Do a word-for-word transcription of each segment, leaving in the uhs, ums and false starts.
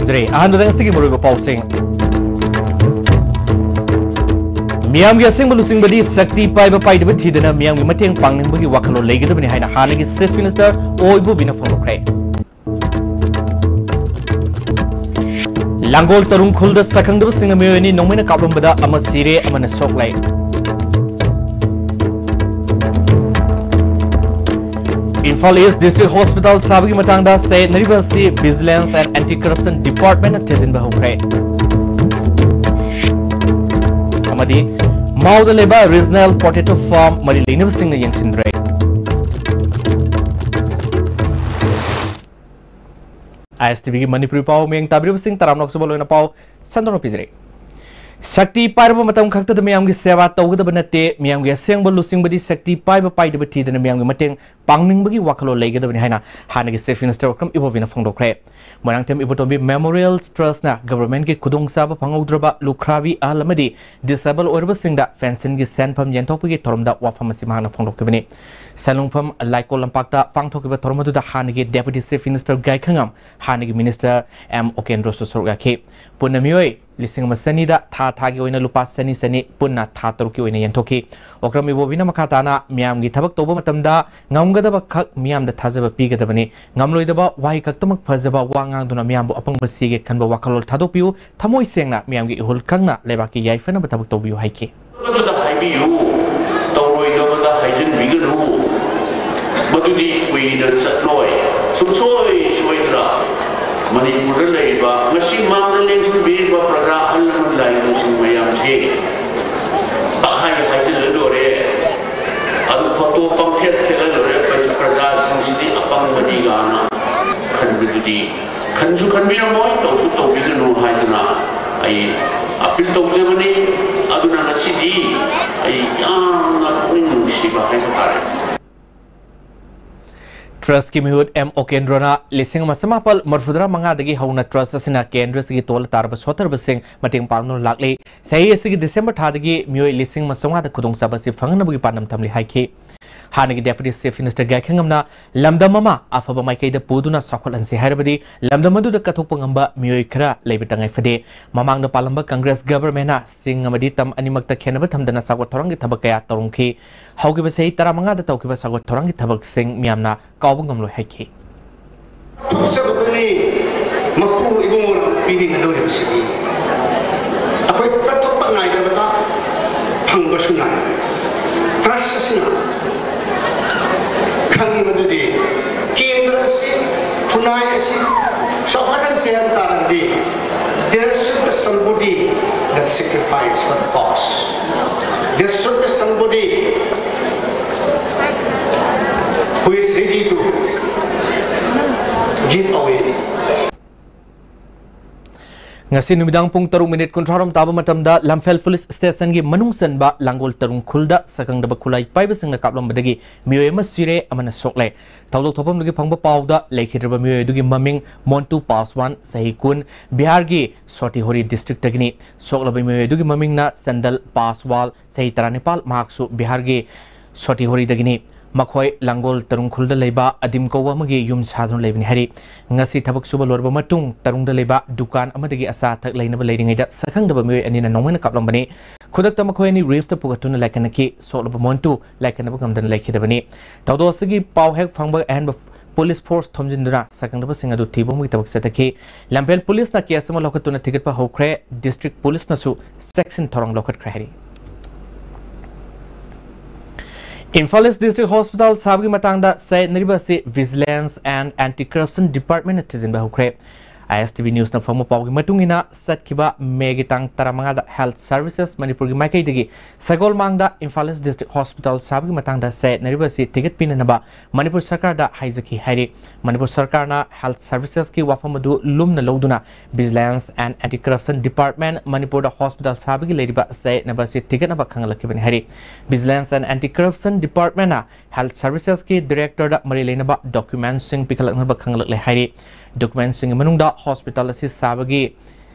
ꯖꯔꯦ, ꯑꯍꯥꯟꯕꯗ ꯉꯁꯤꯒꯤ ꯃꯔꯨꯑꯣꯏꯕ ꯄꯥꯎꯁꯤꯡ꯫ ꯃꯤꯌꯥꯝꯒꯤ ꯑꯁꯦꯡꯕ ꯂꯨꯆꯤꯡꯕꯗꯤ ꯁꯛꯇꯤ ꯄꯥꯏꯕ ꯄꯥꯏꯗꯕ ꯊꯤꯗꯅ ꯃꯤꯌꯥꯝꯒꯤ ꯃꯇꯦꯡ ꯄꯥꯡꯅꯤꯡꯕꯒꯤ ꯋꯥꯈꯜꯂꯣꯟ ꯂꯩꯒꯗꯕꯅꯤ ꯍꯥꯏꯅ ꯍꯥꯟꯅꯒꯤ Chief Minister ꯑꯣ ꯏꯕꯣꯕꯤꯅ ꯐꯣꯡꯗꯣꯛꯈ꯭ꯔꯦ꯫ ꯂꯥꯡꯒꯣꯜ ꯇꯔꯨꯡ ꯈꯨꯜꯗ ꯁꯛꯈꯪꯗꯕꯁꯤꯡꯅ ꯃꯤꯑꯣꯏ ꯑꯅꯤ ꯅꯣꯡꯃꯩꯅ ꯀꯥꯞꯂꯝꯕꯗ ꯑꯃ ꯁꯤꯔꯦ, ꯑꯃꯅ ꯁꯣꯛꯂꯦ꯫ ꯏꯝꯐꯥꯜ East District Hospital ꯁꯥꯕꯒꯤ ꯃꯇꯥꯡꯗ ꯆꯌꯦꯠꯅꯔꯤꯕ ꯑꯁꯤ Vigilance and Anti Corruption Department ꯅ ꯊꯤꯖꯤꯟꯕ ꯍꯧꯈ꯭ꯔꯦ꯫ ꯑꯃꯗꯤ ꯃꯥꯎꯗ ꯂꯩꯕ Regional Potato Farm ꯃꯔꯤ ꯂꯩꯅꯕꯁꯤꯡꯅ ꯌꯦꯡꯁꯤꯟꯗ꯭ꯔꯦ꯫ ISTV ꯒꯤ ꯃꯅꯤꯄꯨꯔꯤ ꯄꯥꯎ ꯃꯤꯌꯦꯡ ꯇꯥꯕꯤꯔꯤꯕꯁꯤꯡ ꯇꯔꯥꯝꯅ ꯑꯣꯛꯆꯕ ꯂꯣꯏꯅ ꯄꯥꯎ ꯁꯟꯗꯣꯛꯅ ꯄꯤꯖꯔꯤ꯫ ꯁꯛꯇꯤ ꯄꯥꯏꯔꯕ ꯃꯇꯝ ꯈꯛꯇꯗ ꯃꯤꯌꯥꯝꯒꯤ ꯁꯦꯕꯥ ꯇꯧꯒꯗꯕ ꯅꯠꯇꯦ, ꯃꯤꯌꯥꯝꯒꯤ ꯑꯁꯦꯡꯕ ꯂꯨꯆꯤꯡꯕꯗꯤ ꯁꯛꯇꯤ ꯄꯥꯏꯕ ꯄꯥꯏꯗꯕ ꯊꯤꯗꯅ ꯃꯤꯌꯥꯝꯒꯤ ꯃꯇꯦꯡ ꯄꯥꯡꯅꯤꯡꯕꯒꯤ ꯋꯥꯈꯜꯂꯣꯟ ꯂꯩꯒꯗꯕꯅꯤ ꯍꯥꯏꯅ ꯍꯥꯟꯅꯒꯤ Chief Minister ꯑꯣꯀ꯭ꯔꯝ ꯏꯕꯣꯕꯤꯅ ꯐꯣꯡꯗꯣꯛꯈ꯭ꯔꯦ꯫ ꯃꯣꯏꯔꯥꯡꯊꯦꯝ ꯏꯕꯣꯇꯣꯝꯕꯤ Memorial Trust ꯅ government ꯀꯤ ꯈꯨꯗꯣꯡꯆꯥꯕ ꯐꯪꯍꯧꯗ꯭ꯔꯕ ꯂꯨꯈ꯭ꯔꯥꯕꯤ ꯑꯍꯜ ꯑꯃꯗꯤ disable ꯑꯣꯏꯔꯕꯁꯤꯡꯗ pension ꯒꯤ ꯁꯦꯟꯐꯝ ꯌꯦꯟꯊꯣꯛꯄꯒꯤ ꯊꯧꯔꯝꯗ ꯋꯥꯐꯝ ꯑꯁꯤ ꯃꯍꯥꯛꯅ ꯐꯣꯡꯗꯣꯛꯈꯤꯕꯅꯤ꯫ ꯁꯟꯂꯣꯡꯐꯝ ꯂꯥꯏꯀꯣꯜ ꯂꯝꯄꯥꯛꯇ ꯄꯥꯡꯊꯣꯛꯈꯤꯕ ꯊꯧꯔꯝ ꯑꯗꯨꯗ ꯍꯥꯟꯅꯒꯤ Deputy Chief Minister ꯒꯥꯏꯈꯉꯝ, ꯍꯥꯟꯅꯒꯤ Minister ꯑꯦꯝ ꯑꯣꯀꯦꯟꯗ꯭ꯔꯣꯁꯨ ꯁꯔꯨꯛ ꯌꯥꯈꯤ꯫ ꯄꯨꯟꯅ ꯃꯤꯑꯣꯏ ꯂꯤꯁꯤꯡ ꯑꯃ ꯆꯅꯤꯗ ꯊꯥ ꯊꯥꯒꯤ ꯑꯣꯏꯅ ꯂꯨꯄꯥ ꯆꯅꯤ ꯆꯅꯤ ꯄꯨꯟꯅ ꯊꯥ ꯇꯔꯨꯛꯀꯤ ꯑꯣꯏꯅ ꯌꯦꯟꯊꯣꯛꯈꯤ꯫ ꯑꯣꯀ꯭ꯔꯝ ꯏꯕꯣꯕꯤꯅ ꯃꯈꯥ ꯇꯥꯅ ꯃꯤꯌꯥꯝꯒꯤ ꯊꯕꯛ ꯇꯧꯕ ꯃꯇꯝꯗ ꯉꯝꯒꯗꯕ ꯈꯛ ꯃꯤꯌꯥꯝꯗ ꯊꯥꯖꯕ ꯄꯤꯒꯗꯕꯅꯤ꯫ ꯉꯝꯂꯣꯏꯗꯕ ꯋꯥꯍꯩ ꯈꯛꯇꯃꯛ ꯐꯖꯕ ꯋꯥ ꯉꯥꯡꯗꯨꯅ ꯃꯤꯌꯥꯝꯕꯨ ꯑꯄꯪꯕ ꯁꯤꯒꯦ ꯈꯟꯕ ꯋꯥꯈꯜꯂꯣꯟ ꯊꯥꯗꯣꯛꯄꯤꯌꯨ꯫ ꯊꯃꯣꯏ ꯁꯦꯡꯅ ꯃꯤꯌꯥꯝꯒꯤ ꯏꯍꯨꯜ ꯈꯪꯅ ꯂꯩꯕꯥꯛꯀꯤ ꯌꯥꯏꯐꯅꯕ ꯊꯕꯛ ꯇꯧꯕꯤꯌꯨ ꯍꯥꯏꯈꯤ꯫ ꯑꯗꯨꯗ ꯍꯥꯏꯕꯤꯌꯨ, ꯇꯧꯔꯣꯏꯗꯕꯗ ꯍꯥꯏꯖꯤꯟꯕꯤꯒꯅꯨ꯫ ꯃꯗꯨꯗꯤ ꯀꯨꯏꯅ ꯆꯠꯂꯣꯏ꯫ ꯁꯨꯡꯁꯣꯏ ꯁꯣꯏꯗꯅ ꯃꯅꯤꯄꯨꯔꯗ ꯂꯩꯔꯤꯕ, ꯉꯁꯤ ꯃꯥꯡꯗ ꯂꯦꯡꯁꯤꯟꯕꯤꯔꯤꯕ ꯄ꯭ꯔꯖꯥ ꯑꯍꯜ ꯂꯃꯟ ꯂꯥꯏꯔꯤꯛꯁꯤꯡ ꯃꯌꯥꯝꯁꯦ ꯄꯪꯍꯥꯏ ꯍꯥꯏꯖꯤꯜꯂ ꯂꯣꯏꯔꯦ꯫ ꯑꯗꯨ ꯐꯣꯇꯣ ꯄꯪꯊꯦꯠ ꯊꯦꯠꯂ ꯂꯣꯏꯔꯦ꯫ ꯄ꯭ꯔꯖꯥꯁꯤꯡꯁꯤꯗꯤ ꯑꯄꯪꯕꯅꯤ ꯀꯥꯏꯅ ꯈꯟꯕꯗꯨꯗꯤ ꯈꯟꯁꯨ ꯈꯟꯕꯤꯔꯝꯃꯣꯏ, ꯇꯧꯁꯨ ꯇꯧꯕꯤꯒꯅꯨ ꯍꯥꯏꯗꯨꯅ ꯑꯩ appeal ꯇꯧꯖꯕꯅꯤ꯫ ꯑꯗꯨꯅ ꯉꯁꯤꯗꯤ ꯑꯩ ꯌꯥꯝꯅ ꯄꯨꯛꯅꯤꯡ ꯅꯨꯡꯁꯤꯕ ꯍꯥꯏꯕ ꯇꯥꯔꯦ꯫ Trust ꯀꯤ ꯃꯤꯍꯨꯠ ꯑꯦꯝ ꯑꯣꯀꯦꯟꯗ꯭ꯔꯣꯅ ꯂꯤꯁꯤꯡ ꯑꯃ ꯆꯃꯥꯄꯜ ꯃꯔꯤꯐꯨꯇꯔꯥ ꯃꯉꯥꯗꯒꯤ ꯍꯧꯅ trust ꯑꯁꯤꯅ ꯀꯦꯟꯗ꯭ꯔꯁꯤꯒꯤ ꯇꯣꯜꯂ ꯇꯥꯔꯕ ꯁꯣꯠꯊꯔꯕꯁꯤꯡ ꯃꯇꯦꯡ ꯄꯥꯡꯗꯨꯅ ꯂꯥꯛꯂꯤ꯫ ꯆꯍꯤ ꯑꯁꯤꯒꯤ December ꯊꯥꯗꯒꯤ ꯃꯤꯑꯣꯏ ꯂꯤꯁꯤꯡ ꯑꯃ ꯆꯥꯝꯃꯉꯥꯗ ꯈꯨꯗꯣꯡꯆꯥꯕ ꯑꯁꯤ ꯐꯪꯍꯟꯅꯕꯒꯤ ꯄꯥꯟꯗꯝ ꯊꯝꯂꯤ ꯍꯥꯏꯈꯤ꯫ ꯍꯥꯟꯅꯒꯤ Deputy Chief Minister ꯒꯥꯏꯈꯪꯉꯝꯅ ꯂꯝꯗꯝ ꯑꯃ ꯑꯐꯕ ꯃꯥꯏꯀꯩꯗ ꯄꯨꯗꯨꯅ ꯆꯥꯎꯈꯠꯍꯟꯁꯤ ꯍꯥꯏꯔꯕꯗꯤ ꯂꯝꯗꯝ ꯑꯗꯨꯗ ꯀꯠꯊꯣꯛꯄ ꯉꯝꯕ ꯃꯤꯑꯣꯏ ꯈꯔ ꯂꯩꯕ ꯇꯉꯥꯏ ꯐꯗꯦ꯫ ꯃꯃꯥꯡꯗ ꯄꯥꯜꯂꯝꯕ Congress government ꯅ ꯆꯤꯡ ꯑꯃꯗꯤ ꯇꯝ ꯑꯅꯤꯃꯛꯇ ꯈꯦꯟꯅꯕ ꯊꯝꯗꯅ ꯆꯥꯎꯈꯠ ꯊꯧꯔꯥꯡꯒꯤ ꯊꯕꯛ ꯀꯌꯥ ꯇꯧꯔꯝꯈꯤ꯫ ꯍꯧꯈꯤꯕ ꯆꯍꯤ ꯇꯔꯥꯃꯉꯥꯗ ꯇꯧꯈꯤꯕ ꯆꯥꯎꯈꯠ ꯊꯧꯔꯥꯡꯒꯤ ꯊꯕꯛꯁꯤꯡ ꯃꯤꯌꯥꯝꯅ ꯀꯥꯎꯕ ꯉꯝꯂꯣꯏ ꯍꯥꯏꯈꯤ꯫ ꯇꯨꯀꯠꯆꯕꯗꯨꯅꯤ ꯃꯄꯨ ꯏꯕꯨꯡꯉꯣꯅ ꯄꯤꯕꯤꯒꯗꯧꯔꯤꯕꯁꯤꯗꯤ꯫ ꯑꯩꯈꯣꯏ ꯀꯠꯊꯣꯛꯄ ꯉꯥꯏꯗꯕꯗ ꯐꯪꯕꯁꯨ ꯅꯥꯏ꯫ Trust ꯑꯁꯤꯅ ꯈꯪꯉꯤꯕꯗꯨꯗꯤ ꯀꯦꯟꯗ꯭ꯔ ꯑꯁꯤ, ꯈꯨꯟꯅꯥꯏ ꯑꯁꯤ ꯆꯥꯎꯈꯠꯍꯟꯁꯦ ꯍꯥꯏꯕ ꯇꯥꯔꯒꯗꯤ, there should be somebody that sacrifice for the cause. There should be somebody who is ready to give away. ꯉꯁꯤ ꯅꯨꯃꯤꯗꯥꯡ ꯄꯨꯡ ꯇꯔꯨꯛ ꯃꯤꯅꯤꯠ ꯀꯨꯟꯊ꯭ꯔꯥꯔꯣꯝ ꯇꯥꯕ ꯃꯇꯝꯗ ꯂꯝꯐꯦꯜ ꯄꯨꯂꯤꯁ ꯁ꯭ꯇꯦꯁꯟꯒꯤ ꯃꯅꯨꯡ ꯆꯟꯕ ꯂꯥꯡꯒꯣꯜ ꯇꯔꯨꯡ ꯈꯨꯜꯗ ꯁꯛꯈꯪꯗꯕ ꯈꯨꯠꯂꯥꯏ ꯄꯥꯏꯕꯁꯤꯡꯅ ꯀꯥꯞꯂꯝꯕꯗꯒꯤ ꯃꯤꯑꯣꯏ ꯑꯃ ꯁꯤꯔꯦ, ꯑꯃꯅ ꯁꯣꯛꯂꯦ꯫ ꯊꯧꯗꯣꯛ ꯊꯣꯛꯐꯝꯗꯨꯒꯤ ꯐꯪꯕ ꯄꯥꯎꯗ ꯂꯩꯈꯤꯗ꯭ꯔꯕ ꯃꯤꯑꯣꯏ ꯑꯗꯨꯒꯤ ꯃꯃꯤꯡ ꯃꯣꯟꯇꯨ ꯄꯥꯁꯋꯥꯟ, ꯆꯍꯤ ꯀꯨꯟ, ꯕꯤꯍꯥꯔꯒꯤ ꯁꯣꯇꯤꯍꯣꯔꯤ district ꯇꯒꯤꯅꯤ꯫ ꯁꯣꯛꯂꯕ ꯃꯤꯑꯣꯏ ꯑꯗꯨꯒꯤ ꯃꯃꯤꯡꯅ ꯆꯟꯗꯜ ꯄꯥꯁꯋꯥꯜ, ꯆꯍꯤ ꯇꯔꯥꯅꯤꯄꯥꯜ, ꯃꯍꯥꯛꯁꯨ ꯕꯤꯍꯥꯔꯒꯤ ꯁꯣꯇꯤꯍꯣꯔꯤꯗꯒꯤꯅꯤ꯫ ꯃꯈꯣꯏ ꯂꯥꯡꯒꯣꯜ ꯇꯔꯨꯡ ꯈꯨꯜꯗ ꯂꯩꯕ ꯑꯗꯤꯝ ꯀꯧꯕ ꯑꯃꯒꯤ ꯌꯨꯝ ꯁꯥꯗꯨꯅ ꯂꯩꯕꯅꯤ ꯍꯥꯏꯔꯤ꯫ ꯉꯁꯤ ꯊꯕꯛ ꯁꯨꯕ ꯂꯣꯏꯔꯕ ꯃꯇꯨꯡ ꯇꯔꯨꯡꯗ ꯂꯩꯕ ꯗꯨꯀꯥꯟ ꯑꯃꯗꯒꯤ ꯑꯆꯥ ꯑꯊꯛ ꯂꯩꯅꯕ ꯂꯩꯔꯤꯉꯩꯗ ꯁꯛꯈꯪꯗꯕ ꯃꯤꯑꯣꯏ ꯑꯅꯤꯅ ꯅꯣꯡꯃꯩꯅ ꯀꯥꯞꯂꯝꯕꯅꯤ꯫ ꯈꯨꯗꯛꯇ ꯃꯈꯣꯏ ꯑꯅꯤ ꯔꯤꯝꯁꯇ ꯄꯨꯈꯠꯇꯨꯅ ꯂꯥꯏꯀꯠꯅꯈꯤ꯫ ꯁꯣꯛꯂꯕ ꯃꯣꯟꯇꯨ ꯂꯥꯏꯀꯠꯅꯕ ꯉꯝꯗꯅ ꯂꯩꯈꯤꯗꯕꯅꯤ꯫ ꯊꯧꯗꯣꯛ ꯑꯁꯤꯒꯤ ꯄꯥꯎ ꯍꯦꯛ ꯐꯪꯕ ꯑꯍꯦꯟꯕ ꯄꯨꯂꯤꯁ ꯐꯣꯔꯁ ꯊꯣꯝꯖꯤꯟꯗꯨꯅ ꯁꯛꯈꯪꯗꯕꯁꯤꯡ ꯑꯗꯨ ꯊꯤꯕ ꯄꯨꯝꯕꯒꯤ ꯊꯕꯛ ꯆꯠꯊꯈꯤ꯫ ꯂꯝꯐꯦꯜ ꯄꯨꯂꯤꯁꯅ ꯀꯦꯁ ꯑꯃ ꯂꯧꯈꯠꯇꯨꯅ ꯊꯤꯒꯠꯄ ꯍꯧꯈ꯭ꯔꯦ꯫ District ꯄꯨꯂꯤꯁꯅꯁꯨ ꯆꯦꯛꯁꯤꯟ ꯊꯧꯔꯥꯡ ꯂꯧꯈꯠꯈ꯭ꯔꯦ ꯍꯥꯏꯔꯤ꯫ ꯏꯝꯐꯥꯜ ꯏꯁ District Hospital ꯁꯥꯕꯒꯤ ꯃꯇꯥꯡꯗ ꯆꯌꯦꯠꯅꯔꯤꯕ ꯑꯁꯤ Vigilance and Anti Corruption Department ꯅ ꯊꯤꯖꯤꯟꯕ ꯍꯧꯈ꯭ꯔꯦ꯫ ISTV News ꯅ ꯐꯪꯕ ꯄꯥꯎꯒꯤ ꯃꯇꯨꯡ ꯏꯟꯅ, ꯆꯠꯈꯤꯕ ꯃꯦꯒꯤ ꯇꯥꯡ ꯇꯔꯥꯃꯉꯥꯗ Health Services ꯃꯅꯤꯄꯨꯔꯒꯤ ꯃꯥꯏꯀꯩꯗꯒꯤ ꯁꯒꯣꯜꯃꯥꯡꯗ ꯏꯝꯐꯥꯜ ꯏꯁ District Hospital ꯁꯥꯕꯒꯤ ꯃꯇꯥꯡꯗ ꯆꯌꯦꯠꯅꯔꯤꯕ ꯑꯁꯤ ꯊꯤꯒꯠꯄꯤꯅꯅꯕ ꯃꯅꯤꯄꯨꯔ ꯁꯔꯀꯥꯔꯗ ꯍꯥꯏꯖꯈꯤ ꯍꯥꯏꯔꯤ꯫ ꯃꯅꯤꯄꯨꯔ ꯁꯔꯀꯥꯔꯅ Health Services ꯀꯤ ꯋꯥꯐꯝ ꯑꯗꯨ ꯂꯨꯝꯅ ꯂꯧꯗꯨꯅ Vigilance and Anti Corruption Department ꯃꯅꯤꯄꯨꯔꯗ hospital ꯁꯥꯕꯒꯤ ꯂꯩꯔꯤꯕ ꯆꯌꯦꯠꯅꯕ ꯑꯁꯤ ꯊꯤꯒꯠꯅꯕ ꯈꯪꯍꯜꯂꯛꯈꯤꯕꯅꯤ ꯍꯥꯏꯔꯤ꯫ Vigilance and Anti Corruption Department ꯅ Health Services ꯀꯤ director ꯗ ꯃꯔꯤ ꯂꯩꯅꯕ document ꯁꯤꯡ ꯄꯤꯈꯠꯂꯛꯅꯕ ꯈꯪꯍꯜꯂꯛꯂꯦ ꯍꯥꯏꯔꯤ꯫ Document ꯁꯤꯡꯒꯤ ꯃꯅꯨꯡꯗ hospital ꯑꯁꯤ ꯁꯥꯕꯒꯤ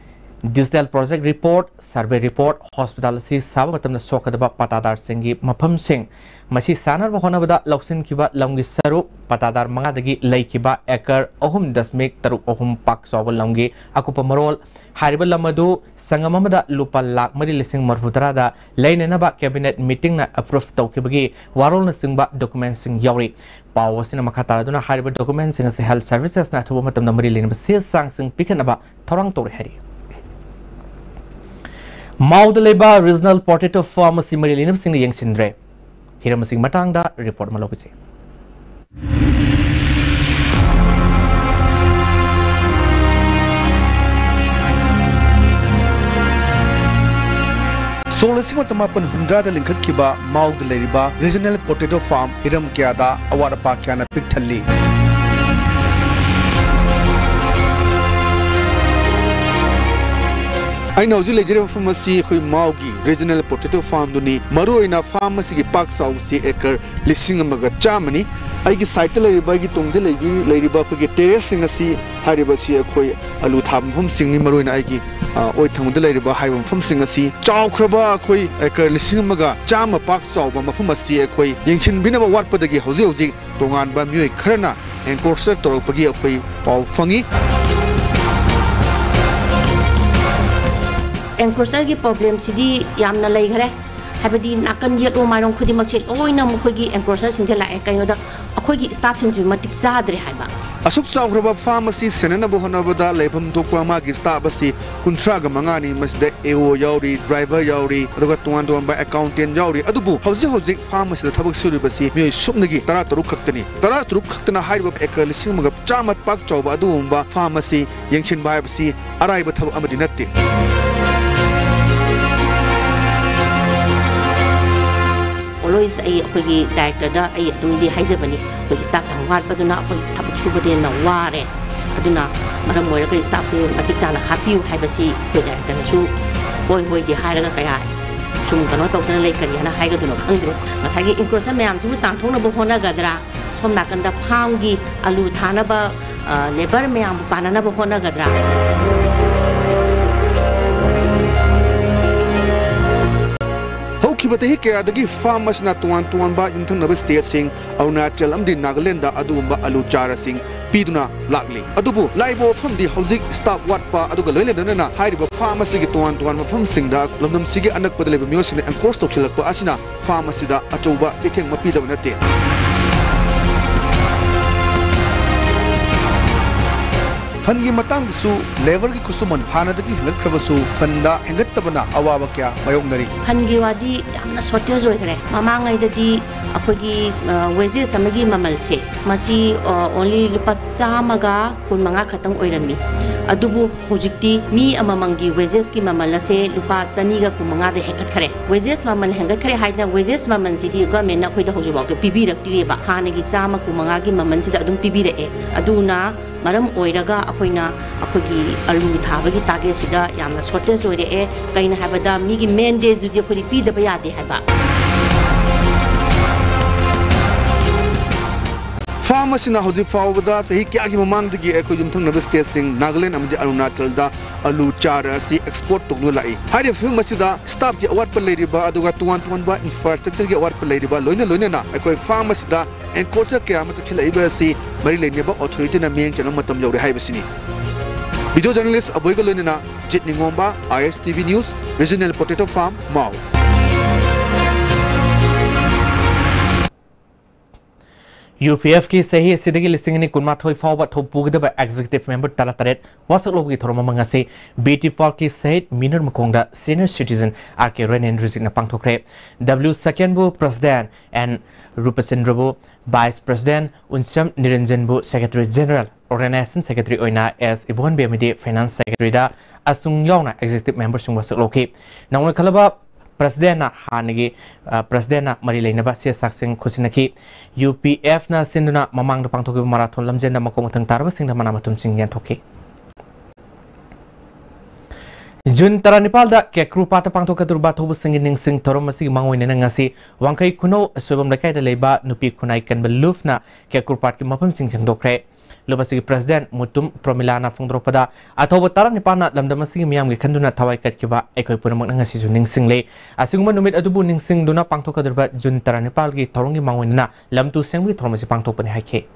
Digital Project Report, Survey Report, hospital ꯑꯁꯤ ꯁꯥꯕ ꯃꯇꯝꯗ ꯁꯣꯛꯀꯗꯕ ꯄꯇꯥꯗꯥꯔꯁꯤꯡꯒꯤ ꯃꯐꯝꯁꯤꯡ, ꯃꯁꯤ ꯁꯥꯅꯕ ꯍꯣꯠꯅꯕꯗ ꯂꯧꯁꯤꯟꯈꯤꯕ ꯂꯝꯒꯤ ꯁꯔꯨꯛ, ꯄꯇꯥꯗꯥꯔ ꯃꯉꯥꯗꯒꯤ ꯂꯩꯈꯤꯕ ꯑꯦꯀꯔ ꯑꯍꯨꯝ ꯗꯁꯃꯤꯛ ꯇꯔꯨꯛ ꯑꯍꯨꯝ ꯄꯥꯛ ꯆꯥꯎꯕ ꯂꯝꯒꯤ ꯑꯀꯨꯞꯄ ꯃꯔꯣꯜ, ꯍꯥꯏꯔꯤꯕ ꯂꯝ ꯑꯗꯨ ꯁꯪꯉꯝ ꯑꯃꯗ ꯂꯨꯄꯥ ꯂꯥꯈ ꯃꯔꯤ ꯂꯤꯁꯤꯡ ꯃꯔꯤꯐꯨ ꯇꯔꯥꯗ ꯂꯩꯅꯅꯕ cabinet meetingꯅ approve ꯇꯧꯈꯤꯕꯒꯤ ꯋꯥꯔꯣꯜꯅꯆꯤꯡꯕ documentꯁꯤꯡ ꯌꯥꯎꯔꯤ꯫ ꯄꯥꯎ ꯑꯁꯤꯅ ꯃꯈꯥ ꯇꯥꯔꯗꯨꯅ ꯍꯥꯏꯔꯤꯕ documentꯁꯤꯡ ꯑꯁꯤ health servicesꯅ ꯑꯊꯨꯕ ꯃꯇꯝꯗ ꯃꯔꯤ ꯂꯩꯅꯕ ꯆꯦ ꯆꯥꯡꯁꯤꯡ ꯄꯤꯈꯠꯅꯕ ꯊꯧꯔꯥꯡ ꯇꯧꯔꯤ ꯍꯥꯏꯔꯤ꯫ ꯃꯥꯎꯗ ꯂꯩꯕ regional potato farm ꯑꯁꯤ ꯃꯔꯤ ꯂꯩꯅꯕꯁꯤꯡꯅ ꯌꯦꯡꯁꯤꯟꯗ꯭ꯔꯦ꯫ ꯍꯤꯔꯝ ꯑꯁꯤꯒꯤ ꯃꯇꯥꯡꯗ report ꯑꯃ ꯂꯧꯕꯤꯁꯤ꯫ ꯁꯣꯛ ꯂꯤꯁꯤꯡ ꯑꯃ ꯆꯃꯥꯄꯟ ꯍꯨꯝꯗ꯭ꯔꯥꯗ ꯂꯤꯡꯈꯠꯈꯤꯕ ꯃꯥꯎꯗ ꯂꯩꯔꯤꯕ regional potato farm ꯍꯤꯔꯝ ꯀꯌꯥꯗ ꯑꯋꯥꯠ ꯑꯄꯥ ꯀꯌꯥꯅ ꯄꯤꯛ ꯊꯜꯂꯤ꯫ ꯑꯩꯅ ꯍꯧꯖꯤꯛ ꯂꯩꯖꯔꯤꯕ ꯃꯐꯝ ꯑꯁꯤ ꯑꯩꯈꯣꯏ ꯃꯥꯎꯒꯤ regional potato farmꯗꯨꯅꯤ꯫ ꯃꯔꯨꯑꯣꯏꯅ farm ꯑꯁꯤꯒꯤ ꯄꯥꯛ ꯆꯥꯎꯕꯁꯤ ꯑꯦꯀꯔ ꯂꯤꯁꯤꯡ ꯑꯃꯒ ꯆꯥꯝꯃꯅꯤ꯫ ꯑꯩꯒꯤ sideꯇ ꯂꯩꯔꯤꯕ, ꯑꯩꯒꯤ ꯇꯨꯡꯗ ꯂꯩꯕꯤ-, ꯂꯩꯔꯤꯕ ꯑꯩꯈꯣꯏꯒꯤ terraceꯁꯤꯡ ꯑꯁꯤ, ꯍꯥꯏꯔꯤꯕꯁꯤ ꯑꯩꯈꯣꯏ ꯑꯂꯨ ꯊꯥꯕ ꯃꯐꯝꯁꯤꯡꯅꯤ꯫ ꯃꯔꯨꯑꯣꯏꯅ ꯑꯩꯒꯤ, ꯑ, ꯑꯣꯏ ꯊꯪꯕꯗ ꯂꯩꯔꯤꯕ ꯍꯥꯏꯔꯤꯕ ꯃꯐꯝꯁꯤꯡ ꯑꯁꯤ ꯆꯥꯎꯈ꯭ꯔꯕ ꯑꯩꯈꯣꯏ ꯑꯦꯀꯔ ꯂꯤꯁꯤꯡ ꯑꯃꯒ ꯆꯥꯝꯃ ꯄꯥꯛ ꯆꯥꯎꯕ ꯃꯐꯝ ꯑꯁꯤ ꯑꯩꯈꯣꯏ ꯌꯦꯡꯁꯤꯟꯕꯤꯅꯕ ꯋꯥꯠꯄꯗꯒꯤ ꯍꯧꯖꯤꯛ ꯍꯧꯖꯤꯛ ꯇꯣꯉꯥꯟꯕ ꯃꯤꯑꯣꯏ ꯈꯔꯅ encroacher ꯇꯧꯔꯛꯄꯒꯤ ꯑꯩꯈꯣꯏ ꯄꯥꯎ ꯐꯪꯉꯤ꯫ Encroacherꯒꯤ problemꯁꯤꯗꯤ ꯌꯥꯝꯅ ꯂꯩꯈꯔꯦ꯫ ꯍꯥꯏꯕꯗꯤ ꯅꯥꯀꯟ ꯌꯦꯠꯂꯣꯝ ꯃꯥꯏꯔꯣꯝ ꯈꯨꯗꯤꯡꯃꯛꯁꯦ ꯂꯣꯏꯅ ꯃꯈꯣꯏꯒꯤ encroacherꯁꯤꯡꯁꯦ ꯂꯥꯛꯑꯦ꯫ ꯀꯩꯅꯣꯗ ꯑꯩꯈꯣꯏꯒꯤ staffꯁꯤꯡꯁꯨ ꯃꯇꯤꯛ ꯆꯥꯗ꯭ꯔꯦ ꯍꯥꯏꯕ꯫ ꯑꯁꯨꯛ ꯆꯥꯎꯈ꯭ꯔꯕ farm ꯑꯁꯤ ꯁꯦꯟꯅꯅꯕ ꯍꯣꯠꯅꯕꯗ ꯂꯩꯐꯝ ꯊꯣꯛꯄ ꯃꯥꯒꯤ staff ꯑꯁꯤ ꯀꯨꯟꯊ꯭ꯔꯥꯒ ꯃꯉꯥꯅꯤ꯫ ꯃꯁꯤꯗ AO ꯌꯥꯎꯔꯤ, driver ꯌꯥꯎꯔꯤ, ꯑꯗꯨꯒ ꯇꯣꯉꯥꯟ ꯇꯣꯉꯥꯟꯕ accountant ꯌꯥꯎꯔꯤ꯫ ꯑꯗꯨꯕꯨ ꯍꯧꯖꯤꯛ ꯍꯧꯖꯤꯛ farm ꯑꯁꯤꯗ ꯊꯕꯛ ꯁꯨꯔꯤꯕꯁꯤ ꯃꯤꯑꯣꯏ ꯁꯨꯞꯅꯒꯤ ꯇꯔꯥꯇꯔꯨꯛ ꯈꯛꯇꯅꯤ꯫ ꯇꯔꯥꯇꯔꯨꯛ ꯈꯛꯇꯅ ꯍꯥꯏꯔꯤꯕ ꯑꯦꯀꯔ ꯂꯤꯁꯤꯡ ꯑꯃꯒ ꯆꯥꯝꯃ ꯄꯥꯛ ꯆꯥꯎꯕ ꯑꯗꯨꯒꯨꯝꯕ farm ꯑꯁꯤ ꯌꯦꯡꯁꯤꯟꯕ ꯍꯥꯏꯕꯁꯤ ꯑꯔꯥꯏꯕ ꯊꯕꯛ ꯑꯃꯗꯤ ꯅꯠꯇꯦ꯫ Always ꯑꯩ ꯑꯩꯈꯣꯏꯒꯤ directorꯗ ꯑꯩ ꯑꯗꯨꯝꯗꯤ ꯍꯥꯏꯖꯕꯅꯤ, ꯑꯩꯈꯣꯏ staff ꯌꯥꯝ ꯋꯥꯠꯄꯗꯨꯅ ꯑꯩꯈꯣꯏ ꯊꯕꯛ ꯁꯨꯕꯗ ꯍꯦꯟꯅ ꯋꯥꯔꯦ, ꯑꯗꯨꯅ ꯃꯔꯝ ꯑꯣꯏꯔꯒ staffꯁꯦ ꯃꯇꯤꯛ ꯆꯥꯅ ꯍꯥꯞꯄꯤꯌꯨ ꯍꯥꯏꯕꯁꯤ ꯑꯩꯈꯣꯏ directorꯅꯁꯨ ꯍꯣꯏ ꯍꯣꯏꯗꯤ ꯍꯥꯏꯔꯒ ꯀꯌꯥ ꯁꯨꯝ ꯀꯩꯅꯣ ꯇꯧꯗꯅ ꯂꯩ, ꯀꯔꯤ ꯍꯥꯏꯅ ꯍꯥꯏꯒꯗꯣꯏꯅꯣ ꯈꯪꯗ꯭ꯔꯦ꯫ ꯉꯁꯥꯏꯒꯤ encroacher ꯃꯌꯥꯝꯁꯤꯕꯨ ꯇꯥꯟꯊꯣꯛꯅꯕ ꯍꯣꯠꯅꯒꯗ꯭ꯔꯥ, ꯁꯣꯝ ꯅꯥꯀꯟꯗ farmꯒꯤ ꯑꯂꯨ ꯊꯥꯅꯕ, ꯑ, labour ꯃꯌꯥꯝꯕꯨ ꯄꯥꯟꯅꯅꯕ ꯍꯣꯠꯅꯒꯗ꯭ꯔꯥ? ꯆꯍꯤ ꯀꯌꯥꯗꯒꯤ ꯐꯥꯔꯝ ꯑꯁꯤꯅ ꯇꯣꯉꯥꯟ ꯇꯣꯉꯥꯟꯕ ꯌꯨꯝꯊꯪꯅꯕ ꯁ꯭ꯇꯦꯠꯁꯤꯡ, ꯑꯔꯨꯅꯥꯆꯜ ꯑꯃꯗꯤ ꯅꯥꯒꯥꯂꯦꯟꯗ ꯑꯗꯨꯒꯨꯝꯕ ꯑꯂꯨ ꯆꯥꯔꯁꯤꯡ ꯄꯤꯗꯨꯅ ꯂꯥꯛꯂꯤ꯫ ꯑꯗꯨꯕꯨ ꯂꯥꯛꯏꯕ ꯋꯥꯐꯝꯗꯤ ꯍꯧꯖꯤꯛ ꯁ꯭ꯇꯥꯐ ꯋꯥꯠꯄ ꯑꯗꯨꯒ ꯂꯣꯏꯅ ꯂꯣꯏꯅꯅ ꯍꯥꯏꯔꯤꯕ ꯐꯥꯔꯝ ꯑꯁꯤꯒꯤ ꯇꯣꯉꯥꯟ ꯇꯣꯉꯥꯟꯕ ꯃꯐꯝꯁꯤꯡꯗ ꯂꯝꯗꯝꯁꯤꯒꯤ ꯑꯅꯛꯄꯗ ꯂꯩꯕ ꯃꯤꯑꯣꯏꯁꯤꯡꯅ ꯑꯦꯟꯀ꯭ꯔꯣꯆ ꯇꯧꯁꯤꯜꯂꯛꯄ ꯑꯁꯤꯅ ꯐꯥꯔꯝ ꯑꯁꯤꯗ ꯑꯆꯧꯕ ꯆꯩꯊꯦꯡ ꯑꯃ ꯄꯤꯗꯕ ꯅꯠꯇꯦ꯫ ꯐꯟꯒꯤ ꯃꯇꯥꯡꯗꯁꯨ ꯂꯦꯕꯔꯒꯤ ꯈꯨꯠꯁꯨꯃꯟ ꯍꯥꯟꯅꯗꯒꯤ ꯍꯦꯟꯒꯠꯈ꯭ꯔꯕꯁꯨ ꯐꯟꯗ ꯍꯦꯟꯒꯠꯇꯕꯅ ꯑꯋꯥꯕ ꯀꯌꯥ ꯃꯥꯌꯣꯛꯅꯔꯤ꯫ ꯐꯟꯒꯤ ꯋꯥꯗꯤ ꯌꯥꯝꯅ ꯁꯣꯔꯇꯦꯖ ꯑꯣꯏꯈ꯭ꯔꯦ꯫ ꯃꯃꯥꯡꯉꯩꯗꯗꯤ ꯑꯩꯈꯣꯏꯒꯤ, ꯑ, ꯋꯦꯖꯦꯁ ꯑꯃꯒꯤ ꯃꯃꯜꯁꯦ ꯃꯁꯤ, ꯑ, ꯑꯣꯟꯂꯤ ꯂꯨꯄꯥ ꯆꯥꯝꯃꯒ ꯀꯨꯟꯃꯉꯥ ꯈꯛꯇꯪ ꯑꯣꯏꯔꯝꯃꯤ꯫ ꯑꯗꯨꯕꯨ ꯍꯧꯖꯤꯛꯇꯤ ꯃꯤ ꯑꯃꯃꯝꯒꯤ ꯋꯦꯖꯦꯁꯀꯤ ꯃꯃꯜ ꯑꯁꯦ ꯂꯨꯄꯥ ꯆꯅꯤꯒ ꯀꯨꯟꯃꯉꯥꯗ ꯍꯦꯟꯒꯠꯈ꯭ꯔꯦ꯫ ꯋꯦꯖꯦꯁ ꯃꯃꯜ ꯍꯦꯟꯒꯠꯈ꯭ꯔꯦ ꯍꯥꯏꯗꯅ ꯋꯦꯖꯦꯁ ꯃꯃꯜꯁꯤꯗꯤ ꯒꯚꯔꯟꯃꯦꯟꯠꯅ ꯑꯩꯈꯣꯏꯗ ꯍꯧꯖꯤꯛꯐꯥꯎꯗ ꯄꯤꯕꯤꯔꯛꯇ꯭ꯔꯤꯑꯕ꯫ ꯍꯥꯟꯅꯒꯤ ꯆꯥꯝꯃ ꯀꯨꯟꯃꯉꯥꯒꯤ ꯃꯃꯜꯁꯤꯗ ꯑꯗꯨꯝ ꯄꯤꯕꯤꯔꯛꯑꯦ꯫ ꯑꯗꯨꯅ ꯃꯔꯝ ꯑꯣꯏꯔꯒ ꯑꯩꯈꯣꯏꯅ ꯑꯩꯈꯣꯏꯒꯤ ꯑꯂꯨ ꯊꯥꯕꯒꯤ ꯇꯥꯔꯒꯦꯠꯁꯤꯗ ꯌꯥꯝꯅ ꯁꯣꯔꯇꯦꯖ ꯑꯣꯏꯔꯛꯑꯦ꯫ ꯀꯩꯅꯣ ꯍꯥꯏꯕꯗ ꯃꯤꯒꯤ ꯃꯦꯟꯗꯦꯠꯇꯨꯗꯤ ꯑꯩꯈꯣꯏꯗꯤ ꯄꯤꯗꯕ ꯌꯥꯗꯦ ꯍꯥꯏꯕ꯫ ꯐꯥꯔꯝ ꯑꯁꯤꯅ ꯍꯧꯖꯤꯛ ꯐꯥꯎꯕꯗ ꯆꯍꯤ ꯀꯌꯥꯒꯤ ꯃꯃꯥꯡꯗꯒꯤ ꯑꯩꯈꯣꯏ ꯌꯨꯝꯊꯪꯅꯕ ꯁ꯭ꯇꯦꯠꯁꯤꯡ ꯅꯥꯒꯥꯂꯦꯟ ꯑꯃꯗꯤ ꯑꯔꯨꯅꯥꯆꯜꯗ ꯑꯂꯨ ꯆꯥꯔ ꯑꯁꯤ ꯑꯦꯛꯁꯄꯣꯔꯠ ꯇꯧꯗꯨꯅ ꯂꯥꯛꯏ꯫ ꯍꯥꯏꯔꯤꯕ ꯐꯤꯕꯝ ꯑꯁꯤꯗ ꯁ꯭ꯇꯥꯐꯀꯤ ꯑꯋꯥꯠꯄ ꯂꯩꯔꯤꯕ ꯑꯗꯨꯒ ꯇꯣꯉꯥꯟ ꯇꯣꯉꯥꯟꯕ ꯏꯟꯐ꯭ꯔꯥꯁ꯭ꯇ꯭ꯔꯛꯆꯔꯒꯤ ꯑꯋꯥꯠꯄ ꯂꯩꯔꯤꯕ ꯂꯣꯏꯅ ꯂꯣꯏꯅꯅ ꯑꯩꯈꯣꯏ ꯐꯥꯔꯝ ꯑꯁꯤꯗ ꯑꯦꯟꯀ꯭ꯔꯣꯆꯔ ꯀꯌꯥ ꯑꯃ ꯆꯪꯁꯤꯜꯂꯛꯏꯕ ꯑꯁꯤ ꯃꯔꯤ ꯂꯩꯅꯕ ꯑꯣꯊꯣꯔꯤꯇꯤꯅ ꯃꯤꯠꯌꯦꯡ ꯆꯪꯕ ꯃꯇꯝ ꯌꯧꯔꯦ ꯍꯥꯏꯕꯁꯤꯅꯤ꯫ ꯚꯤꯗꯤꯑꯣ ꯖꯔꯅꯦꯂꯤꯁ꯭ꯠ ꯑꯕꯣꯏꯒ ꯂꯣꯏꯅꯅ ꯖꯤꯠ ꯅꯤꯉꯣꯝꯕ, I S T V news, regional potato farm, Mao. U P ꯑꯦꯐꯀꯤ ꯆꯍꯤ ꯑꯁꯤꯗꯒꯤ ꯂꯤꯁꯤꯡ ꯑꯅꯤ ꯀꯨꯟꯃꯥꯊꯣꯏ ꯐꯥꯎꯕ ꯊꯧ ꯄꯨꯒꯗꯕ ꯑꯦꯛꯖꯤꯀ꯭ꯌꯨꯇꯤꯚ ꯃꯦꯝꯕꯔ ꯇꯔꯥꯇꯔꯦꯠ ꯋꯥꯁꯛ ꯂꯧꯕꯒꯤ ꯊꯧꯔꯝ ꯑꯃ ꯉꯁꯤ ꯕꯤ ꯇꯤ ꯄꯥꯔꯛꯀꯤ ꯁꯍꯤꯗ ꯃꯤꯅꯔ ꯃꯈꯣꯡꯗ ꯁꯦꯅꯤꯌꯔ ꯁꯤꯇꯤꯖꯟ ꯑꯥꯔ ꯀꯦ ꯔꯦꯅꯦꯟꯗ꯭ꯔꯖꯤꯠꯅ ꯄꯥꯡꯊꯣꯛꯈ꯭ꯔꯦ꯫ ꯗꯕ꯭ꯂꯤꯎ ꯁꯀꯦꯟꯕꯨ ꯄ꯭ꯔꯁꯤꯗꯦꯟꯠ, ꯑꯦꯟ ꯔꯨꯄꯆꯟꯗ꯭ꯔꯕꯨ ꯚꯥꯏꯁ ꯄ꯭ꯔꯁꯤꯗꯦꯟꯠ, ꯎꯟꯁꯝ ꯅꯤꯔꯟꯖꯟꯕꯨ ꯁꯦꯀ꯭ꯔꯦꯇꯔꯤ ꯖꯦꯅꯔꯦꯜ, ꯑꯣꯔꯒꯅꯥꯏꯖꯦꯁꯟ ꯁꯦꯀ꯭ꯔꯦꯇꯔꯤ ꯑꯣꯏꯅ ꯑꯦꯁ ꯏꯕꯣꯍꯟꯕꯤ ꯑꯃꯗꯤ ꯐꯥꯏꯅꯥꯟꯁ ꯁꯦꯀ꯭ꯔꯦꯇꯔꯤꯗ ꯑꯁꯨꯡ ꯌꯥꯎꯅ ꯑꯦꯛꯖꯤꯀ꯭ꯌꯨꯇꯤꯚ ꯃꯦꯝꯕꯔꯁꯤꯡ ꯋꯥꯁꯛ ꯂꯧꯈꯤ꯫ ꯅꯧꯅ ꯈꯜꯂꯕ ꯄ꯭ꯔꯁꯤꯗꯦꯟꯠꯅ ꯍꯥꯟꯅꯒꯤ, ꯑ, ꯄ꯭ꯔꯁꯤꯗꯦꯟꯠꯅ ꯃꯔꯤ ꯂꯩꯅꯕ ꯆꯦ ꯆꯥꯛꯁꯤꯡ ꯈꯨꯠꯁꯤꯟꯅꯈꯤ꯫ ꯌꯨ ꯄꯤ ꯑꯦꯐꯅ ꯁꯤꯟꯗꯨꯅ ꯃꯃꯥꯡꯗ ꯄꯥꯡꯊꯣꯛꯈꯤꯕ ꯃꯔꯥꯊꯣꯟ ꯂꯝꯖꯦꯟꯗ ꯃꯀꯣꯛ ꯃꯊꯪ ꯇꯥꯔꯕꯁꯤꯡꯗ ꯃꯅꯥ ꯃꯊꯨꯝꯁꯤꯡ ꯌꯦꯟꯊꯣꯛꯈꯤ꯫ ꯖꯨꯟ ꯇꯔꯥꯅꯤꯄꯥꯜꯗ ꯀꯦꯀ꯭ꯔꯨꯄꯥꯠꯇ ꯄꯥꯡꯊꯣꯛꯀꯗꯧꯔꯤꯕ ꯊꯧꯕꯁꯤꯡꯒꯤ ꯅꯤꯡꯁꯤꯡ ꯊꯧꯔꯝ ꯑꯁꯤꯒꯤ ꯃꯥꯡꯑꯣꯏꯅꯅ ꯉꯁꯤ ꯋꯥꯡꯈꯩ ꯈꯨꯅꯧ ꯑꯁꯣꯏꯕꯝ ꯂꯩꯀꯥꯏꯗ ꯂꯩꯕ ꯅꯨꯄꯤ ꯈꯨꯟꯅꯥꯏ ꯀꯟꯕ ꯂꯨꯞꯅ ꯀꯦꯀ꯭ꯔꯨꯄꯥꯠꯀꯤ ꯃꯐꯝꯁꯤꯡ ꯁꯦꯡꯗꯣꯛꯈ꯭ꯔꯦ꯫ ꯂꯨꯞ ꯑꯁꯤꯒꯤ ꯄ꯭ꯔꯦꯁꯤꯗꯦꯟꯠ ꯃꯨꯇꯨꯝ ꯄ꯭ꯔꯣꯃꯤꯂꯥꯅ ꯐꯣꯡꯗꯣꯔꯛꯄꯗ, ꯑꯊꯧꯕ ꯇꯔꯥꯅꯤꯄꯥꯟꯅ ꯂꯝꯗꯝ ꯑꯁꯤꯒꯤ ꯃꯤꯌꯥꯝꯒꯤ ꯈꯟꯗꯨꯅ ꯊꯋꯥꯏ ꯀꯠꯈꯤꯕ ꯑꯩꯈꯣꯏ ꯄꯨꯝꯅꯃꯛꯅ ꯉꯁꯤꯁꯨ ꯅꯤꯡꯁꯤꯡꯂꯤ꯫ ꯑꯁꯤꯒꯨꯝꯕ ꯅꯨꯃꯤꯠ ꯑꯗꯨꯕꯨ ꯅꯤꯡꯁꯤꯡꯗꯨꯅ ꯄꯥꯡꯊꯣꯛꯀꯗꯧꯔꯤꯕ ꯖꯨꯟ ꯇꯔꯥꯅꯤꯄꯥꯜꯒꯤ ꯊꯧꯔꯝꯒꯤ ꯃꯥꯡꯑꯣꯏꯅꯅ ꯂꯝ ꯇꯨ ꯁꯦꯡꯕꯒꯤ ꯊꯧꯔꯝ ꯑꯁꯤ ꯄꯥꯡꯊꯣꯛꯄꯅꯤ ꯍꯥꯏꯈꯤ꯫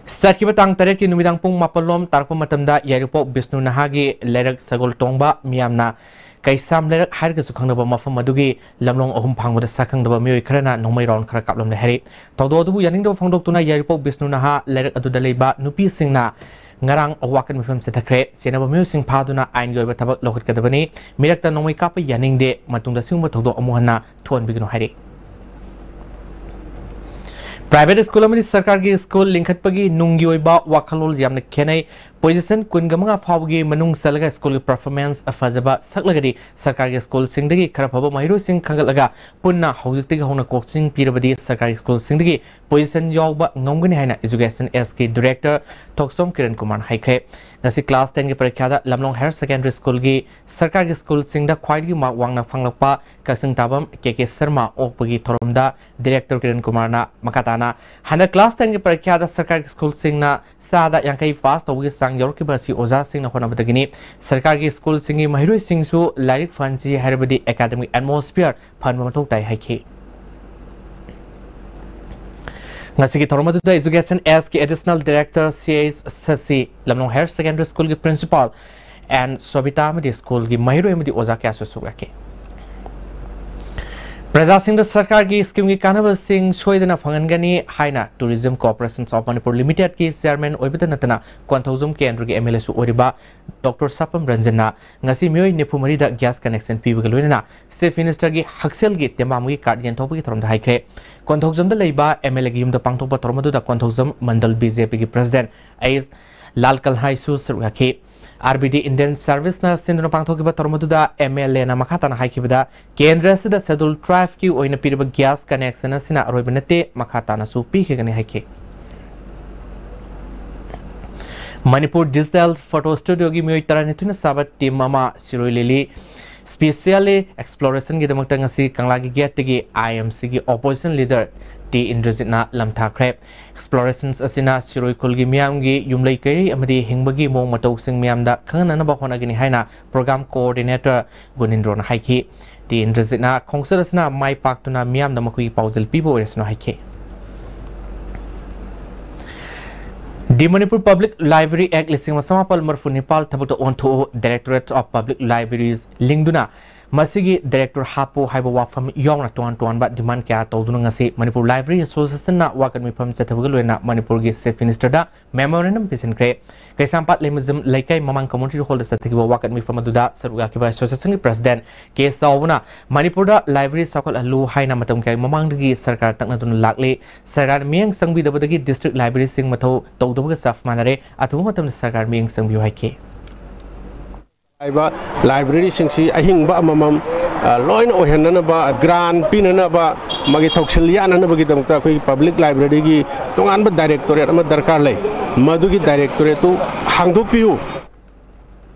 ꯆꯠꯈꯤꯕ ꯇꯥꯡ ꯇꯔꯦꯠꯀꯤ ꯅꯨꯃꯤꯗꯥꯡ ꯄꯨꯡ ꯃꯥꯄꯜ ꯂꯣꯝ ꯇꯥꯔꯛꯄ ꯃꯇꯝꯗ ꯌꯥꯏꯔꯤꯄꯣꯛ ꯕꯤꯁꯅꯨ ꯅꯍꯥꯒꯤ ꯂꯩꯔꯛ ꯁꯒꯣꯜ ꯇꯣꯡꯕ ꯃꯤꯌꯥꯝꯅ ꯀꯩꯁꯥꯝ ꯂꯩꯔꯛ ꯍꯥꯏꯔꯒꯁꯨ ꯈꯪꯅꯕ ꯃꯐꯝ ꯑꯗꯨꯒꯤ ꯂꯝꯂꯣꯡ ꯑꯍꯨꯝ ꯐꯥꯡꯕꯗ ꯁꯛꯈꯪꯗꯕ ꯃꯤꯑꯣꯏ ꯈꯔꯅ ꯅꯣꯡꯃꯩ ꯔꯥꯎꯟ ꯈꯔ ꯀꯥꯞꯂꯝꯂꯦ ꯍꯥꯏꯔꯤ꯫ ꯊꯧꯗꯣꯛ ꯑꯗꯨꯕꯨ ꯌꯥꯅꯤꯡꯗꯕ ꯐꯣꯡꯗꯣꯛꯇꯨꯅ ꯌꯥꯏꯔꯤꯄꯣꯛ ꯕꯤꯁꯅꯨ ꯅꯍꯥ ꯂꯩꯔꯛ ꯑꯗꯨꯗ ꯂꯩꯕ ꯅꯨꯄꯤꯁꯤꯡꯅ ꯉꯔꯥꯡ ꯑꯋꯥꯀꯠ ꯃꯤꯐꯝ ꯆꯠꯊꯈ꯭ꯔꯦ꯫ ꯆꯦꯟꯅꯕ ꯃꯤꯑꯣꯏꯁꯤꯡ ꯐꯥꯗꯨꯅ ꯑꯥꯏꯟꯒꯤ ꯑꯣꯏꯕ ꯊꯕꯛ ꯂꯧꯈꯠꯀꯗꯕꯅꯤ꯫ ꯃꯤꯔꯛꯇ ꯅꯣꯡꯃꯩ ꯀꯥꯞꯄ ꯌꯥꯅꯤꯡꯗꯦ꯫ ꯃꯇꯨꯡꯗ ꯑꯁꯤꯒꯨꯝꯕ ꯊꯧꯗꯣꯛ ꯑꯃꯨꯛ ꯍꯟꯅ ꯊꯣꯛꯍꯟꯕꯤꯒꯅꯨ ꯍꯥꯏꯔꯤ꯫ ꯄ꯭ꯔꯥꯏꯚꯦꯠ ꯁ꯭ꯀꯨꯜ ꯑꯃꯗꯤ ꯁꯔꯀꯥꯔꯒꯤ ꯁ꯭ꯀꯨꯜ ꯂꯤꯡꯈꯠꯄꯒꯤ ꯅꯨꯡꯒꯤ ꯑꯣꯏꯕ ꯋꯥꯈꯜꯂꯣꯟ ꯌꯥꯝꯅ ꯈꯦꯠꯅꯩ꯫ ꯄꯣꯖꯤꯁꯟ ꯀꯨꯟꯒ ꯃꯉꯥ ꯐꯥꯎꯕꯒꯤ ꯃꯅꯨꯡ ꯆꯜꯂꯒ ꯁ꯭ꯀꯨꯜꯒꯤ ꯄꯔꯐꯣꯔꯃꯦꯟꯁ ꯐꯖꯕ ꯁꯛꯂꯒꯗꯤ ꯁꯔꯀꯥꯔꯒꯤ ꯁ꯭ꯀꯨꯜꯁꯤꯡꯗꯒꯤ ꯈꯔ ꯐꯕ ꯃꯍꯩꯔꯣꯏꯁꯤꯡ ꯈꯟꯒꯠꯂꯒ ꯄꯨꯟꯅ ꯍꯧꯖꯤꯛꯇꯒꯤ ꯍꯧꯅ ꯀꯣꯆꯤꯡ ꯄꯤꯔꯕꯗꯤ ꯁꯔꯀꯥꯔꯒꯤ ꯁ꯭ꯀꯨꯜꯁꯤꯡꯗꯒꯤ ꯄꯣꯖꯤꯁꯟ ꯌꯥꯎꯕ ꯉꯝꯒꯅꯤ ꯍꯥꯏꯅ ꯏꯖꯨꯀꯦꯁꯟ ꯑꯦꯁꯀꯤ ꯗꯤꯔꯦꯛꯇꯔ ꯊꯣꯛꯆꯣꯝ ꯀꯤꯔꯟ ꯀꯨꯃꯥꯔꯅ ꯍꯥꯏꯈ꯭ꯔꯦ꯫ ꯉꯁꯤ ꯀ꯭ꯂꯥꯁ ꯇꯦꯟꯒꯤ ꯄꯔꯤꯈ꯭ꯌꯥꯗ ꯂꯝꯂꯣꯡ ꯍꯥꯌꯔ ꯁꯦꯀꯦꯟꯗꯔꯤ ꯁ꯭ꯀꯨꯜꯒꯤ ꯁꯔꯀꯥꯔꯒꯤ ꯁ꯭ꯀꯨꯜꯁꯤꯡꯗ ꯈ꯭ꯋꯥꯏꯗꯒꯤ ꯃꯥꯔꯛ ꯋꯥꯡꯅ ꯐꯪꯂꯛꯄ ꯀꯛꯆꯤꯡ ꯇꯥꯕꯝ ꯀꯦ ꯀꯦ ꯁꯔꯃ ꯑꯣꯛꯄꯒꯤ ꯊꯧꯔꯝꯗ ꯗꯤꯔꯦꯛꯇꯔ ꯀꯤꯔꯟ ꯀꯨꯃꯥꯔꯅ ꯃꯈꯥ ꯇꯥꯅ ꯍꯟꯗꯛ ꯀ꯭ꯂꯥꯁ ꯇꯦꯟꯒꯤ ꯄꯔꯤꯈ꯭ꯌꯥꯗ ꯁꯔꯀꯥꯔꯒꯤ ꯁ꯭ꯀꯨꯜꯁꯤꯡꯅ ꯆꯥꯗ ꯌꯥꯡꯈꯩ ꯄꯥꯁ ꯇꯧꯕꯒꯤ ꯆꯥꯡ ꯌꯧꯔꯛꯈꯤꯕ ꯑꯁꯤ ꯑꯣꯖꯥꯁꯤꯡꯅ ꯍꯣꯠꯅꯕꯗꯒꯤꯅꯤ꯫ ꯁꯔꯀꯥꯔꯒꯤ ꯁ꯭ꯀꯨꯜꯁꯤꯡꯒꯤ ꯃꯍꯩꯔꯣꯏꯁꯤꯡꯁꯨ ꯂꯥꯏꯔꯤꯛ ꯐꯍꯟꯁꯤ ꯍꯥꯏꯔꯕꯗꯤ ꯑꯦꯀꯥꯗꯃꯤꯛ ꯑꯦꯠꯃꯣꯁꯐꯤꯌꯔ ꯐꯍꯟꯕ ꯃꯊꯧ ꯇꯥꯏ ꯍꯥꯏꯈꯤ꯫ ꯉꯁꯤꯒꯤ ꯊꯧꯔꯝ ꯑꯗꯨꯗ ꯏꯖꯨꯀꯦꯁꯟ ꯑꯦꯁꯀꯤ ꯑꯦꯗꯤꯁꯅꯦꯜ ꯗꯤꯔꯦꯛꯇꯔ ꯁꯤ ꯑꯩꯆ ꯁꯁꯤ, ꯂꯝꯂꯣꯡ ꯍꯥꯌꯔ ꯁꯦꯀꯦꯟꯗꯔꯤ ꯁ꯭ꯀꯨꯜꯒꯤ ꯄ꯭ꯔꯤꯟꯁꯤꯄꯥꯜ ꯑꯦꯟ ꯁꯣꯕꯤꯇꯥ ꯑꯃꯗꯤ ꯁ꯭ꯀꯨꯜꯒꯤ ꯃꯍꯩꯔꯣꯏ ꯑꯃꯗꯤ ꯑꯣꯖꯥ ꯀꯌꯥꯁꯨ ꯁꯔꯨꯛ ꯌꯥꯈꯤ꯫ ꯄ꯭ꯔꯖꯥꯁꯤꯡꯗ ꯁꯔꯀꯥꯔꯒꯤ ꯁ꯭ꯀꯤꯝꯒꯤ ꯀꯥꯟꯅꯕꯁꯤꯡ ꯁꯣꯏꯗꯅ ꯐꯪꯍꯟꯒꯅꯤ ꯍꯥꯏꯅ Tourism Corporation of Manipur Limited ꯀꯤ ꯆꯤꯌꯥꯔꯃꯦꯟ ꯑꯣꯏꯕꯇ ꯅꯠꯇꯅ ꯀꯣꯟꯊꯧꯖꯝ ꯀꯦꯟꯗ꯭ꯔꯒꯤ ꯑꯦꯝ ꯑꯦꯜ ꯑꯦꯁꯨ ꯑꯣꯏꯔꯤꯕ ꯗꯣꯛꯇꯔ ꯁꯥꯄꯝ ꯔꯟꯖꯟꯅ ꯉꯁꯤ ꯃꯤꯑꯣꯏ ꯅꯤꯐꯨ ꯃꯔꯤꯗ ꯒ꯭ꯌꯥꯁ ꯀꯅꯦꯛꯁꯟ ꯄꯤꯕꯒ ꯂꯣꯏꯅꯅ ꯆꯤꯐ ꯃꯤꯅꯤꯁꯇꯔꯒꯤ ꯍꯛꯁꯦꯜꯒꯤ ꯇꯦꯡꯕꯥꯡꯕꯒꯤ ꯀꯥꯔꯗ ꯌꯦꯟꯊꯣꯛꯄꯒꯤ ꯊꯧꯔꯝꯗ ꯍꯥꯏꯈ꯭ꯔꯦ꯫ ꯀꯣꯟꯊꯧꯖꯝꯗ ꯂꯩꯕ ꯑꯦꯝ ꯑꯦꯜ ꯑꯦꯒꯤ ꯌꯨꯝꯗ ꯄꯥꯡꯊꯣꯛꯄ ꯊꯧꯔꯝ ꯑꯗꯨꯗ ꯀꯣꯟꯊꯧꯖꯝ ꯃꯟꯗꯜ ꯕꯤ ꯖꯦ ꯄꯤꯒꯤ ꯄ꯭ꯔꯁꯤꯗꯦꯟꯠ ꯑꯩꯆ ꯂꯥꯜ ꯀꯜꯍꯥꯏꯁꯨ ꯁꯔꯨꯛ ꯌꯥꯈꯤ꯫ ꯑꯥꯔ ꯕꯤ ꯗꯤ ꯏꯟꯗꯤꯌꯟ ꯁꯔꯚꯤꯁꯅ ꯁꯤꯟꯗꯨꯅ ꯄꯥꯡꯊꯣꯛꯈꯤꯕ ꯊꯧꯔꯝ ꯑꯗꯨꯗ ꯑꯦꯝ ꯑꯦꯜ ꯑꯦꯅ ꯃꯈꯥ ꯇꯥꯅ ꯍꯥꯏꯈꯤꯕꯗ, ꯀꯦꯟꯗ꯭ꯔ ꯑꯁꯤꯗ ꯁꯦꯗꯨꯜ ꯇ꯭ꯔꯥꯏꯕꯀꯤ ꯑꯣꯏꯅ ꯄꯤꯔꯤꯕ ꯒ꯭ꯌꯥꯁ ꯀꯅꯦꯛꯁꯟ ꯑꯁꯤꯅ ꯑꯔꯣꯏꯕ ꯅꯠꯇꯦ, ꯃꯈꯥ ꯇꯥꯅꯁꯨ ꯄꯤꯈꯤꯒꯅꯤ ꯍꯥꯏꯈꯤ꯫ ꯃꯅꯤꯄꯨꯔ ꯗꯤꯖꯤꯇꯦꯜ ꯐꯣꯇꯣ ꯁ꯭ꯇꯨꯗꯤꯑꯣꯒꯤ ꯃꯤꯑꯣꯏ ꯇꯔꯥꯅꯤꯊꯣꯏꯅ ꯁꯥꯕ ꯇꯤꯝ ꯑꯃ ꯁꯤꯔꯣꯏ ꯂꯤꯂꯤ Specially explorationꯒꯤꯗꯃꯛꯇ ꯉꯁꯤ ꯀꯪꯂꯥꯒꯤ gateꯇꯒꯤ IMCꯒꯤ opposition leader ꯇꯤ ꯏꯟꯗ꯭ꯔꯖꯤꯠꯅ ꯂꯝꯊꯥꯈ꯭ꯔꯦ꯫ Explorations ꯑꯁꯤꯅ ꯁꯤꯔꯣꯏ ꯈꯨꯜꯒꯤ ꯃꯤꯌꯥꯝꯒꯤ ꯌꯨꯝꯂꯩ ꯀꯩꯔꯩ ꯑꯃꯗꯤ ꯍꯤꯡꯕꯒꯤ ꯃꯑꯣꯡ ꯃꯇꯧꯁꯤꯡ ꯃꯤꯌꯥꯝꯗ ꯈꯪꯍꯟꯅꯅꯕ ꯍꯣꯠꯅꯒꯅꯤ ꯍꯥꯏꯅ program coordinator ꯒꯨꯅꯤꯟꯗ꯭ꯔꯣꯅ ꯍꯥꯏꯈꯤ꯫ ꯇꯤ ꯏꯟꯗ꯭ꯔꯖꯤꯠꯅ ꯈꯣꯡꯆꯠ ꯑꯁꯤꯅ ꯃꯥꯏ ꯄꯥꯛꯇꯨꯅ ꯃꯤꯌꯥꯝꯗ ꯃꯈꯣꯏꯒꯤ ꯄꯥꯎꯖꯦꯜ ꯄꯤꯕ ꯑꯣꯏꯔꯁꯅꯨ ꯍꯥꯏꯈꯤ꯫ The Manipur Public Library Act ꯂꯤꯁꯤꯡ ꯑꯃ ꯆꯃꯥꯄꯜ ꯃꯔꯤꯐꯨ ꯅꯤꯄꯥꯜ ꯊꯕꯛꯇ ꯑꯣꯟꯊꯣꯛꯎ, Directorate of Public Libraries ꯂꯤꯡꯗꯨꯅ ꯃꯁꯤꯒꯤ director ꯍꯥꯞꯄꯨ ꯍꯥꯏꯕ ꯋꯥꯐꯝ ꯌꯥꯎꯅ ꯇꯣꯉꯥꯟ ꯇꯣꯉꯥꯟꯕ demand ꯀꯌꯥ ꯇꯧꯗꯨꯅ ꯉꯁꯤ Manipur Library Associationꯅ ꯋꯥꯀꯠ ꯃꯤꯐꯝ ꯆꯠꯊꯕꯒ ꯂꯣꯏꯅꯅ ꯃꯅꯤꯄꯨꯔꯒꯤ Chief Ministerꯗ memorandum ꯄꯤꯁꯤꯟꯈ꯭ꯔꯦ꯫ ꯀꯩꯁꯥꯝꯄꯥꯠ ꯂꯩꯃꯖꯝ ꯂꯩꯀꯥꯏ ꯃꯃꯥꯡ community hallꯗ ꯆꯠꯊꯈꯤꯕ ꯋꯥꯀꯠ ꯃꯤꯐꯝ ꯑꯗꯨꯗ ꯁꯔꯨꯛ ꯌꯥꯈꯤꯕ associationꯒꯤ president ꯀꯦ ꯆꯥꯎꯕꯅ ꯃꯅꯤꯄꯨꯔꯗ library ꯆꯥꯎꯈꯠꯍꯜꯂꯨ ꯍꯥꯏꯅ ꯃꯇꯝ ꯀꯌꯥꯒꯤ ꯃꯃꯥꯡꯗꯒꯤ ꯁꯔꯀꯥꯔ ꯇꯛꯅꯗꯨꯅ ꯂꯥꯛꯂꯤ꯫ ꯁꯔꯀꯥꯔꯅ ꯃꯤꯠꯌꯦꯡ ꯆꯪꯕꯤꯗꯕꯗꯒꯤ district libraryꯁꯤꯡ ꯃꯊꯧ ꯇꯧꯗꯕꯒ ꯆꯞ ꯃꯥꯟꯅꯔꯦ꯫ ꯑꯊꯨꯕ ꯃꯇꯝꯗ ꯁꯔꯀꯥꯔ ꯃꯤꯠꯌꯦꯡ ꯆꯪꯕꯤꯌꯨ ꯍꯥꯏꯈꯤ꯫ ꯍꯥꯏꯕ libraryꯁꯤꯡꯁꯤ ꯑꯍꯤꯡꯕ ꯑꯃꯃꯝ, ꯑ, ꯂꯣꯏꯅ ꯑꯣꯏꯍꯟꯅꯅꯕ, grant ꯄꯤꯅꯅꯕ, ꯃꯥꯒꯤ ꯊꯧꯁꯤꯜ ꯌꯥꯅꯅꯕꯒꯤꯗꯃꯛꯇ ꯑꯩꯈꯣꯏꯒꯤ Public Libraryꯒꯤ ꯇꯣꯉꯥꯟꯕ directorate ꯑꯃ ꯗꯔꯀꯥꯔ ꯂꯩ꯫ ꯃꯗꯨꯒꯤ directorateꯇꯨ ꯍꯥꯡꯗꯣꯛꯄꯤꯌꯨ꯫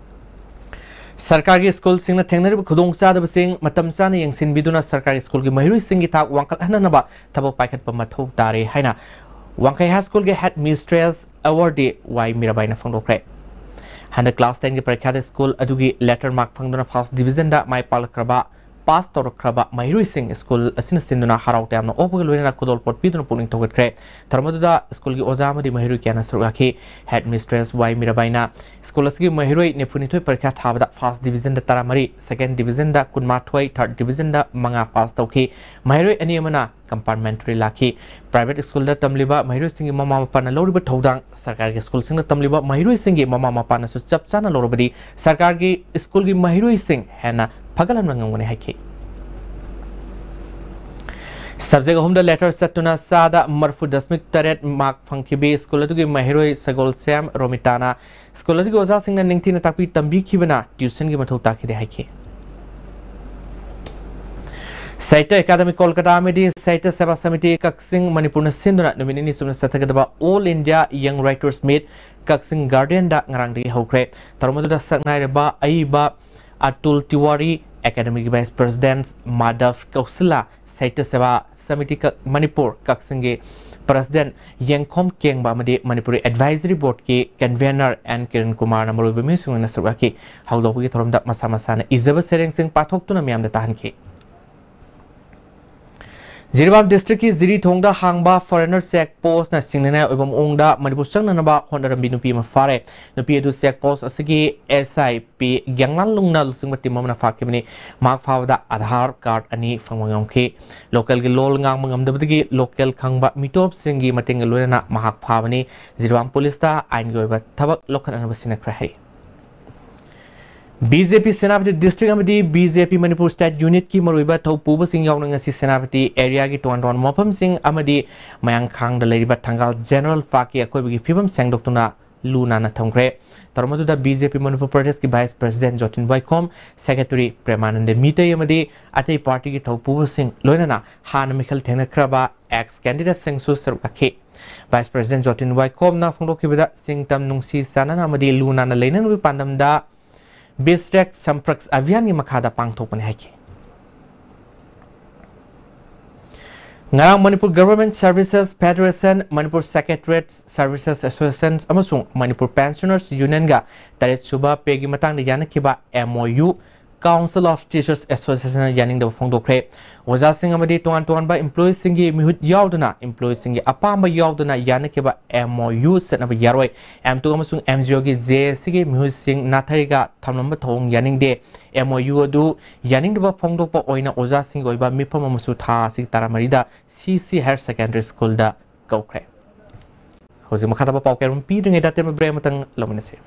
ꯁꯔꯀꯥꯔꯒꯤ ꯁ꯭ꯀꯨꯜꯁꯤꯡꯅ ꯊꯦꯡꯅꯔꯤꯕ ꯈꯨꯗꯣꯡꯆꯥꯗꯕꯁꯤꯡ ꯃꯇꯝ ꯆꯥꯅ ꯌꯦꯡꯁꯤꯟꯕꯤꯗꯨꯅ ꯁꯔꯀꯥꯔꯒꯤ ꯁ꯭ꯀꯨꯜꯒꯤ ꯃꯍꯩꯔꯣꯏꯁꯤꯡꯒꯤ ꯊꯥꯛ ꯋꯥꯡꯈꯠꯍꯟꯅꯅꯕ ꯊꯕꯛ ꯄꯥꯏꯈꯠꯄ ꯃꯊꯧ ꯇꯥꯔꯦ ꯍꯥꯏꯅ ꯋꯥꯡꯈꯩ High Schoolꯒꯤ head mistress ꯑꯋꯔꯗꯤ ꯋꯥꯏ ꯃꯤꯔꯥꯕꯥꯏꯅ ꯐꯣꯡꯗꯣꯛꯈ꯭ꯔꯦ꯫ ꯍꯟꯗꯛ class tenꯒꯤ ꯄꯔꯤꯈ꯭ꯌꯥꯗ ꯁ꯭ꯀꯨꯜ ꯑꯗꯨꯒꯤ letter mark ꯐꯪꯗꯨꯅ first divisionꯗ ꯃꯥꯏ ꯄꯥꯛꯂꯛꯈ꯭ꯔꯕ, pass ꯇꯧꯔꯛꯈ꯭ꯔꯕ ꯃꯍꯩꯔꯣꯏꯁꯤꯡ ꯁ꯭ꯀꯨꯜ ꯑꯁꯤꯅ ꯁꯤꯟꯗꯨꯅ ꯍꯔꯥꯎ ꯇꯌꯥꯝꯅ ꯑꯣꯛꯄꯒ ꯂꯣꯏꯅꯅ ꯈꯨꯗꯣꯜꯄꯣꯠ ꯄꯤꯗꯨꯅ ꯄꯨꯛꯅꯤꯡ ꯊꯧꯒꯠꯈ꯭ꯔꯦ꯫ ꯊꯧꯔꯝ ꯑꯗꯨꯗ ꯁ꯭ꯀꯨꯜꯒꯤ ꯑꯣꯖꯥ ꯑꯃꯗꯤ ꯃꯍꯩꯔꯣꯏ ꯀꯌꯥꯅ ꯁꯔꯨꯛ ꯌꯥꯈꯤ꯫ Head mistress ꯋꯥꯏ ꯃꯤꯔꯥꯕꯥꯏꯅ ꯁ꯭ꯀꯨꯜ ꯑꯁꯤꯒꯤ ꯃꯍꯩꯔꯣꯏ ꯅꯤꯐꯨꯅꯤꯊꯣꯏ ꯄꯔꯤꯈ꯭ꯌꯥ ꯊꯥꯕꯗ first divisionꯗ ꯇꯔꯥꯃꯔꯤ, second divisionꯗ ꯀꯨꯟꯃꯥꯊꯣꯏ, third divisionꯗ ꯃꯉꯥ pass ꯇꯧꯈꯤ꯫ ꯃꯍꯩꯔꯣꯏ ꯑꯅꯤ ꯑꯃꯅ complimentary ꯂꯥꯛꯈꯤ꯫ Private schoolꯗ ꯇꯝꯂꯤꯕ ꯃꯍꯩꯔꯣꯏꯁꯤꯡꯒꯤ ꯃꯃꯥ ꯃꯄꯥꯅ ꯂꯧꯔꯤꯕ ꯊꯧꯗꯥꯡ ꯁꯔꯀꯥꯔꯒꯤ ꯁ꯭ꯀꯨꯜꯁꯤꯡꯗ ꯇꯝꯂꯤꯕ ꯃꯍꯩꯔꯣꯏꯁꯤꯡꯒꯤ ꯃꯃꯥ ꯃꯄꯥꯅꯁꯨ ꯆꯞ ꯆꯥꯅ ꯂꯧꯔꯕꯗꯤ ꯁꯔꯀꯥꯔꯒꯤ ꯁ꯭ꯀꯨꯜꯒꯤ ꯃꯍꯩꯔꯣꯏꯁꯤꯡ ꯍꯦꯟꯅ ꯐꯒꯠꯍꯟꯕ ꯉꯝꯒꯅꯤ ꯍꯥꯏꯈꯤ꯫ Subject ꯑꯍꯨꯝꯗ letter ꯆꯠꯇꯨꯅ ꯆꯥꯗ ꯃꯔꯤꯐꯨ ꯗꯁꯃꯤꯛ ꯇꯔꯦꯠ mark ꯐꯪꯈꯤꯕꯤ ꯁ꯭ꯀꯨꯜ ꯑꯗꯨꯒꯤ ꯃꯍꯩꯔꯣꯏ ꯁꯒꯣꯜꯁꯦꯝ ꯔꯣꯃꯤꯇꯥꯅ ꯁ꯭ꯀꯨꯜ ꯑꯗꯨꯒꯤ ꯑꯣꯖꯥꯁꯤꯡꯅ ꯅꯤꯡꯊꯤꯅ ꯇꯥꯛꯄꯤ ꯇꯝꯕꯤꯈꯤꯕꯅ tuitionꯒꯤ ꯃꯊꯧ ꯇꯥꯈꯤꯗꯦ ꯍꯥꯏꯈꯤ꯫ ꯁꯥꯍꯤꯇ꯭ꯌ ꯑꯦꯀꯥꯗꯃꯤ ꯀꯣꯜꯀꯇꯥ ꯑꯃꯗꯤ ꯁꯥꯍꯤꯇ꯭ꯌ ꯁꯦꯕꯥ ꯁꯃꯤꯇꯤ ꯀꯛꯆꯤꯡ ꯃꯅꯤꯄꯨꯔꯅ ꯁꯤꯟꯗꯨꯅ ꯅꯨꯃꯤꯠ ꯅꯤꯅꯤ ꯆꯨꯞꯅ ꯆꯠꯊꯒꯗꯕ All India Young Writers Meet ꯀꯛꯆꯤꯡ Gardenꯗ ꯉꯔꯥꯡꯗꯒꯤ ꯍꯧꯈ꯭ꯔꯦ꯫ ꯊꯧꯔꯝ ꯑꯗꯨꯗ ꯁꯛꯅꯥꯏꯔꯕ ꯑꯏꯕ ꯑꯇꯨꯜ ꯇꯤꯋꯥꯔꯤ, ꯑꯦꯀꯥꯗꯦꯃꯤꯒꯤ ꯚꯥꯏꯁ ꯄ꯭ꯔꯦꯁꯤꯗꯦꯟꯠ ꯃꯥꯙꯕ ꯀꯧꯁꯂꯥ, ꯁꯥꯍꯤꯇ꯭ꯌ ꯁꯦꯕꯥ ꯁꯃꯤꯇꯤ ꯀꯛ-, ꯃꯅꯤꯄꯨꯔ ꯀꯛꯆꯤꯡꯒꯤ ꯄ꯭ꯔꯦꯁꯤꯗꯦꯟꯠ ꯌꯦꯡꯈꯣꯝ ꯀꯦꯡꯕ ꯑꯃꯗꯤ ꯃꯅꯤꯄꯨꯔꯤ ꯑꯦꯗꯚꯥꯏꯖꯔꯤ ꯕꯣꯔꯗꯀꯤ ꯀꯟꯚꯦꯅꯔ ꯑꯦꯟ ꯀꯤꯔꯟ ꯀꯨꯃꯥꯔꯅ ꯃꯔꯨꯑꯣꯏꯕ ꯃꯤꯑꯣꯏꯁꯤꯡ ꯑꯣꯏꯅ ꯁꯔꯨꯛ ꯌꯥꯈꯤ꯫ ꯍꯧꯗꯣꯛꯄꯒꯤ ꯊꯧꯔꯝꯗ ꯃꯁꯥ ꯃꯁꯥꯅ ꯏꯖꯕ ꯁꯩꯔꯦꯡꯁꯤꯡ ꯄꯥꯊꯣꯛꯇꯨꯅ ꯃꯤꯌꯥꯝꯗ ꯇꯥꯍꯟꯈꯤ꯫ ꯖꯤꯔꯤꯕꯥꯝ ꯗꯤꯁꯇ꯭ꯔꯤꯛꯀꯤ ꯖꯤꯔꯤꯊꯣꯡꯗ ꯍꯥꯡꯕ ꯐꯣꯔꯦꯅꯔ ꯆꯦꯛ ꯄꯣꯁꯅ ꯁꯤꯡꯅꯅꯤꯡꯉꯥꯏ ꯑꯣꯏꯕ ꯃꯑꯣꯡꯗ ꯃꯅꯤꯄꯨꯔ ꯆꯪꯅꯅꯕ ꯍꯣꯠꯅꯔꯝꯕꯤ ꯅꯨꯄꯤ ꯑꯃ ꯐꯥꯔꯦ꯫ ꯅꯨꯄꯤ ꯑꯗꯨ ꯆꯦꯛ ꯄꯣꯁ ꯑꯁꯤꯒꯤ ꯑꯦꯁ ꯑꯥꯏ ꯄꯤ ꯒ꯭ꯌꯥꯡꯂꯥꯟꯂꯨꯡꯅ ꯂꯨꯆꯤꯡꯕ ꯇꯤꯝ ꯑꯃꯅ ꯐꯥꯈꯤꯕꯅꯤ꯫ ꯃꯍꯥꯛ ꯐꯥꯕꯗ ꯑꯥꯙꯥꯔ ꯀꯥꯔꯗ ꯑꯅꯤ ꯐꯪꯕ ꯉꯝꯈꯤ꯫ ꯂꯣꯀꯦꯜꯒꯤ ꯂꯣꯜ ꯉꯥꯡꯕ ꯉꯝꯗꯕꯗꯒꯤ ꯂꯣꯀꯦꯜ ꯈꯪꯕ ꯃꯤꯇꯣꯞꯁꯤꯡꯒꯤ ꯃꯇꯦꯡꯒ ꯂꯣꯏꯅꯅ ꯃꯍꯥꯛ ꯐꯥꯕꯅꯤ꯫ ꯖꯤꯔꯤꯕꯥꯝ ꯄꯨꯂꯤꯁꯇ ꯑꯥꯏꯟꯒꯤ ꯑꯣꯏꯕ ꯊꯕꯛ ꯂꯧꯈꯠꯅꯅꯕ ꯁꯤꯟꯅꯈ꯭ꯔꯦ ꯍꯥꯏ꯫ ꯕꯤ ꯖꯦ ꯄꯤ ꯁꯦꯅꯥꯄꯇꯤ ꯗꯤꯁꯇ꯭ꯔꯤꯛ ꯑꯃꯗꯤ ꯕꯤ ꯖꯦ ꯄꯤ ꯃꯅꯤꯄꯨꯔ ꯁ꯭ꯇꯦꯠ ꯌꯨꯅꯤꯠꯀꯤ ꯃꯔꯨꯑꯣꯏꯕ ꯊꯧꯄꯨꯕꯁꯤꯡ ꯌꯥꯎꯅ ꯉꯁꯤ ꯁꯦꯅꯥꯄꯇꯤ ꯑꯦꯔꯤꯌꯥꯒꯤ ꯇꯣꯉꯥꯟ ꯇꯣꯉꯥꯟꯕ ꯃꯐꯝꯁꯤꯡ ꯑꯃꯗꯤ ꯃꯌꯥꯡꯈꯥꯡꯗ ꯂꯩꯔꯤꯕ ꯊꯪꯒꯥꯜ ꯖꯦꯅꯔꯦꯜ ꯄꯥꯔꯛꯀꯤ ꯑꯀꯣꯏꯕꯒꯤ ꯐꯤꯕꯝ ꯁꯦꯡꯗꯣꯛꯇꯨꯅ ꯂꯨ ꯅꯥꯟꯅ ꯊꯝꯈ꯭ꯔꯦ꯫ ꯊꯧꯔꯝ ꯑꯗꯨꯗ ꯕꯤ ꯖꯦ ꯄꯤ ꯃꯅꯤꯄꯨꯔ ꯄ꯭ꯔꯗꯦꯁꯀꯤ ꯚꯥꯏꯁ ꯄ꯭ꯔꯦꯁꯤꯗꯦꯟꯠ ꯖꯣꯇꯤꯟ ꯋꯥꯏꯈꯣꯝ, ꯁꯦꯀ꯭ꯔꯦꯇꯔꯤ ꯄ꯭ꯔꯦꯃꯥꯅꯟꯗ ꯃꯤꯇꯩ ꯑꯃꯗꯤ ꯑꯇꯩ ꯄꯥꯔꯇꯤꯒꯤ ꯊꯧꯄꯨꯕꯁꯤꯡ, ꯂꯣꯏꯅꯅ ꯍꯥꯟꯅ ꯃꯤꯈꯜ ꯊꯦꯡꯅꯈ꯭ꯔꯕ ꯑꯦꯛꯁ ꯀꯦꯟꯗꯤꯗꯦꯠꯁꯤꯡꯁꯨ ꯁꯔꯨꯛ ꯌꯥꯈꯤ꯫ ꯚꯥꯏꯁ ꯄ꯭ꯔꯦꯁꯤꯗꯦꯟꯠ ꯖꯣꯇꯤꯟ ꯋꯥꯏꯈꯣꯝꯅ ꯐꯣꯡꯗꯣꯛꯈꯤꯕꯗ, ꯆꯤꯡꯇꯝ ꯅꯨꯡꯁꯤ ꯆꯥꯟꯅꯅ ꯑꯃꯗꯤ ꯂꯨ ꯅꯥꯟꯅ ꯂꯩꯅꯅꯕꯒꯤ ꯄꯥꯟꯗꯝꯗ ꯕꯤꯁ꯭ꯔꯦꯛ ꯁꯝꯄ꯭ꯔꯛꯁ ꯑꯚꯤꯌꯥꯟꯒꯤ ꯃꯈꯥꯗ ꯄꯥꯡꯊꯣꯛꯄꯅꯤ ꯍꯥꯏꯈꯤ꯫ ꯉꯔꯥꯡ Manipur government services federation, Manipur secretariat services association ꯑꯃꯁꯨꯡ ꯃꯅꯤꯄꯨꯔ ꯄꯦꯟꯁꯅꯔꯁ ꯌꯨꯅꯤꯌꯟꯒ ꯇꯔꯦꯠ ꯁꯨꯕ ꯄꯦꯒꯤ ꯃꯇꯥꯡꯗ ꯌꯥꯅꯈꯤꯕ M O U Council of Teachers Association ꯌꯥꯅꯤꯡꯗꯕ ꯐꯣꯡꯗꯣꯛꯈ꯭ꯔꯦ꯫ ꯑꯣꯖꯥꯁꯤꯡ ꯑꯃꯗꯤ ꯇꯣꯉꯥꯟ ꯇꯣꯉꯥꯟꯕ ꯏꯝꯄ꯭ꯂꯣꯌꯤꯁꯤꯡꯒꯤ ꯃꯤꯍꯨꯠ ꯌꯥꯎꯗꯅ, ꯏꯝꯄ꯭ꯂꯣꯌꯤꯁꯤꯡꯒꯤ ꯑꯄꯥꯝꯕ ꯌꯥꯎꯗꯅ ꯌꯥꯅꯈꯤꯕ ꯑꯦꯝ ꯑꯣ ꯌꯨ ꯆꯠꯅꯕ ꯌꯥꯔꯣꯏ꯫ ꯑꯦꯝ ꯇꯨ ꯑꯃꯁꯨꯡ ꯑꯦꯝ ꯖꯤ ꯑꯣꯒꯤ ꯖꯦ ꯑꯦ ꯁꯤꯒꯤ ꯃꯤꯍꯨꯠꯁꯤꯡ ꯅꯥꯊꯩꯔꯒ ꯊꯝꯂꯝꯕ ꯊꯧꯑꯣꯡ ꯌꯥꯅꯤꯡꯗꯦ꯫ ꯑꯦꯝ ꯑꯣ ꯌꯨ ꯑꯗꯨ ꯌꯥꯅꯤꯡꯗꯕ ꯐꯣꯡꯗꯣꯛꯄ ꯑꯣꯏꯅ ꯑꯣꯖꯥꯁꯤꯡꯒꯤ ꯑꯣꯏꯕ ꯃꯤꯐꯝ ꯑꯃꯁꯨ ꯊꯥ ꯑꯁꯤꯒꯤ ꯇꯔꯥꯃꯔꯤꯗ ꯁꯤ ꯁꯤ ꯍꯥꯌꯔ ꯁꯦꯀꯦꯟꯗꯔꯤ ꯁ꯭ꯀꯨꯜꯗ ꯀꯧꯈ꯭ꯔꯦ꯫ ꯍꯧꯖꯤꯛ ꯃꯈꯥ ꯇꯥꯕ ꯄꯥꯎ ꯀꯌꯥ ꯑꯃ ꯄꯤꯗ꯭ꯔꯤꯉꯩꯗ ꯑꯇꯦꯟꯕ ꯕ꯭ꯔꯦꯛ ꯑꯃꯇꯪ ꯂꯧꯃꯤꯟꯅꯁꯤ꯫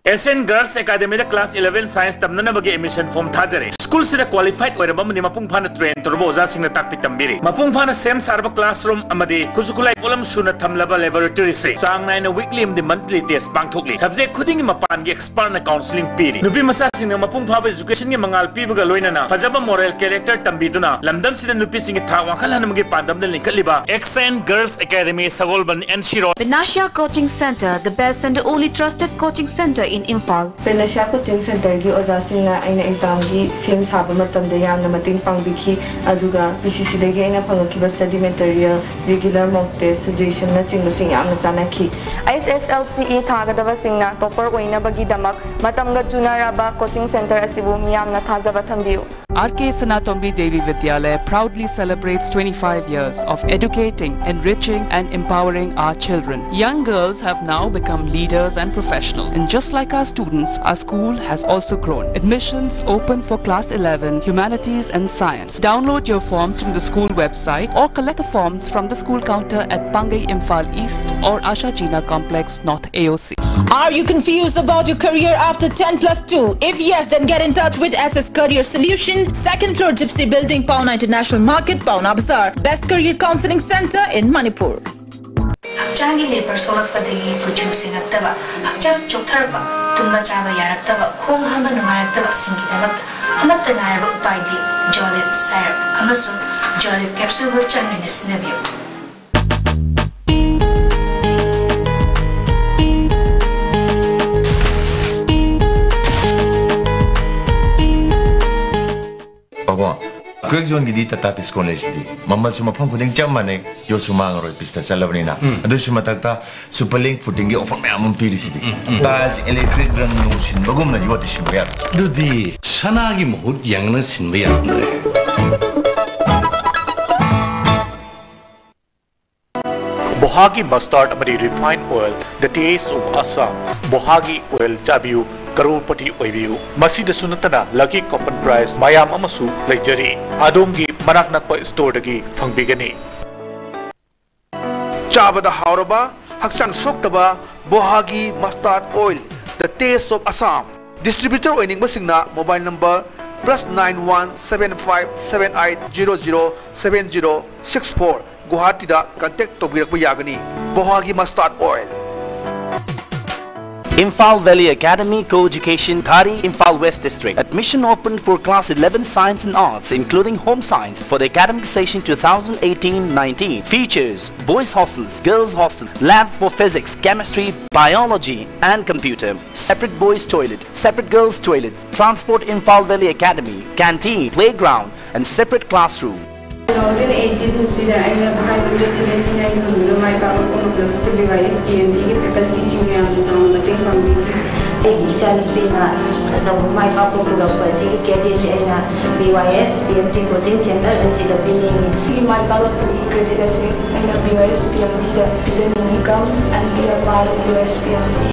ꯑꯦꯁ ꯑꯦꯟ ꯒꯔꯜꯁ ꯑꯦꯀꯥꯗꯃꯤꯗ ꯀ꯭ꯂꯥꯁ ꯏꯂꯦꯚꯦꯟ ꯁꯥꯏꯟꯁ ꯇꯝꯅꯅꯕꯒꯤ ꯑꯦꯗꯃꯤꯁꯟ ꯐꯣꯔꯝ ꯊꯥꯖꯔꯦ꯫ ꯁ꯭ꯀꯨꯜꯁꯤꯗ ꯀ꯭ꯋꯥꯂꯤꯐꯥꯏꯗ ꯑꯣꯏꯔꯕ ꯑꯃꯗꯤ ꯃꯄꯨꯡ ꯐꯥꯅ ꯇ꯭ꯔꯦꯟ ꯇꯧꯔꯕ ꯑꯣꯖꯥꯁꯤꯡꯅ ꯇꯥꯛꯄꯤ ꯇꯝꯕꯤꯔꯤ꯫ ꯃꯄꯨꯡ ꯐꯥꯅ ꯁꯦꯝ ꯁꯥꯔꯕ ꯀ꯭ꯂꯥꯁꯔꯨꯝ ꯑꯃꯗꯤ ꯈꯨꯠꯁꯨ ꯈꯨꯠꯂꯥꯏ ꯄꯣꯠꯂꯝ ꯁꯨꯅ ꯊꯝꯂꯕ ꯂꯦꯕꯣꯔꯦꯇꯔꯤꯁꯤꯡ꯫ ꯆꯥꯡ ꯅꯥꯏꯅ ꯋꯤꯛꯂꯤ ꯑꯃꯗꯤ ꯃꯟꯊꯂꯤ ꯇꯦꯁ ꯄꯥꯡꯊꯣꯛꯂꯤ꯫ ꯁꯕꯖꯦꯛ ꯈꯨꯗꯤꯡꯒꯤ ꯃꯄꯥꯟꯒꯤ ꯑꯦꯛꯁꯄꯔꯠꯅ ꯀꯥꯎꯟꯁꯤꯂꯤꯡ ꯄꯤꯔꯤ꯫ ꯅꯨꯄꯤ ꯃꯆꯥꯁꯤꯡꯅ ꯃꯄꯨꯡ ꯐꯥꯕ ꯑꯦꯖꯨꯀꯦꯁꯟꯒꯤ ꯃꯉꯥꯜ ꯄꯤꯕꯒ ꯂꯣꯏꯅꯅ ꯐꯖꯕ ꯃꯣꯔꯦꯜ ꯀꯦꯔꯦꯛꯇꯔ ꯇꯝꯕꯤꯗꯨꯅ ꯂꯝꯗꯝꯁꯤꯗ ꯅꯨꯄꯤꯁꯤꯡꯒꯤ ꯊꯥꯛ ꯋꯥꯡꯈꯠꯍꯟꯕꯒꯤ ꯄꯥꯟꯗꯝꯗ ꯂꯤꯡꯈꯠꯂꯤꯕ S N girls academy, Sagolband, N C road. Vinashya Coaching Center, the best and only trusted coaching center in Imphal. ꯄꯦꯂꯦꯁꯤꯌꯥ ꯀꯣꯆꯤꯡ ꯁꯦꯟꯇꯔꯒꯤ ꯑꯣꯖꯥꯁꯤꯡꯅ ꯑꯩꯅ ꯑꯦꯛꯖꯥꯝꯒꯤ ꯁꯦꯝ ꯁꯥꯕ ꯃꯇꯝꯗ ꯌꯥꯝꯅ ꯃꯇꯦꯡ ꯄꯥꯡꯕꯤꯈꯤ, ꯑꯗꯨꯒ ꯄꯤ ꯁꯤ ꯁꯤꯗꯒꯤ ꯑꯩꯅ ꯐꯪꯉꯛꯈꯤꯕ ꯁ꯭ꯇꯗꯤ ꯃꯦꯇꯔꯤꯌꯦꯜ, ꯔꯤꯒꯨꯂꯔ ꯃꯣꯛ ꯇꯦꯁ, ꯁꯖꯦꯁꯟꯅꯆꯤꯡꯕꯁꯤꯡ ꯌꯥꯝꯅ ꯆꯥꯟꯅꯈꯤ꯫ ꯑꯩꯆ ꯑꯦꯁ ꯑꯦꯜ ꯁꯤ ꯏ ꯊꯥꯒꯗꯕꯁꯤꯡꯅ ꯇꯣꯄꯔ ꯑꯣꯏꯅꯕꯒꯤꯗꯃꯛ ꯃꯇꯝꯒ ꯆꯨꯅꯔꯕ ꯀꯣꯆꯤꯡ ꯁꯦꯟꯇꯔ ꯑꯁꯤꯕꯨ ꯃꯤꯌꯥꯝꯅ ꯊꯥꯖꯕ ꯊꯝꯕꯤꯌꯨ꯫ R K Sanatombi Devi Vidyalaya proudly celebrates twenty-five years of educating, enriching, and empowering our children. Young girls have now become leaders and professionals. And just like our students, our school has also grown. Admissions open for class eleven, humanities, and science. Download your forms from the school website or collect the forms from the school counter at Pangai Imphal East or Asha Jina Complex, North A O C. Are you confused about your career after ten plus two? If yes, then get in touch with S S Career Solution, second floor Gypsy Building, Paona International Market, Paona Bazaar. Best career counseling center in Manipur. ꯍꯛꯆꯥꯡꯒꯤ labour ꯁꯣꯛꯂꯛꯄꯗꯒꯤ ꯀꯨꯆꯨ ꯁꯦꯡꯉꯛꯇꯕ, ꯍꯛꯆꯥꯡ ꯆꯣꯛꯊꯔꯛꯄ, ꯇꯨꯝꯕ ꯆꯥꯕ ꯌꯥꯔꯛꯇꯕ, ꯈꯣꯡ ꯍꯥꯝꯕ ꯅꯨꯡꯉꯥꯏꯔꯛꯇꯕꯁꯤꯡꯒꯤꯗꯃꯛꯇ ꯑꯃꯠꯇ ꯉꯥꯏꯔꯕ ꯎꯄꯥꯏꯗꯤ ꯖꯣꯂꯤꯞ ꯁꯥꯏꯔꯞ ꯑꯃꯁꯨꯡ ꯖꯣꯂꯤꯞ ꯀꯦꯞꯁꯨꯜꯕꯨ ꯆꯥꯡ ꯅꯥꯏꯅ ꯁꯤꯖꯤꯟꯅꯕꯤꯌꯨ꯫ ꯕꯥꯕꯣ, ꯀ꯭ꯋꯦꯛ ꯖꯣꯟꯒꯤꯗꯤ ꯇꯥꯇꯥ ꯗꯤꯁꯀꯥꯎꯟ ꯂꯩꯁꯤꯗꯤ꯫ ꯃꯃꯜꯁꯨ ꯃꯐꯝ ꯈꯨꯗꯤꯡ ꯆꯞ ꯃꯥꯟꯅꯩ, ꯌꯣꯠꯁꯨ ꯃꯥꯡꯉꯔꯣꯏ, ꯄꯤꯁꯇ ꯆꯠꯂꯕꯅꯤꯅ꯫ ꯑꯗꯨꯁꯨ ꯃꯊꯛꯇ ꯁꯨꯄꯔ ꯂꯤꯡ ꯐꯨꯇꯤꯡꯒꯤ ꯑꯣꯐꯔ ꯃꯌꯥꯝ ꯑꯃ ꯄꯤꯔꯤꯁꯤꯗꯤ꯫ ꯇꯥꯏꯜꯁ, ꯏꯂꯦꯛꯇ꯭ꯔꯤꯛ, ꯔꯪ ꯅꯨꯡ ꯁꯤꯟꯕꯒꯨꯝꯅ ꯌꯣꯠꯇꯤ ꯁꯤꯟꯕ ꯌꯥꯔꯣꯏ꯫ ꯑꯗꯨꯗꯤ ꯁꯅꯥꯒꯤ ꯃꯍꯨꯠ ꯌꯦꯡꯅ ꯁꯤꯟꯕ ꯌꯥꯔꯝꯗ꯭ꯔꯦ꯫ ꯕꯣꯍꯥꯒꯤ ꯃꯁꯇꯥꯔꯗ ꯑꯃꯗꯤ refine oil, The Taste of Assam꯫ ꯕꯣꯍꯥꯒꯤ ꯑꯣꯏꯜ ꯆꯥꯕꯤꯌꯨ, ꯀꯔꯣꯔꯄꯇꯤ ꯑꯣꯏꯕꯤꯌꯨ꯫ ꯃꯁꯤꯗꯁꯨ ꯅꯠꯇꯅ ꯂꯛꯀꯤ ꯀꯣꯄꯟ ꯄ꯭ꯔꯥꯏꯖ ꯃꯌꯥꯝ ꯑꯃꯁꯨ ꯂꯩꯖꯔꯤ꯫ ꯑꯗꯣꯝꯒꯤ ꯃꯅꯥꯛ ꯅꯛꯄ ꯁ꯭ꯇꯣꯔꯗꯒꯤ ꯐꯪꯕꯤꯒꯅꯤ꯫ ꯆꯥꯕꯗ ꯍꯥꯎꯔꯕ, ꯍꯛꯆꯥꯡ ꯁꯣꯛꯇꯕ ꯕꯣꯍꯥꯒꯤ mustard oil, The Taste of Assam꯫ ꯗꯤꯁꯇ꯭ꯔꯤꯕ꯭ꯌꯨꯇꯔ ꯑꯣꯏꯅꯤꯡꯕꯁꯤꯡꯅ mobile number plus nine one seven five seven eight zero zero seven zero six four, ꯒꯨꯋꯥꯍꯥꯇꯤꯗ ꯀꯟꯇꯦꯛ ꯇꯧꯕꯤꯔꯛꯄ ꯌꯥꯒꯅꯤ꯫ ꯕꯣꯍꯥꯒꯤ mustard oil. Imphal Valley Academy, co-education, Ghari, Imphal West District. Admission open for class eleven science and arts, including home science, for the academic session twenty eighteen-nineteen. Features: boys' hostels, girls' hostel, lab for physics, chemistry, biology, and computer. Separate boys' toilet, separate girls' toilet. Transport: Imphal Valley Academy, canteen, playground, and separate classroom. Two thousand ꯑꯩꯠꯇꯤꯟꯁꯤꯗ ꯑꯩꯅ five hundred seventy nine ꯐꯪꯗꯨꯅ ꯃꯥꯏ ꯄꯥꯛꯂꯛꯄ ꯉꯝꯂꯕꯁꯦ B Y S P M Tꯒꯤ facultyꯁꯤꯡꯅ ꯌꯥꯝꯅ ꯆꯥꯎꯅ ꯃꯇꯦꯡ ꯄꯥꯡꯕꯤꯈꯤ꯫ ꯑꯩꯒꯤ ꯏꯆꯥꯅꯨꯄꯤꯅ ꯑꯆꯧꯕ ꯃꯥꯏ ꯄꯥꯛꯄ ꯄꯨꯔꯛꯄ ꯑꯁꯤꯒꯤ creditꯁꯦ ꯑꯩꯅ B Y S P M T coaching center ꯑꯁꯤꯗ ꯄꯤꯅꯤꯡꯏ꯫ ꯑꯩꯒꯤ ꯃꯥꯏ ꯄꯥꯛꯂꯛꯄꯒꯤ credit ꯑꯁꯤ ꯑꯩꯅ B Y S P M Tꯗ ꯄꯤꯖꯅꯤꯡꯏ꯫ Come and be a part of B Y S P M T꯫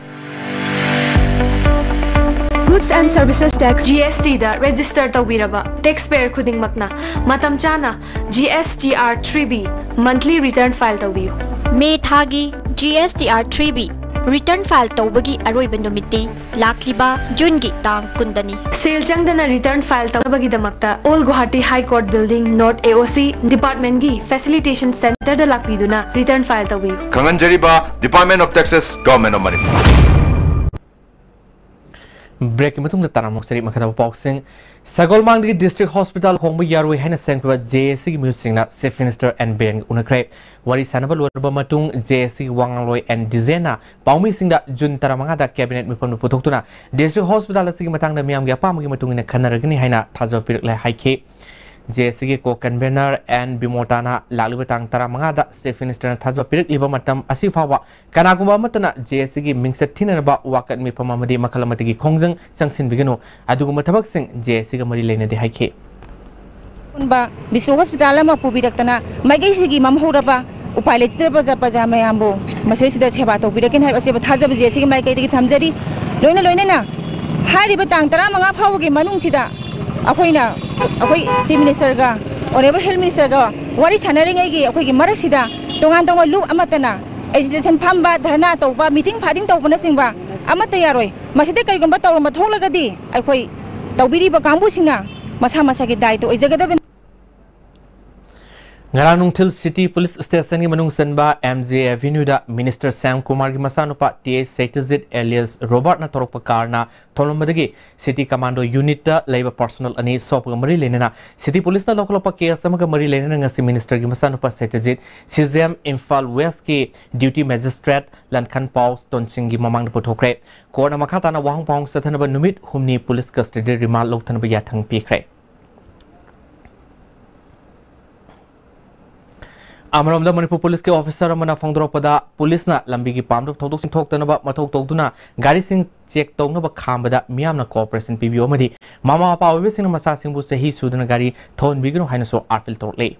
Goods and Services Tax, G S T, the register ꯇꯧꯕꯤꯔꯕ taxpayer ꯈꯨꯗꯤꯡꯃꯛꯅ ꯃꯇꯝ ꯆꯥꯅ G S T R three B monthly return file ꯇꯧꯕꯤꯌꯨ꯫ ꯃꯦ ꯊꯥꯒꯤ G S T R three B return file ꯇꯧꯕꯒꯤ ꯑꯔꯣꯏꯕ ꯅꯨꯃꯤꯠꯇꯤ ꯂꯥꯛꯂꯤꯕ ꯖꯨꯟꯒꯤ ꯇꯥꯡ ꯀꯨꯟꯗꯅꯤ꯫ ꯁꯦꯜ ꯆꯪꯗꯅ return file ꯇꯧꯅꯕꯒꯤꯗꯃꯛꯇ Old Guwahati High Court Building, North A O C departmentꯀꯤ facilitation centreꯗ ꯂꯥꯛꯄꯤꯗꯨꯅ return file ꯇꯧꯕꯤꯌꯨ꯫ ꯈꯪꯍꯟꯖꯔꯤꯕ Department of Taxes, Government of Manipur꯫ ꯕ꯭ꯔꯦꯛꯀꯤ ꯃꯇꯨꯡꯗ ꯇꯔꯥꯃꯨꯛ ꯆꯔꯤ ꯃꯈꯥ ꯇꯥꯕ ꯄꯥꯎꯁꯤꯡ꯫ ꯁꯒꯣꯜꯃꯥꯡꯗꯒꯤ district hospital ꯍꯣꯡꯕ ꯌꯥꯔꯣꯏ ꯍꯥꯏꯅ ꯁꯦꯝꯈꯤꯕ J A Cꯒꯤ ꯃꯤꯍꯨꯠꯁꯤꯡꯅ Chief Minister ꯑꯦꯟ ꯕꯤꯔꯦꯟꯒ ꯎꯅꯈ꯭ꯔꯦ꯫ ꯋꯥꯔꯤ ꯁꯥꯅꯕ ꯂꯣꯏꯔꯕ ꯃꯇꯨꯡ J A Cꯒꯤ ꯋꯥ ꯉꯥꯡꯂꯣꯏ ꯑꯦꯟ ꯗꯤꯖꯦꯟꯅ ꯄꯥꯎꯃꯤꯁꯤꯡꯗ ꯖꯨꯟ ꯇꯔꯥꯃꯉꯥꯗ cabinet ꯃꯤꯐꯝꯗ ꯄꯨꯊꯣꯛꯇꯨꯅ district hospital ꯑꯁꯤꯒꯤ ꯃꯇꯥꯡꯗ ꯃꯤꯌꯥꯝꯒꯤ ꯑꯄꯥꯝꯕꯒꯤ ꯃꯇꯨꯡ ꯏꯟꯅ ꯈꯟꯅꯔꯒꯅꯤ ꯍꯥꯏꯅ ꯊꯥꯖꯕ ꯄꯤꯔꯛꯂꯦ ꯍꯥꯏꯈꯤ꯫ J A Cꯒꯤ co-convener ꯑꯦꯟ ꯕꯤꯃꯣꯇꯥꯅ ꯂꯥꯛꯂꯤꯕ ꯇꯥꯡ ꯇꯔꯥꯃꯉꯥꯗ Chief Ministerꯅ ꯊꯥꯖꯕ ꯄꯤꯔꯛꯂꯤꯕ ꯃꯇꯝ ꯑꯁꯤ ꯐꯥꯎꯕ ꯀꯅꯥꯒꯨꯝꯕ ꯑꯃꯠꯇꯅ J A Cꯒꯤ ꯃꯤꯡꯆꯠ ꯊꯤꯅꯅꯕ ꯋꯥꯀꯠ ꯃꯤꯐꯝ ꯑꯃꯗꯤ ꯃꯈꯜ ꯑꯃꯠꯇꯒꯤ ꯈꯣꯡꯖꯪ ꯆꯪꯁꯤꯟꯕꯤꯒꯅꯨ꯫ ꯑꯗꯨꯒꯨꯝꯕ ꯊꯕꯛꯁꯤꯡ J A Cꯒ ꯃꯔꯤ ꯂꯩꯅꯗꯦ ꯍꯥꯏꯈꯤ꯫ ꯑꯄꯨꯟꯕ district hospital ꯑꯃ ꯄꯨꯕꯤꯔꯛꯇꯅ ꯃꯥꯏꯀꯩꯁꯤꯒꯤ ꯃꯝꯍꯧꯔꯕ ꯎꯄꯥꯏ ꯂꯩꯖꯗ꯭ꯔꯕ ꯖ ꯄ꯭ꯔꯖꯥ ꯃꯌꯥꯝꯕꯨ ꯃꯁꯤꯗꯩꯁꯤꯗ ꯁꯦꯕꯥ ꯇꯧꯕꯤꯔꯛꯀꯅꯤ ꯍꯥꯏꯕ ꯑꯆꯦꯠꯄ ꯊꯥꯖꯕꯁꯦ ꯑꯁꯤꯒꯤ ꯃꯥꯏꯀꯩꯗꯒꯤ ꯊꯝꯖꯔꯤ꯫ ꯂꯣꯏꯅ ꯂꯣꯏꯅꯅ ꯍꯥꯏꯔꯤꯕ ꯇꯥꯡ ꯇꯔꯥꯃꯉꯥ ꯐꯥꯎꯕꯒꯤ ꯃꯅꯨꯡꯁꯤꯗ ꯑꯩꯈꯣꯏꯅ ꯑꯩꯈꯣꯏ Chief Ministerꯒ Honourable Health Ministerꯒ ꯋꯥꯔꯤ ꯁꯥꯟꯅꯔꯤꯉꯩꯒꯤ ꯑꯩꯈꯣꯏꯒꯤ ꯃꯔꯛꯁꯤꯗ ꯇꯣꯉꯥꯟ ꯇꯣꯉꯥꯟꯕ ꯂꯨꯞ ꯑꯃꯠꯇꯅ agitation ꯐꯝꯕ, ꯙꯔꯅꯥ ꯇꯧꯕ, meeting ꯐꯥꯗꯤꯡ ꯇꯧꯕꯅꯆꯤꯡꯕ ꯑꯃꯠꯇ ꯌꯥꯔꯣꯏ꯫ ꯃꯁꯤꯗ ꯀꯔꯤꯒꯨꯝꯕ ꯇꯧꯔꯝꯕ ꯊꯣꯛꯂꯒꯗꯤ ꯑꯩꯈꯣꯏ ꯇꯧꯕꯤꯔꯤꯕ ꯀꯥꯡꯕꯨꯁꯤꯡꯅ ꯃꯁꯥ ꯃꯁꯥꯒꯤ ꯗꯥꯏꯇ ꯑꯣꯏꯖꯒꯗꯕꯅꯤ꯫ ꯉꯔꯥꯡ ꯅꯨꯡꯊꯤꯜ City Police Station ꯒꯤ ꯃꯅꯨꯡ ꯆꯟꯕ M J Avenue ꯗ Minister ꯁ꯭ꯌꯥꯝ ꯀꯨꯃꯥꯔꯒꯤ ꯃꯆꯥꯅꯨꯄꯥ T H ꯁꯇ꯭ꯌꯖꯤꯠ alias Robert ꯅ ꯊꯧꯔꯛꯄ car ꯅ ꯊꯣꯝꯂꯝꯕꯗꯒꯤ City Commando Unit ꯇ ꯂꯩꯕ personnel ꯑꯅꯤ ꯁꯣꯛꯄꯒ ꯃꯔꯤ ꯂꯩꯅꯅ City Police ꯅ ꯂꯧꯈꯠꯂꯛꯄ case ꯑꯃꯒ ꯃꯔꯤ ꯂꯩꯅꯅ ꯉꯁꯤ Minister ꯒꯤ ꯃꯆꯥꯅꯨꯄꯥ ꯁꯇ꯭ꯌꯖꯤꯠ C J M Imphal West ꯀꯤ Deputy Magistrate ꯂꯟꯈꯟ ꯄꯥꯎ ꯇꯣꯟꯁꯤꯡꯒꯤ ꯃꯃꯥꯡꯗ ꯄꯨꯊꯣꯛꯈ꯭ꯔꯦ꯫ Court ꯅ ꯃꯈꯥ ꯇꯥꯅ ꯋꯥꯍꯪ ꯄꯥꯎꯍꯪ ꯆꯠꯊꯅꯕ ꯅꯨꯃꯤꯠ ꯍꯨꯝꯅꯤ police custody remand ꯂꯧꯊꯅꯕ ꯌꯥꯊꯪ ꯄꯤꯈ꯭ꯔꯦ꯫ ꯑꯃꯔꯣꯝꯗ ꯃꯅꯤꯄꯨꯔ ꯄꯨꯂꯤꯁꯀꯤ officer ꯑꯃꯅ ꯐꯣꯡꯗꯣꯔꯛꯄꯗ, ꯄꯨꯂꯤꯁꯅ ꯂꯝꯕꯤꯒꯤ ꯄꯥꯝꯗꯕ ꯊꯧꯗꯣꯛꯁꯤꯡ ꯊꯣꯛꯇꯅꯕ ꯃꯊꯧ ꯇꯧꯗꯨꯅ ꯒꯥꯔꯤꯁꯤꯡ check ꯇꯧꯅꯕ ꯈꯥꯝꯕꯗ ꯃꯤꯌꯥꯝꯅ cooperation ꯄꯤꯕꯤꯌꯨ ꯑꯃꯗꯤ ꯃꯃꯥ ꯃꯄꯥ ꯑꯣꯏꯕꯁꯤꯡꯅ ꯃꯆꯥꯁꯤꯡꯕꯨ ꯆꯍꯤ ꯁꯨꯗꯅ ꯒꯥꯔꯤ ꯊꯧꯍꯟꯕꯤꯒꯅꯨ ꯍꯥꯏꯅꯁꯨ appeal ꯇꯧꯔꯛꯂꯤ꯫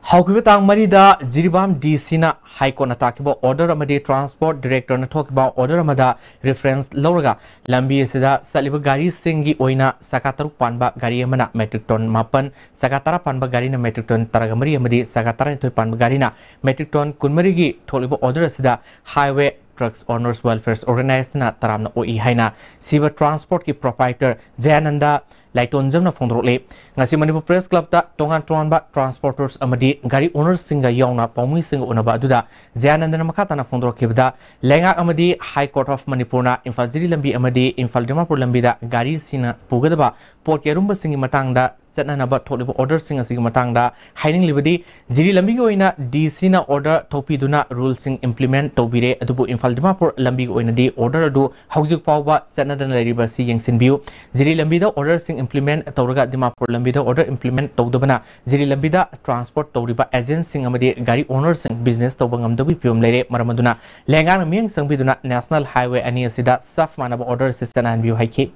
ꯍꯧꯈꯤꯕ ꯇꯥꯡ ꯃꯔꯤꯗ ꯖꯤꯔꯤꯕꯥꯝ D C ꯅ High Court ꯅ ꯇꯥꯈꯤꯕ order ꯑꯃꯗꯤ Transport Director ꯅ ꯊꯣꯛꯈꯤꯕ order ꯑꯃꯗ reference ꯂꯧꯔꯒ ꯂꯝꯕꯤ ꯑꯁꯤꯗ ꯆꯠꯂꯤꯕ ꯒꯥꯔꯤꯁꯤꯡꯒꯤ ꯑꯣꯏꯅ ꯆꯀꯥ ꯇꯔꯨꯛ ꯄꯥꯟꯕ ꯒꯥꯔꯤ ꯑꯃꯅ metric ton ꯃꯥꯄꯟ, ꯆꯀꯥ ꯇꯔꯥ ꯄꯥꯟꯕ ꯒꯥꯔꯤꯅ metric ton ꯇꯔꯥꯒ ꯃꯔꯤ ꯑꯃꯗꯤ ꯆꯀꯥ ꯇꯔꯥꯅꯤꯊꯣꯏ ꯄꯥꯟꯕ ꯒꯥꯔꯤꯅ metric ton ꯀꯨꯟꯃꯔꯤꯒꯤ ꯊꯣꯛꯂꯤꯕ order ꯑꯁꯤꯗ Highway Trucks Owners Welfare Organization ꯅ ꯇꯔꯥꯝꯅ ꯑꯣꯛꯏ ꯍꯥꯏꯅ ꯁꯤꯕ Transport ꯀꯤ proprietor ꯖꯌꯥꯅꯟꯗ ꯂꯥꯏꯇꯣꯟꯖꯝꯅ ꯐꯣꯡꯗꯣꯔꯛꯂꯤ꯫ ꯉꯁꯤ ꯃꯅꯤꯄꯨꯔ Press Club ꯇ ꯇꯣꯉꯥꯟ ꯇꯣꯉꯥꯟꯕ transporters ꯑꯃꯗꯤ ꯒꯥꯔꯤ owner ꯁꯤꯡꯒ ꯌꯥꯎꯅ ꯄꯥꯎꯃꯤꯁꯤꯡꯒ ꯎꯅꯕ ꯑꯗꯨꯗ ꯖꯌꯥꯅꯟꯗꯅ ꯃꯈꯥ ꯇꯥꯅ ꯐꯣꯡꯗꯣꯔꯛꯈꯤꯕꯗ, ꯂꯩꯉꯥꯛ ꯑꯃꯗꯤ High Court of ꯃꯅꯤꯄꯨꯔꯅ ꯏꯝꯐꯥꯜ ꯖꯤꯔꯤ ꯂꯝꯕꯤ ꯑꯃꯗꯤ ꯏꯝꯐꯥꯜ ꯗꯤꯃꯥꯄꯨꯔ ꯂꯝꯕꯤꯗ ꯒꯥꯔꯤꯁꯤꯡꯅ ꯄꯨꯒꯗꯕ ꯄꯣꯠꯀꯤ ꯑꯔꯨꯝꯕꯁꯤꯡꯒꯤ ꯃꯇꯥꯡꯗ ꯆꯠꯅꯅꯕ ꯊꯣꯛꯂꯤꯕ order ꯁꯤꯡ ꯑꯁꯤꯒꯤ ꯃꯇꯥꯡꯗ ꯍꯥꯏꯅꯤꯡꯂꯤꯕꯗꯤ, ꯖꯤꯔꯤ ꯂꯝꯕꯤꯒꯤ ꯑꯣꯏꯅ D C ꯅ order ꯊꯣꯛꯄꯤꯗꯨꯅ rule ꯁꯤꯡ implement ꯇꯧꯕꯤꯔꯦ, ꯑꯗꯨꯕꯨ ꯏꯝꯐꯥꯜ ꯗꯤꯃꯥꯄꯨꯔ ꯂꯝꯕꯤꯒꯤ ꯑꯣꯏꯅꯗꯤ order ꯑꯗꯨ ꯍꯧꯖꯤꯛ ꯐꯥꯎꯕ ꯆꯠꯅꯗꯅ ꯂꯩꯔꯤꯕ ꯑꯁꯤ ꯌꯦꯡꯁꯤꯟꯕꯤꯌꯨ꯫ ꯖꯤꯔꯤ ꯂꯝꯕꯤꯗ order ꯁꯤꯡ implement ꯇꯧꯔꯒ ꯗꯤꯃꯥꯄꯨꯔ ꯂꯝꯕꯤꯗ order implement ꯇꯧꯗꯕꯅ ꯖꯤꯔꯤ ꯂꯝꯕꯤꯗ transport ꯇꯧꯔꯤꯕ agent ꯁꯤꯡ ꯑꯃꯗꯤ ꯒꯥꯔꯤ owner ꯁꯤꯡ business ꯇꯧꯕ ꯉꯝꯗꯕꯒꯤ ꯐꯤꯕꯝ ꯂꯩꯔꯦ꯫ ꯃꯔꯝ ꯑꯗꯨꯅ ꯂꯩꯉꯥꯛꯅ ꯃꯤꯠꯌꯦꯡ ꯆꯪꯕꯤꯗꯨꯅ National Highway ꯑꯅꯤ ꯑꯁꯤꯗ ꯆꯞ ꯃꯥꯟꯅꯕ order ꯑꯁꯤ ꯆꯠꯅꯍꯟꯕꯤꯌꯨ ꯍꯥꯏꯈꯤ꯫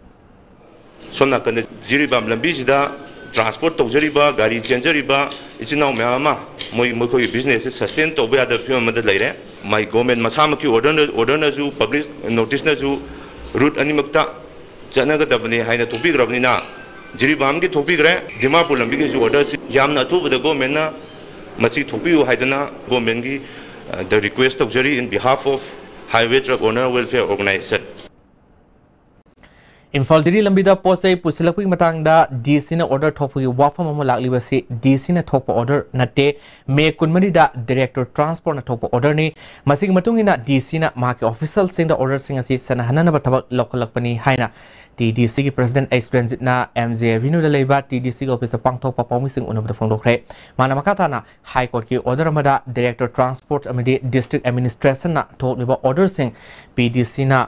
ꯁꯣꯝ ꯅꯥꯀꯟꯗ ꯖꯤꯔꯤꯕꯥꯝ ꯂꯝꯕꯤꯁꯤꯗ transport ꯇꯧꯖꯔꯤꯕ, ꯒꯥꯔꯤ ꯆꯦꯟꯖꯔꯤꯕ ꯏꯆꯤꯟ ꯏꯅꯥꯎ ꯃꯌꯥꯝ ꯑꯃ ꯃꯣꯏ, ꯃꯈꯣꯏꯒꯤ business ꯑꯁꯤ sustain ꯇꯧꯕ ꯌꯥꯗꯕ ꯐꯤꯕꯝ ꯑꯃꯗ ꯂꯩꯔꯦ꯫ ꯃꯥꯏ government ꯃꯁꯥꯃꯛꯀꯤ order ꯅ, order ꯅꯁꯨ, public notice ꯅꯁꯨ route ꯑꯅꯤꯃꯛꯇ ꯆꯠꯅꯒꯗꯕꯅꯤ ꯍꯥꯏꯅ ꯊꯣꯛꯄꯤꯈ꯭ꯔꯕꯅꯤꯅ, ꯖꯤꯔꯤꯕꯥꯝꯒꯤ ꯊꯣꯛꯄꯤꯈ꯭ꯔꯦ, ꯗꯤꯃꯥꯄꯨꯔ ꯂꯝꯕꯤꯒꯤꯁꯨ order ꯁꯤ ꯌꯥꯝꯅ ꯑꯊꯨꯕꯗ government ꯅ ꯃꯁꯤ ꯊꯣꯛꯄꯤꯌꯨ ꯍꯥꯏꯗꯅ government ꯀꯤ, ꯑ, ꯗ request ꯇꯧꯖꯔꯤ in behalf of Highway Truck Owner Welfare Organization꯫ Imphal ꯖꯤꯔꯤ ꯂꯝꯕꯤꯗ ꯄꯣꯠ ꯆꯩ ꯄꯨꯁꯤꯜꯂꯛꯄꯒꯤ ꯃꯇꯥꯡꯗ ꯗꯤ ꯁꯤꯅ order ꯊꯣꯛꯄꯒꯤ ꯋꯥꯐꯝ ꯑꯃ ꯂꯥꯛꯂꯤꯕꯁꯤ ꯗꯤ ꯁꯤꯅ ꯊꯣꯛꯄ order ꯅꯠꯇꯦ꯫ ꯃꯦ ꯀꯨꯟꯃꯔꯤꯗ Director Transportꯅ ꯊꯣꯛꯄ orderꯅꯤ꯫ ꯃꯁꯤꯒꯤ ꯃꯇꯨꯡ ꯏꯟꯅ ꯗꯤ ꯁꯤꯅ ꯃꯍꯥꯛꯀꯤ officialꯁꯤꯡꯗ orderꯁꯤꯡ ꯑꯁꯤ ꯁꯦꯟꯅꯍꯟꯅꯅꯕ ꯊꯕꯛ ꯂꯧꯈꯠꯂꯛꯄꯅꯤ ꯍꯥꯏꯅ ꯇꯤ ꯗꯤ ꯁꯤꯒꯤ President ꯑꯩꯆ ꯔꯟꯖꯤꯠꯅ ꯑꯦꯝ ꯖꯦ Avenueꯗ ꯂꯩꯕ ꯇꯤ ꯗꯤ ꯁꯤꯒꯤ officeꯇ ꯄꯥꯡꯊꯣꯛꯄ ꯄꯥꯎꯃꯤꯁꯤꯡ ꯎꯅꯕꯗ ꯐꯣꯡꯗꯣꯛꯈ꯭ꯔꯦ꯫ ꯃꯥꯅ ꯃꯈꯥ ꯇꯥꯅ High Courtꯀꯤ order ꯑꯃꯗ Director Transport ꯑꯃꯗꯤ District Administrationꯅ ꯊꯣꯛꯂꯤꯕ orderꯁꯤꯡ ꯄꯤ ꯗꯤ ꯁꯤꯅ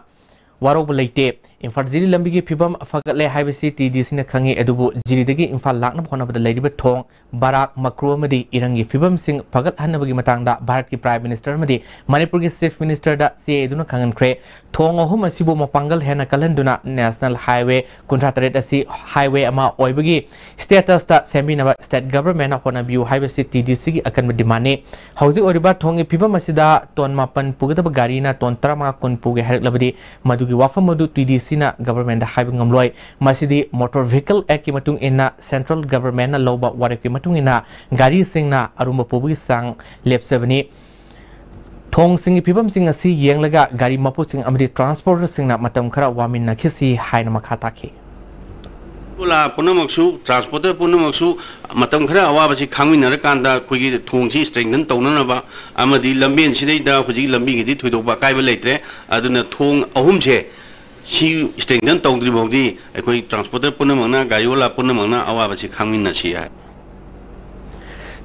ꯋꯥꯔꯧꯕ ꯂꯩꯇꯦ꯫ ꯏꯝꯐꯥꯜ ꯖꯤꯔꯤ ꯂꯝꯕꯤꯒꯤ ꯐꯤꯕꯝ ꯐꯒꯠꯂꯦ ꯍꯥꯏꯕꯁꯤ ꯇꯤ ꯗꯤ ꯁꯤꯅ ꯈꯪꯉꯤ, ꯑꯗꯨꯕꯨ ꯖꯤꯔꯤꯗꯒꯤ ꯏꯝꯐꯥꯜ ꯂꯥꯛꯅꯕ ꯍꯣꯠꯅꯕꯗ ꯂꯩꯔꯤꯕ ꯊꯣꯡ, ꯕꯔꯥꯛ, ꯃꯀ꯭ꯔꯨ ꯑꯃꯗꯤ ꯏꯔꯪꯒꯤ ꯐꯤꯕꯝꯁꯤꯡ ꯐꯒꯠꯍꯟꯅꯕꯒꯤ ꯃꯇꯥꯡꯗ ꯚꯥꯔꯠꯀꯤ Prime Minister ꯑꯃꯗꯤ ꯃꯅꯤꯄꯨꯔꯒꯤ Chief Ministerꯗ ꯆꯦ ꯏꯗꯨꯅ ꯈꯪꯍꯟꯈ꯭ꯔꯦ꯫ ꯊꯣꯡ ꯑꯍꯨꯝ ꯑꯁꯤꯕꯨ ꯃꯄꯥꯡꯒꯜ ꯍꯦꯟꯅ ꯀꯜꯍꯟꯗꯨꯅ National Highway ꯀꯨꯟꯊ꯭ꯔꯥ ꯇꯔꯦꯠ ꯑꯁꯤ highway ꯑꯃ ꯑꯣꯏꯕꯒꯤ statusꯇ ꯁꯦꯝꯕꯤꯅꯕ State Governmentꯅ ꯍꯣꯠꯅꯕꯤꯌꯨ ꯍꯥꯏꯕꯁꯤ ꯇꯤ ꯗꯤ ꯁꯤꯒꯤ ꯑꯀꯟꯕ demandꯅꯤ꯫ ꯍꯧꯖꯤꯛ ꯑꯣꯏꯔꯤꯕ ꯊꯣꯡꯒꯤ ꯐꯤꯕꯝ ꯑꯁꯤꯗ ꯇꯣꯟ ꯃꯥꯄꯟ ꯄꯨꯒꯗꯕ ꯒꯥꯔꯤꯅ ꯇꯣꯟ ꯇꯔꯥꯃꯉꯥ ꯀꯨꯟ ꯄꯨꯒꯦ ꯍꯥꯏꯔꯛꯂꯕꯗꯤ ꯃꯗꯨꯒꯤ ꯋꯥꯐꯝ ꯑꯗꯨ ꯇꯤ ꯗꯤ ꯁꯤꯅ governmentꯗ ꯍꯥꯏꯕ ꯉꯝꯂꯣꯏ꯫ ꯃꯁꯤꯗꯤ Motor Vehicle Actꯀꯤ ꯃꯇꯨꯡ ꯏꯟꯅ central governmentꯅ ꯂꯧꯕ ꯋꯥꯔꯦꯞꯀꯤ ꯃꯇꯨꯡ ꯏꯟꯅ ꯒꯥꯔꯤꯁꯤꯡꯅ ꯑꯔꯨꯝꯕ ꯄꯨꯕꯒꯤ ꯆꯥꯡ ꯂꯦꯞꯆꯕꯅꯤ꯫ ꯊꯣꯡꯁꯤꯡꯒꯤ ꯐꯤꯕꯝꯁꯤꯡ ꯑꯁꯤ ꯌꯦꯡꯂꯒ ꯒꯥꯔꯤ ꯃꯄꯨꯁꯤꯡ ꯑꯃꯗꯤ transporterꯁꯤꯡꯅ ꯃꯇꯝ ꯈꯔ ꯋꯥꯃꯤꯟꯅꯈꯤꯁꯤ ꯍꯥꯏꯅ ꯃꯈꯥ ꯇꯥꯈꯤ꯫ ꯑꯣꯂꯥ ꯄꯨꯝꯅꯃꯛꯁꯨ, transporter ꯄꯨꯝꯅꯃꯛꯁꯨ ꯃꯇꯝ ꯈꯔ ꯑꯋꯥꯕꯁꯤ ꯈꯥꯡꯃꯤꯟꯅꯔꯀꯥꯟꯗ ꯑꯩꯈꯣꯏꯒꯤ ꯊꯣꯡꯁꯤ strengthen ꯇꯧꯅꯅꯕ ꯑꯃꯗꯤ ꯂꯝꯕꯦꯟꯁꯤꯗꯩꯗ ꯍꯧꯖꯤꯛ ꯂꯝꯕꯤꯒꯤꯗꯤ ꯊꯣꯏꯗꯣꯛꯄ ꯑꯀꯥꯏꯕ ꯂꯩꯇ꯭ꯔꯦ꯫ ꯑꯗꯨꯅ ꯊꯣꯡ ꯑꯍꯨꯝꯁꯦ ꯁꯤ strengthen ꯇꯧꯗ꯭ꯔꯤ ꯐꯥꯎꯗꯤ ꯑꯩꯈꯣꯏ transporter ꯄꯨꯝꯅꯃꯛꯅ, ꯒꯥꯔꯤ ꯑꯣꯂꯥ ꯄꯨꯝꯅꯃꯛꯅ ꯑꯋꯥꯕꯁꯤ ꯈꯥꯡꯃꯤꯟꯅꯁꯤ ꯍꯥꯏ꯫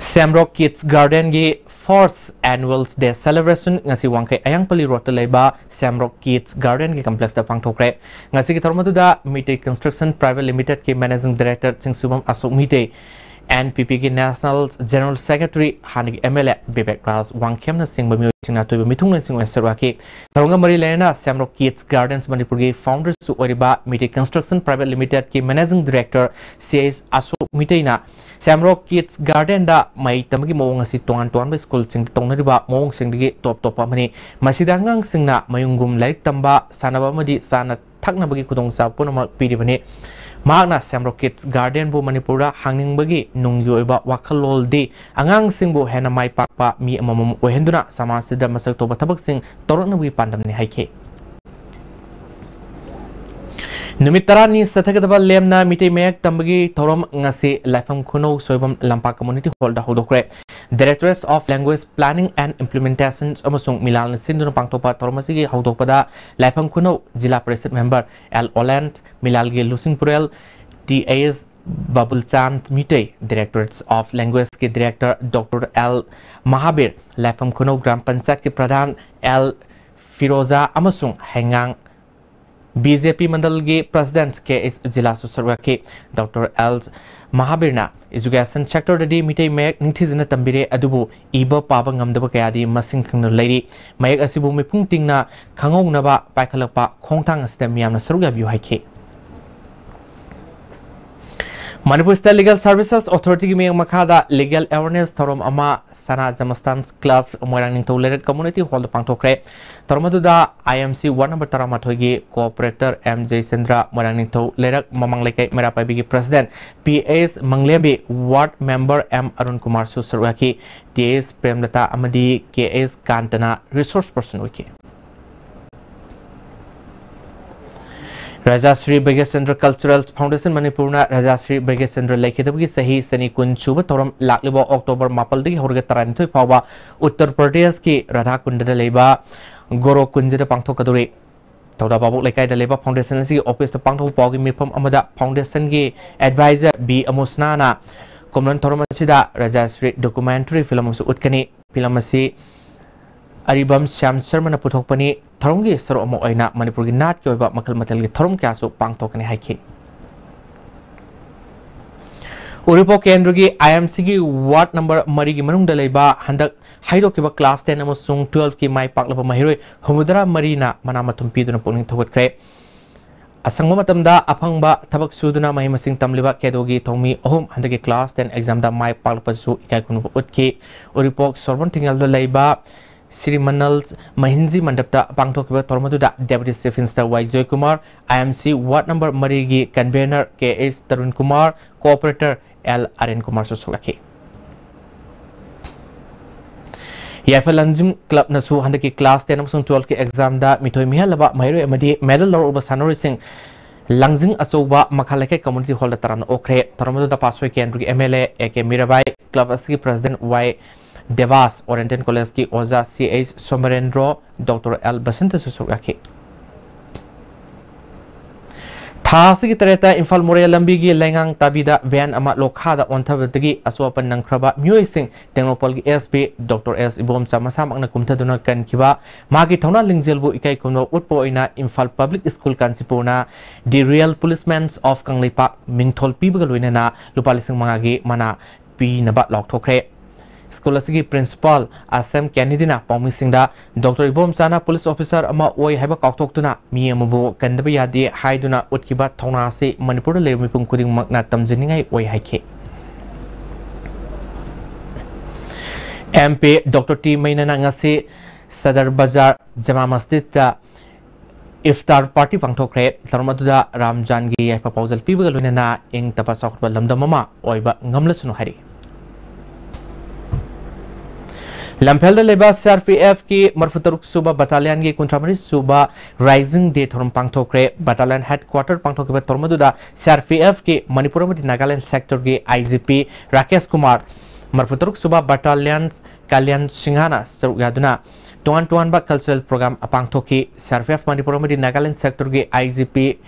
Shamrock Kids Gardenꯒꯤ first annual day celebration ꯉꯁꯤ ꯋꯥꯡꯈꯩ ꯑꯌꯥꯡꯄꯜꯂꯤ roadꯇ ꯂꯩꯕ Shamrock Kids Gardenꯒꯤ complexꯇ ꯄꯥꯡꯊꯣꯛꯈ꯭ꯔꯦ꯫ ꯉꯁꯤꯒꯤ ꯊꯧꯔꯝ ꯑꯗꯨꯗ ꯃꯤꯇꯩ Construction Private Limitedꯀꯤ Managing Director Chingsubam Ashok Meitei, N P ꯄꯤꯒꯤ National General Secretary, ꯍꯥꯟꯅꯒꯤ M L A Bibek Raj ꯋꯥꯡꯈꯦꯝꯅꯁꯤꯡꯕ ꯃꯤꯑꯣꯏꯁꯤꯡꯅ ꯑꯇꯣꯏꯕ ꯃꯤꯊꯨꯡꯂꯦꯟꯁꯤꯡ ꯑꯣꯏꯅ ꯁꯔꯨꯛ ꯌꯥꯈꯤ꯫ ꯊꯧꯔꯝꯒ ꯃꯔꯤ ꯂꯩꯅꯅ Shamrock Kids Gardens ꯃꯅꯤꯄꯨꯔꯒꯤ founderꯁꯨ ꯑꯣꯏꯔꯤꯕ ꯃꯤꯇꯩ Construction Private Limitedꯀꯤ Managing Director C H Ashok ꯃꯤꯇꯩꯅ Shamrock Kids Gardenꯗ ꯃꯍꯩ ꯇꯝꯕꯒꯤ ꯃꯑꯣꯡ ꯑꯁꯤ ꯇꯣꯉꯥꯟ ꯇꯣꯉꯥꯟꯕ ꯁ꯭ꯀꯨꯜꯁꯤꯡꯗ ꯇꯧꯅꯔꯤꯕ ꯃꯑꯣꯡꯁꯤꯡꯗꯒꯤ ꯇꯣꯞ ꯇꯣꯞꯄ ꯑꯃꯅꯤ꯫ ꯃꯁꯤꯗ ꯑꯉꯥꯡꯁꯤꯡꯅ ꯃꯌꯨꯝꯒꯨꯝ ꯂꯥꯏꯔꯤꯛ ꯇꯝꯕ, ꯁꯥꯟꯅꯕ ꯑꯃꯗꯤ ꯆꯥꯅ ꯊꯛꯅꯕꯒꯤ ꯈꯨꯗꯣꯡꯆꯥꯕ ꯄꯨꯝꯅꯃꯛ ꯄꯤꯔꯤꯕꯅꯤ꯫ ꯃꯍꯥꯛꯅ Shamrock Kids Gardenꯕꯨ ꯃꯅꯤꯄꯨꯔꯗ ꯍꯥꯡꯅꯤꯡꯕꯒꯤ ꯅꯨꯡꯒꯤ ꯑꯣꯏꯕ ꯋꯥꯈꯜꯂꯣꯟꯗꯤ ꯑꯉꯥꯡꯁꯤꯡꯕꯨ ꯍꯦꯟꯅ ꯃꯥꯏ ꯄꯥꯛꯄ ꯃꯤ ꯑꯃꯃꯝ ꯑꯣꯏꯍꯟꯗꯨꯅ ꯁꯃꯥꯖꯁꯤꯗ ꯃꯁꯛ ꯊꯣꯛꯄ ꯊꯕꯛꯁꯤꯡ ꯇꯧꯔꯛꯅꯕꯒꯤ ꯄꯥꯟꯗꯝꯅꯤ ꯍꯥꯏꯈꯤ꯫ ꯅꯨꯃꯤꯠ ꯇꯔꯥꯅꯤ ꯆꯠꯊꯒꯗꯕ ꯂꯦꯝꯅ ꯃꯤꯇꯩ ꯃꯌꯦꯛ ꯇꯝꯕꯒꯤ ꯊꯧꯔꯝ ꯉꯁꯤ ꯂꯥꯏꯐꯝ ꯈꯨꯅꯧ ꯁꯣꯏꯕꯝ ꯂꯝꯄꯥꯛ Community Hallꯗ ꯍꯧꯗꯣꯛꯈ꯭ꯔꯦ꯫ Directorate of Language Planning and Implementation ꯑꯃꯁꯨꯡ ꯃꯤꯂꯥꯜꯅ ꯁꯤꯟꯗꯨꯅ ꯄꯥꯡꯊꯣꯛꯄ ꯊꯧꯔꯝ ꯑꯁꯤꯒꯤ ꯍꯧꯗꯣꯛꯄꯗ ꯂꯥꯏꯐꯝ ꯈꯨꯅꯧ ꯖꯤꯂꯥ ꯄꯔꯤꯁꯠ ꯃꯦꯝꯕꯔ ꯑꯦꯜ ꯑꯣꯂꯦꯟ, ꯃꯤꯂꯥꯜꯒꯤ ꯂꯨꯆꯤꯡꯄꯨꯔꯦꯜ T S Babulchan Meitei, Directorate of Languageꯀꯤ Director Doctor L Mahabir, Laipham Khunou gram ꯄꯟꯆꯥꯌꯠꯀꯤ ꯄ꯭ꯔꯙꯥꯟ ꯑꯦꯜ ꯐꯤꯔꯣꯖꯥ ꯑꯃꯁꯨꯡ ꯍꯩꯉꯥꯡ ꯕꯤ ꯖꯦ ꯄꯤ ꯃꯟꯗꯜꯒꯤ President ꯀꯦ ꯑꯦꯁ ꯖꯤꯂꯥꯁꯨ ꯁꯔꯨꯛ ꯌꯥꯈꯤ꯫ ꯗꯣꯛꯇꯔ ꯑꯦꯜ ꯃꯍꯥꯕꯤꯔꯅ education sectorꯗꯗꯤ ꯃꯤꯇꯩ ꯃꯌꯦꯛ ꯅꯤꯡꯊꯤꯖꯅ ꯇꯝꯕꯤꯔꯦ, ꯑꯗꯨꯕꯨ ꯏꯕ ꯄꯥꯕ ꯉꯝꯗꯕ ꯀꯌꯥꯗꯤ ꯃꯁꯤꯡ ꯈꯪꯗꯅ ꯂꯩꯔꯤ꯫ ꯃꯌꯦꯛ ꯑꯁꯤꯕꯨ ꯃꯤꯄꯨꯝ ꯇꯤꯡꯅ ꯈꯪꯍꯧꯅꯕ ꯄꯥꯏꯈꯠꯂꯛꯄ ꯈꯣꯡꯊꯥꯡ ꯑꯁꯤꯗ ꯃꯤꯌꯥꯝꯅ ꯁꯔꯨꯛ ꯌꯥꯕꯤꯌꯨ ꯍꯥꯏꯈꯤ꯫ ꯃꯅꯤꯄꯨꯔ State Legal Services Authorityꯒꯤ ꯃꯤꯠꯌꯦꯡ ꯃꯈꯥꯗ Legal Awareness ꯊꯧꯔꯝ ꯑꯃ ꯁꯅꯥ ꯖꯃꯁꯇꯥꯟ Club ꯃꯣꯏꯔꯥꯡ ꯅꯤꯡꯊꯧ ꯂꯩꯔꯛ Community Hallꯗ ꯄꯥꯡꯊꯣꯛꯈ꯭ꯔꯦ꯫ ꯊꯧꯔꯝ ꯑꯗꯨꯗ I M C Ward number ꯇꯔꯥꯃꯥꯊꯣꯏꯒꯤ Corporator ꯑꯦꯝ ꯖꯌꯆꯟꯗ꯭ꯔ, ꯃꯣꯏꯔꯥꯡ ꯅꯤꯡꯊꯧ ꯂꯩꯔꯛ ꯃꯃꯥꯡ ꯂꯩꯀꯥꯏ ꯃꯩꯔꯥ ꯄꯥꯏꯕꯤꯒꯤ President P S Manglembi, Ward Member M Arun ꯀꯨꯃꯥꯔꯁꯨ ꯁꯔꯨꯛ ꯌꯥꯈꯤ꯫ ꯇꯤ ꯑꯦꯁ ꯄ꯭ꯔꯦꯝꯂꯇꯥ ꯑꯃꯗꯤ ꯀꯦ ꯑꯦꯁ ꯀꯥꯟꯇꯅ Resource Person ꯑꯣꯏꯈꯤ꯫ ꯔꯥꯖꯥ ꯁ꯭ꯔꯤ ꯚꯩꯒ꯭ꯌꯆꯟꯗ꯭ꯔ Cultural Foundation ꯃꯅꯤꯄꯨꯔꯅ ꯔꯥꯖꯥ ꯁ꯭ꯔꯤ ꯚꯩꯒ꯭ꯌꯆꯟꯗ꯭ꯔ ꯂꯩꯈꯤꯗꯕꯒꯤ ꯆꯍꯤ ꯆꯅꯤ ꯀꯨꯟ ꯁꯨꯕ ꯊꯧꯔꯝ ꯂꯥꯛꯂꯤꯕ October ꯃꯥꯄꯜꯗꯒꯤ ꯍꯧꯔꯒ ꯇꯔꯥꯅꯤꯊꯣꯏ ꯐꯥꯎꯕ ꯎꯠꯇꯔ ꯄ꯭ꯔꯗꯦꯁꯀꯤ ꯔꯥꯙꯥ ꯀꯨꯟꯗꯗ ꯂꯩꯕ ꯒꯣꯔꯣ ꯀꯨꯟꯖꯗ ꯄꯥꯡꯊꯣꯛꯀꯗꯧꯔꯤ꯫ ꯊꯧꯗꯥ ꯚꯥꯕꯣꯛ ꯂꯩꯀꯥꯏꯗ ꯂꯩꯕ foundation ꯑꯁꯤꯒꯤ officeꯇ ꯄꯥꯡꯊꯣꯛꯄ ꯄꯥꯎꯒꯤ ꯃꯤꯐꯝ ꯑꯃꯗ foundationꯒꯤ advisor ꯕꯤ ꯑꯃꯨꯁꯅꯥꯅ ꯀꯨꯝꯂꯣꯟ ꯊꯧꯔꯝ ꯑꯁꯤꯗ ꯔꯥꯖꯥ ꯁ꯭ꯔꯤ documentary film ꯑꯃꯁꯨ ꯎꯠꯀꯅꯤ꯫ Film ꯑꯁꯤ ꯑꯔꯤꯕꯝ ꯁ꯭ꯌꯥꯝ ꯁꯔꯃꯅ ꯄꯨꯊꯣꯛꯄꯅꯤ꯫ ꯊꯧꯔꯝꯒꯤ ꯁꯔꯨꯛ ꯑꯃ ꯑꯣꯏꯅ ꯃꯅꯤꯄꯨꯔꯒꯤ ꯅꯥꯠꯀꯤ ꯑꯣꯏꯕ ꯃꯈꯜ ꯃꯊꯦꯜꯒꯤ ꯊꯧꯔꯝ ꯀꯌꯥꯁꯨ ꯄꯥꯡꯊꯣꯛꯀꯅꯤ ꯍꯥꯏꯈꯤ꯫ ꯎꯔꯤꯄꯣꯛ ꯀꯦꯟꯗ꯭ꯔꯒꯤ I M Cꯒꯤ Ward number ꯃꯔꯤꯒꯤ ꯃꯅꯨꯡꯗ ꯂꯩꯕ ꯍꯟꯗꯛ ꯍꯥꯏꯗꯣꯛꯈꯤꯕ class ten ꯑꯃꯁꯨꯡ twelveꯀꯤ ꯃꯥꯏ ꯄꯥꯛꯂꯕ ꯃꯍꯩꯔꯣꯏ ꯍꯨꯝꯐꯨꯇꯔꯥ ꯃꯔꯤꯅ ꯃꯅꯥ ꯃꯊꯨꯝ ꯄꯤꯗꯨꯅ ꯄꯨꯛꯅꯤꯡ ꯊꯧꯒꯠꯈ꯭ꯔꯦ꯫ ꯑꯁꯪꯕ ꯃꯇꯝꯗ ꯑꯐꯪꯕ ꯊꯕꯛ ꯁꯨꯗꯨꯅ ꯃꯍꯩ ꯃꯁꯤꯡ ꯇꯝꯂꯤꯕ ꯀꯦꯗꯣꯒꯤ ꯊꯧꯃꯤ ꯑꯍꯨꯝ ꯍꯟꯗꯛꯀꯤ class ten examꯗ ꯃꯥꯏ ꯄꯥꯛꯂꯛꯄꯁꯨ ꯏꯀꯥꯏ ꯈꯨꯝꯅꯕ ꯎꯠꯈꯤ꯫ ꯎꯔꯤꯄꯣꯛ ꯁꯣꯔꯕꯣꯟ ꯊꯤꯡꯉꯦꯜꯗ ꯂꯩꯕ ꯁ꯭ꯔꯤ ꯃꯅꯜ ꯃꯍꯤꯟꯖꯤ ꯃꯟꯗꯞꯇ ꯄꯥꯡꯊꯣꯛꯈꯤꯕ ꯊꯧꯔꯝ ꯑꯗꯨꯗ Deputy Chief Minister Y Joykumar, I M C Ward number ꯃꯔꯤꯒꯤ convener K S Tarun Kumar, Corporator L Aren ꯀꯨꯃꯥꯔꯁꯨ ꯁꯔꯨꯛ ꯌꯥꯈꯤ꯫ ꯌꯥꯏꯐ ꯂꯟꯖꯤꯝ Clubꯅꯁꯨ ꯍꯟꯗꯛꯀꯤ class ten ꯑꯃꯁꯨꯡ twelveꯀꯤ examꯗ ꯃꯤꯊꯣꯏ ꯃꯤꯍꯦꯜꯂꯕ ꯃꯍꯩꯔꯣꯏ ꯑꯃꯗꯤ medal ꯂꯧꯔꯛꯂꯕ ꯁꯥꯟꯅꯔꯣꯏꯁꯤꯡ ꯂꯥꯡꯖꯤꯡ ꯑꯆꯧꯕ ꯃꯈꯥ ꯂꯩꯀꯥꯏ community hall ꯗ ꯇꯔꯥꯝꯅ ꯑꯣꯛꯈ꯭ꯔꯦ꯫ ꯊꯧꯔꯝ ꯑꯗꯨꯗ ꯄꯥꯠꯁꯣꯏ ꯀꯦꯟꯗ꯭ꯔꯒꯤ M L A A K Mirabai, club ꯑꯁꯤꯒꯤ president Y ꯗꯦꯕꯥꯁ, Oriental College ꯀꯤ ꯑꯣꯖꯥ C H ꯁꯣꯃꯔꯦꯟꯗ꯭ꯔꯣ, Doctor L ꯕꯁꯟꯇꯁꯨ ꯁꯔꯨꯛ ꯌꯥꯈꯤ꯫ ꯊꯥ ꯑꯁꯤꯒꯤ ꯇꯔꯦꯠꯇ ꯏꯝꯐꯥꯜ ꯃꯣꯔꯦ ꯂꯝꯕꯤꯒꯤ ꯂꯩꯉꯥꯡ ꯇꯥꯕꯤꯗ van ꯑꯃ ꯂꯣꯛꯈꯥꯗ ꯑꯣꯟꯊꯕꯗꯒꯤ ꯑꯁꯣꯛ ꯑꯄꯟ ꯅꯪꯈ꯭ꯔꯕ ꯃꯤꯑꯣꯏꯁꯤꯡ ꯇꯦꯡꯅꯧꯄꯜꯒꯤ S P Doctor S Ibomcha ꯃꯁꯥꯃꯛꯅ ꯀꯨꯝꯊꯗꯨꯅ ꯀꯟꯈꯤꯕ, ꯃꯍꯥꯛꯀꯤ ꯊꯧꯅꯥ ꯂꯤꯡꯖꯦꯜꯕꯨ ꯏꯀꯥꯏ ꯈꯨꯝꯅꯕ ꯎꯠꯄ ꯑꯣꯏꯅ Imphal Public School ꯀꯥꯟꯆꯤꯄꯨꯔꯅ The Real Policemen of Kangleipak ꯃꯤꯡꯊꯣꯜ ꯄꯤꯕꯒ ꯂꯣꯏꯅꯅ ꯂꯨꯄꯥ ꯂꯤꯁꯤꯡ ꯃꯉꯥꯒꯤ ꯃꯅꯥ ꯄꯤꯅꯕ ꯂꯥꯎꯊꯣꯛꯈ꯭ꯔꯦ꯫ ꯁ꯭ꯀꯨꯜ ꯑꯁꯤꯒꯤ principal ꯑꯁꯦꯝ ꯀꯦꯅꯤꯗꯤꯅ ꯄꯥꯎꯃꯤꯁꯤꯡꯗ Doctor ꯏꯕꯣꯝꯆꯥꯅ police officer ꯑꯃ ꯑꯣꯏ ꯍꯥꯏꯕ ꯀꯥꯎꯊꯣꯛꯇꯨꯅ ꯃꯤ ꯑꯃꯕꯨ ꯀꯟꯗꯕ ꯌꯥꯗꯦ ꯍꯥꯏꯗꯨꯅ ꯎꯠꯈꯤꯕ ꯊꯧꯅꯥ ꯑꯁꯤ ꯃꯅꯤꯄꯨꯔꯗ ꯂꯩꯔꯤꯕ ꯃꯤꯄꯨꯝ ꯈꯨꯗꯤꯡꯃꯛꯅ ꯇꯝꯖꯅꯤꯡꯉꯥꯏ ꯑꯣꯏ ꯍꯥꯏꯈꯤ꯫ M P Doctor T ꯃꯩꯅꯅ ꯉꯁꯤ ꯁꯗꯔ ꯕꯖꯥꯔ ꯖꯃꯥ ꯃꯁꯖꯤꯗꯇ ꯏꯐꯇꯥꯔ party ꯄꯥꯡꯊꯣꯛꯈ꯭ꯔꯦ꯫ ꯊꯧꯔꯝ ꯑꯗꯨꯗ ꯔꯥꯝꯖꯥꯟꯒꯤ ꯌꯥꯏꯐ ꯄꯥꯎꯖꯦꯜ ꯄꯤꯕꯒ ꯂꯣꯏꯅꯅ ꯏꯪ ꯇꯞꯄ ꯆꯥꯎꯈꯠꯄ ꯂꯝꯗꯝ ꯑꯃ ꯑꯣꯏꯕ ꯉꯝꯂꯁꯅꯨ ꯍꯥꯏꯔꯤ꯫ ꯂꯝꯐꯦꯜꯗ ꯂꯩꯕ C R P F ꯀꯤ ꯃꯔꯤꯐꯨ ꯇꯔꯨꯛ ꯁꯨꯕ battalionꯒꯤ ꯀꯨꯟꯊ꯭ꯔꯥ ꯃꯔꯤ ꯁꯨꯕ Rising Day ꯊꯧꯔꯝ ꯄꯥꯡꯊꯣꯛꯈ꯭ꯔꯦ꯫ Battalion headquarter ꯄꯥꯡꯊꯣꯛꯈꯤꯕ ꯊꯧꯔꯝ ꯑꯗꯨꯗ C R P F ꯀꯤ ꯃꯅꯤꯄꯨꯔ ꯑꯃꯗꯤ Nagaland sectorꯒꯤ I G P Rakesh Kumar, ꯃꯔꯤꯐꯨ ꯇꯔꯨꯛ ꯁꯨꯕ battalion ꯀꯥꯂꯤꯌꯥꯟ ꯁꯤꯡꯍꯅ ꯁꯔꯨꯛ ꯌꯥꯗꯨꯅ ꯇꯣꯉꯥꯟ ꯇꯣꯉꯥꯟꯕ cultural program ꯄꯥꯡꯊꯣꯛꯈꯤ꯫ C R P F Manipur ꯑꯃꯗꯤ Nagaland sectorꯒꯤ I G P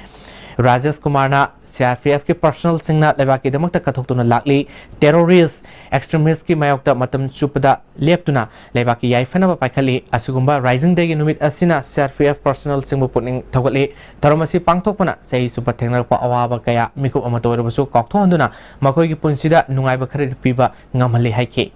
Rajesh ꯀꯨꯃꯥꯔꯅ C R P F ꯀꯤ personnelꯁꯤꯡꯅ ꯂꯩꯕꯥꯛꯀꯤꯗꯃꯛꯇ ꯀꯠꯊꯣꯛꯇꯨꯅ ꯂꯥꯛꯂꯤ꯫ Terrorist, extremistꯀꯤ ꯃꯥꯌꯣꯛꯇ ꯃꯇꯝ ꯆꯨꯞꯄꯗ ꯂꯦꯞꯇꯨꯅ ꯂꯩꯕꯥꯛꯀꯤ ꯌꯥꯏꯐꯅꯕ ꯄꯥꯏꯈꯠꯂꯤ꯫ ꯑꯁꯤꯒꯨꯝꯕ Rising Dayꯒꯤ ꯅꯨꯃꯤꯠ ꯑꯁꯤꯅ C R P F personnelꯁꯤꯡꯕꯨ ꯄꯨꯛꯅꯤꯡ ꯊꯧꯒꯠꯂꯤ꯫ ꯊꯧꯔꯝ ꯑꯁꯤ ꯄꯥꯡꯊꯣꯛꯄꯅ ꯆꯍꯤ ꯆꯨꯞꯄ ꯊꯦꯡꯅꯔꯛꯄ ꯑꯋꯥꯕ ꯀꯌꯥ ꯃꯤꯀꯨꯞ ꯑꯃꯠꯇ ꯑꯣꯏꯔꯕꯁꯨ ꯀꯥꯎꯊꯣꯛꯍꯟꯗꯨꯅ ꯃꯈꯣꯏꯒꯤ ꯄꯨꯟꯁꯤꯗ ꯅꯨꯡꯉꯥꯏꯕ ꯈꯔꯗꯤ ꯄꯤꯕ ꯉꯝꯍꯜꯂꯤ ꯍꯥꯏꯈꯤ꯫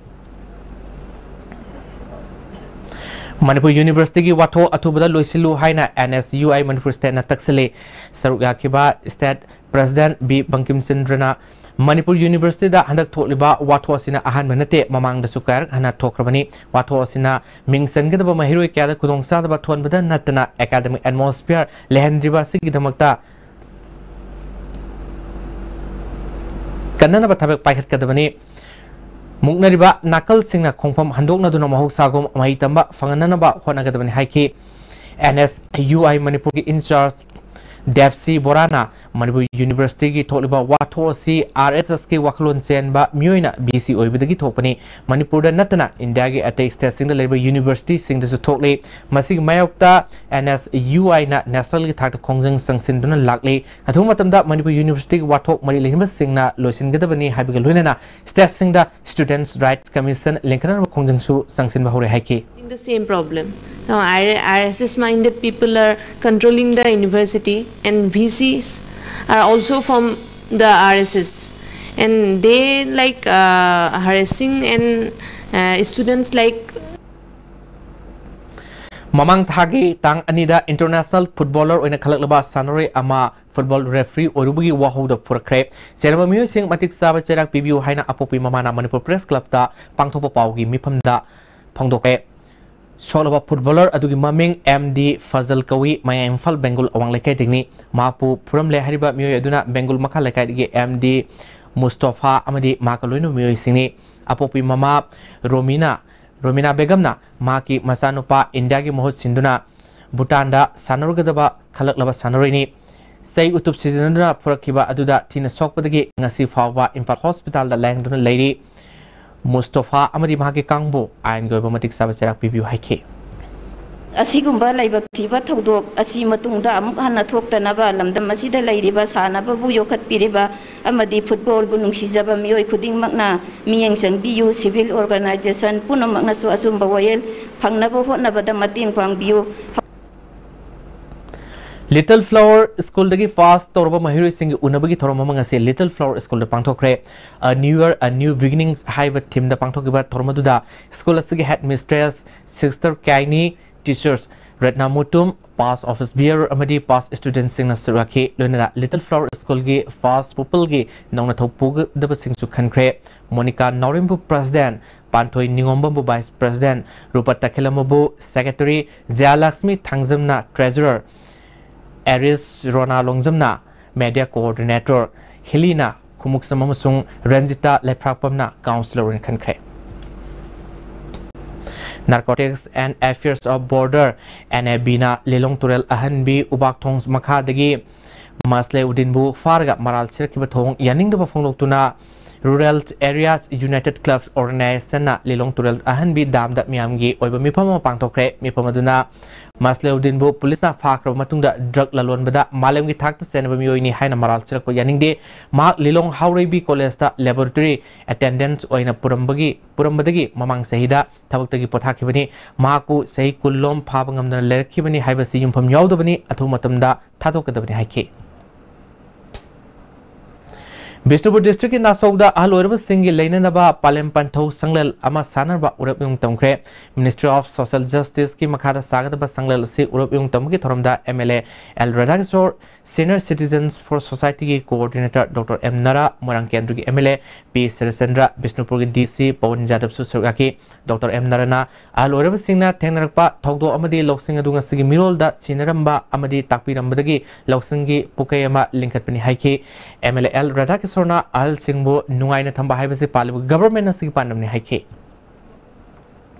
ꯃꯅꯤꯄꯨꯔ Universityꯒꯤ ꯋꯥꯊꯣꯛ ꯑꯊꯨꯕꯗ ꯂꯣꯏꯁꯤꯜꯂꯨ ꯍꯥꯏꯅ N S U I Manipur stateꯅ ꯇꯛꯁꯤꯜꯂꯤ꯫ ꯁꯔꯨꯛ ꯌꯥꯈꯤꯕ state president B Bangkim ꯆꯟꯗ꯭ꯔꯅ Manipur Universityꯗ ꯍꯟꯗꯛ ꯊꯣꯛꯂꯤꯕ ꯋꯥꯊꯣꯛ ꯑꯁꯤꯅ ꯑꯍꯥꯟꯕ ꯅꯠꯇꯦ, ꯃꯃꯥꯡꯗꯁꯨ ꯀꯌꯥꯔꯛ ꯍꯟꯅ ꯊꯣꯛꯈ꯭ꯔꯕꯅꯤ꯫ ꯋꯥꯊꯣꯛ ꯑꯁꯤꯅ ꯃꯤꯡ ꯆꯟꯒꯗꯕ ꯃꯍꯩꯔꯣꯏ ꯀꯌꯥꯗ ꯈꯨꯗꯣꯡꯆꯥꯗꯕ ꯊꯣꯛꯍꯟꯕꯗ ꯅꯠꯇꯅ academic atmosphere ꯂꯩꯍꯟꯗ꯭ꯔꯤꯕ ꯑꯁꯤꯒꯤꯗꯃꯛꯇ ꯀꯟꯅꯅꯕ ꯊꯕꯛ ꯄꯥꯏꯈꯠꯀꯗꯕꯅꯤ꯫ ꯃꯨꯛꯅꯔꯤꯕ ꯅꯥꯀꯜꯁꯤꯡꯅ ꯈꯣꯡꯐꯝ ꯍꯟꯗꯣꯛꯅꯗꯨꯅ ꯃꯍꯧꯁꯥꯒꯨꯝ ꯃꯍꯩ ꯇꯝꯕ ꯐꯪꯍꯟꯅꯅꯕ ꯍꯣꯠꯅꯒꯗꯕꯅꯤ ꯍꯥꯏꯈꯤ꯫ N S U I ꯃꯅꯤꯄꯨꯔꯒꯤ in charge ꯗꯦꯞꯁꯤ ꯕꯣꯔꯥꯅ ꯃꯅꯤꯄꯨꯔ ꯌꯨꯅꯤꯚꯔꯁꯤꯇꯤꯒꯤ ꯊꯣꯛꯂꯤꯕ ꯋꯥꯊꯣꯛ ꯑꯁꯤ ꯑꯥꯔ ꯑꯦꯁ ꯑꯦꯁꯀꯤ ꯋꯥꯈꯜꯂꯣꯟ ꯆꯦꯟꯕ ꯃꯤꯑꯣꯏꯅ ꯕꯤ ꯁꯤ ꯑꯣꯏꯕꯗꯒꯤ ꯊꯣꯛꯄꯅꯤ꯫ ꯃꯅꯤꯄꯨꯔꯗ ꯅꯠꯇꯅ ꯏꯟꯗꯤꯌꯥꯒꯤ ꯑꯇꯩ ꯁ꯭ꯇꯦꯠꯁꯤꯡꯗ ꯂꯩꯔꯤꯕ ꯌꯨꯅꯤꯚꯔꯁꯤꯇꯤꯁꯤꯡꯗꯁꯨ ꯊꯣꯛꯂꯤ꯫ ꯃꯁꯤꯒꯤ ꯃꯥꯌꯣꯛꯇ ꯑꯦꯟ ꯑꯦꯁ ꯌꯨ ꯑꯥꯏꯅ ꯅꯦꯁꯅꯦꯜꯒꯤ ꯊꯥꯛꯇ ꯈꯣꯡꯖꯪ ꯆꯪꯁꯤꯟꯗꯨꯅ ꯂꯥꯛꯂꯤ꯫ ꯑꯊꯨꯕ ꯃꯇꯝꯗ ꯃꯅꯤꯄꯨꯔ ꯌꯨꯅꯤꯚꯔꯁꯤꯇꯤꯒꯤ ꯋꯥꯊꯣꯛ ꯃꯔꯤ ꯂꯩꯅꯕꯁꯤꯡꯅ ꯂꯣꯏꯁꯤꯟꯒꯗꯕꯅꯤ ꯍꯥꯏꯕꯒ ꯂꯣꯏꯅꯅ ꯁ꯭ꯇꯦꯠꯁꯤꯡꯗ Students' Rights Commission ꯂꯤꯡꯈꯠꯅꯕ ꯈꯣꯡꯖꯪꯁꯁꯨ ꯆꯪꯁꯤꯟꯕ ꯍꯧꯔꯦ ꯍꯥꯏꯈꯤ꯫ Facing the same problem. Now, R- R S S minded people are controlling the university, and V Cs are also from the R S S, and they like uh, harassing and uh, students like ꯃꯃꯥꯡ ꯊꯥꯒꯤ ꯇꯥꯡ ꯑꯅꯤꯗ international footballer ꯑꯣꯏꯅ ꯈꯜꯂꯛꯂꯕ ꯁꯥꯟꯅꯔꯣꯏ ꯑꯃ football referee ꯑꯣꯏꯔꯨꯕꯒꯤ ꯋꯥꯍꯧꯗ ꯄꯨꯔꯛꯈ꯭ꯔꯦ꯫ ꯆꯦꯟꯅꯕ ꯃꯤꯑꯣꯏꯁꯤꯡ ꯃꯇꯤꯛ ꯆꯥꯕ ꯆꯩꯔꯥꯛ ꯄꯤꯕꯤꯌꯨ ꯍꯥꯏꯅ ꯑꯄꯣꯛꯄꯤ ꯃꯃꯥꯅ ꯃꯅꯤꯄꯨꯔ Press Clubꯇ ꯄꯥꯡꯊꯣꯛꯄ ꯄꯥꯎꯒꯤ ꯃꯤꯐꯝꯗ ꯐꯣꯡꯗꯣꯛꯈ꯭ꯔꯦ꯫ ꯁꯣꯛꯂꯕ footballer ꯑꯗꯨꯒꯤ ꯃꯃꯤꯡ ꯑꯦꯝ ꯗꯤ ꯐꯖꯜ ꯀꯧꯏ, ꯃꯌꯥꯡ ꯏꯝꯐꯥꯜ ꯕꯦꯡꯒꯨꯜ ꯑꯋꯥꯡ ꯂꯩꯀꯥꯏꯗꯒꯤꯅꯤ꯫ ꯃꯍꯥꯛꯄꯨ ꯐꯨꯔꯝꯂꯦ ꯍꯥꯏꯔꯤꯕ ꯃꯤꯑꯣꯏ ꯑꯗꯨꯅ ꯕꯦꯡꯒꯨꯜ ꯃꯈꯥ ꯂꯩꯀꯥꯏꯗꯒꯤ ꯑꯦꯝ ꯗꯤ ꯃꯨꯁꯇꯣꯐꯥ ꯑꯃꯗꯤ ꯃꯍꯥꯛꯀ ꯂꯣꯏꯅꯕ ꯃꯤꯑꯣꯏꯁꯤꯡꯅꯤ꯫ ꯑꯄꯣꯛꯄꯤ ꯃꯃꯥ ꯔꯣꯃꯤꯅꯥ, ꯔꯣꯃꯤꯅꯥ ꯕꯦꯒꯝꯅ ꯃꯍꯥꯛꯀꯤ ꯃꯆꯥꯅꯨꯄꯥ ꯏꯟꯗꯤꯌꯥꯒꯤ ꯃꯍꯨꯠ ꯁꯤꯟꯗꯨꯅ ꯚꯨꯇꯥꯟꯗ ꯁꯥꯟꯅꯔꯨꯒꯗꯕ ꯈꯜꯂꯛꯂꯕ ꯁꯥꯟꯅꯔꯣꯏꯅꯤ꯫ ꯆꯩ ꯎꯇꯨꯞ ꯁꯤꯖꯤꯟꯅꯗꯨꯅ ꯐꯨꯔꯛꯈꯤꯕ ꯑꯗꯨꯗ ꯊꯤꯅ ꯁꯣꯛꯄꯗꯒꯤ ꯉꯁꯤ ꯐꯥꯎꯕ ꯏꯝꯐꯥꯜ ꯍꯣꯁꯄꯤꯇꯥꯜꯗ ꯂꯥꯌꯦꯡꯗꯨꯅ ꯂꯩꯔꯤ꯫ ꯃꯨꯁꯇꯣꯐꯥ ꯑꯃꯗꯤ ꯃꯍꯥꯛꯀꯤ ꯀꯥꯡꯕꯨ ꯑꯥꯏꯟꯒꯤ ꯑꯣꯏꯕ ꯃꯇꯤꯛ ꯆꯥꯕ ꯆꯩꯔꯥꯛ ꯄꯤꯕꯤꯌꯨ ꯍꯥꯏꯈꯤ꯫ ꯑꯁꯤꯒꯨꯝꯕ ꯂꯥꯏꯕꯛ ꯊꯤꯕ ꯊꯧꯗꯣꯛ ꯑꯁꯤ ꯃꯇꯨꯡꯗ ꯑꯃꯨꯛ ꯍꯟꯅ ꯊꯣꯛꯇꯅꯕ ꯂꯝꯗꯝ ꯑꯁꯤꯗ ꯂꯩꯔꯤꯕ ꯁꯥꯟꯅꯕꯕꯨ ꯌꯣꯛꯈꯠꯄꯤꯔꯤꯕ ꯑꯃꯗꯤ footballꯕꯨ ꯅꯨꯡꯁꯤꯖꯕ ꯃꯤꯑꯣꯏ ꯈꯨꯗꯤꯡꯃꯛꯅ ꯃꯤꯠꯌꯦꯡ ꯆꯪꯕꯤꯌꯨ꯫ Civil organisation ꯄꯨꯝꯅꯃꯛꯅꯁꯨ ꯑꯆꯨꯝꯕ ꯋꯥꯌꯦꯜ ꯐꯪꯅꯕ ꯍꯣꯠꯅꯕꯗ ꯃꯇꯦꯡ ꯄꯥꯡꯕꯤꯌꯨ꯫ Little Flower Schoolꯗꯒꯤ pass ꯇꯧꯔꯕ ꯃꯍꯩꯔꯣꯏꯁꯤꯡꯒꯤ ꯎꯅꯕꯒꯤ ꯊꯧꯔꯝ ꯑꯃ ꯉꯁꯤ Little Flower Schoolꯗ ꯄꯥꯡꯊꯣꯛꯈ꯭ꯔꯦ꯫ A New Year, A New Beginnings ꯍꯥꯏꯕ themeꯗ ꯄꯥꯡꯊꯣꯛꯈꯤꯕ ꯊꯧꯔꯝ ꯑꯗꯨꯗ school ꯑꯁꯤꯒꯤ headmistress, sister ꯀ꯭ꯌꯥꯏꯅꯤ, teachers Ratna Mutum, past office bearer ꯑꯃꯗꯤ past studentꯁꯤꯡꯅ ꯁꯔꯨꯛ ꯌꯥꯈꯤ꯫ ꯂꯣꯏꯅꯅ Little Flower Schoolꯒꯤ past pupilꯒꯤ ꯅꯧꯅ ꯊꯧ ꯄꯨꯒꯗꯕꯁꯤꯡꯁꯨ ꯈꯟꯈ꯭ꯔꯦ꯫ ꯃꯣꯅꯤꯀꯥ ꯅꯥꯎꯔꯦꯝꯕꯨ president, ꯄꯥꯟꯊꯣꯏ ꯅꯤꯉꯣꯝꯕꯝꯕꯨ vice president, ꯔꯨꯄꯥ ꯇꯈꯦꯂꯝꯕꯨ secretary, ꯖꯌꯥꯂꯛꯁꯃꯤ ꯊꯥꯡꯖꯝꯅ treasurer, ꯑꯦꯔꯤꯁ ꯔꯣꯅꯥ ꯂꯣꯡꯖꯝꯅ media coordinator, ꯍꯤꯂꯤꯅ ꯈꯨꯃꯨꯛꯁꯝ ꯑꯃꯁꯨꯡ ꯔꯟꯖꯤꯇꯥ ꯂꯩꯐ꯭ꯔꯥꯛꯄꯝꯅ councillor ꯑꯣꯏꯅ ꯈꯟꯈ꯭ꯔꯦ꯫ Narcotics and Affairs of Border, N A B ꯅ ꯂꯤꯂꯣꯡ ꯇꯨꯔꯦꯜ ꯑꯍꯟꯕꯤ ꯎꯕꯥꯛ ꯊꯣꯡ ꯃꯈꯥꯗꯒꯤ ꯃꯁꯂꯦꯎꯗꯤꯟꯕꯨ ꯐꯥꯔꯒ ꯃꯔꯥꯜ ꯁꯤꯔꯛꯈꯤꯕ ꯊꯧꯑꯣꯡ ꯌꯥꯅꯤꯡꯗꯕ ꯐꯣꯡꯗꯣꯛꯇꯨꯅ Rural Areas United Club Organization ꯅ ꯂꯤꯂꯣꯡ ꯇꯨꯔꯦꯜ ꯑꯍꯟꯕꯤ ꯗꯥꯝꯗ ꯃꯤꯌꯥꯝꯒꯤ ꯑꯣꯏꯕ ꯃꯤꯐꯝ ꯑꯃ ꯄꯥꯡꯊꯣꯛꯈ꯭ꯔꯦ꯫ ꯃꯤꯐꯝ ꯑꯗꯨꯅ ꯃꯁꯂꯦꯎꯗꯤꯟꯕꯨ ꯄꯨꯂꯤꯁꯅ ꯐꯥꯈ꯭ꯔꯕ ꯃꯇꯨꯡꯗ drug ꯂꯂꯣꯟꯕꯗ ꯃꯥꯂꯦꯝꯒꯤ ꯊꯥꯛꯇ ꯆꯦꯟꯅꯕ ꯃꯤꯑꯣꯏꯅꯤ ꯍꯥꯏꯅ ꯃꯔꯥꯜ ꯁꯤꯔꯛꯄ ꯌꯥꯅꯤꯡꯗꯦ꯫ ꯃꯍꯥꯛ ꯂꯤꯂꯣꯡ ꯍꯥꯎꯔꯩꯕꯤ ꯀꯣꯂꯦꯖꯇ laboratory attendant ꯑꯣꯏꯅ ꯄꯨꯔꯝꯕꯒꯤ, ꯄꯨꯔꯝꯕꯗꯒꯤ ꯃꯃꯥꯡ ꯆꯍꯤꯗ ꯊꯕꯛꯇꯒꯤ ꯄꯣꯊꯥꯈꯤꯕꯅꯤ꯫ ꯃꯍꯥꯛꯄꯨ ꯆꯍꯤ ꯀꯨꯟ ꯂꯣꯝ ꯐꯥꯕ ꯉꯝꯗꯅ ꯂꯩꯔꯛꯈꯤꯕꯅꯤ ꯍꯥꯏꯕꯁꯤ ꯌꯨꯝꯐꯝ ꯌꯥꯎꯗꯕꯅꯤ, ꯑꯊꯨꯕ ꯃꯇꯝꯗ ꯊꯥꯗꯣꯛꯀꯗꯕꯅꯤ ꯍꯥꯏꯈꯤ꯫ ꯕꯤꯁꯅꯨꯄꯨꯔ district ꯀꯤ ꯅꯥꯆꯧꯗ ꯑꯍꯜ ꯑꯣꯏꯔꯕꯁꯤꯡꯒꯤ ꯂꯩꯅꯅꯕ ꯄꯥꯂꯦꯝ ꯄꯟꯊꯧ ꯁꯪꯂꯦꯜ ꯑꯃ ꯁꯥꯟꯅꯕ ꯎꯔꯞ ꯏꯌꯨꯡ ꯇꯝꯈ꯭ꯔꯦ꯫ Ministry of Social Justice ꯀꯤ ꯃꯈꯥꯗ ꯁꯥꯒꯗꯕ ꯁꯪꯂꯦꯜ ꯑꯁꯤ ꯎꯔꯞ ꯏꯌꯨꯡ ꯇꯝꯕꯒꯤ ꯊꯧꯔꯝꯗ M L A L ꯔꯥꯙꯥꯀꯤꯁꯣꯔ, Senior Citizens for Society ꯒꯤ coordinator Doctor M ꯅꯔꯥ, ꯃꯣꯏꯔꯥꯡ ꯀꯦꯟꯗ꯭ꯔꯒꯤ M L A P Saratchandra, ꯕꯤꯁꯅꯨꯄꯨꯔꯒꯤ D C Pawan ꯌꯥꯗꯕꯁꯨ ꯁꯔꯨꯛ ꯌꯥꯈꯤ꯫ Doctor M ꯅꯔꯥꯅ ꯑꯍꯜ ꯑꯣꯏꯔꯕꯁꯤꯡꯅ ꯊꯦꯡꯅꯔꯛꯄ ꯊꯧꯗꯣꯛ ꯑꯃꯗꯤ ꯂꯧꯁꯤꯡ ꯑꯗꯨ ꯉꯁꯤꯒꯤ ꯃꯤꯔꯣꯜꯗ ꯁꯤꯟꯅꯔꯝꯕ ꯑꯃꯗꯤ ꯇꯥꯛꯄꯤꯔꯝꯕꯗꯒꯤ ꯂꯧꯁꯤꯡꯒꯤ ꯄꯨꯈꯩ ꯑꯃ ꯂꯤꯡꯈꯠꯄꯅꯤ ꯍꯥꯏꯈꯤ꯫ M L A L ꯔꯥꯙꯥꯀꯤꯁꯣꯔꯅ ꯑꯍꯜꯁꯤꯡꯕꯨ ꯅꯨꯡꯉꯥꯏꯅ ꯊꯝꯕ ꯍꯥꯏꯕꯁꯤ ꯄꯥꯜꯂꯤꯕ government ꯑꯁꯤꯒꯤ ꯄꯥꯟꯗꯝꯅꯤ ꯍꯥꯏꯈꯤ꯫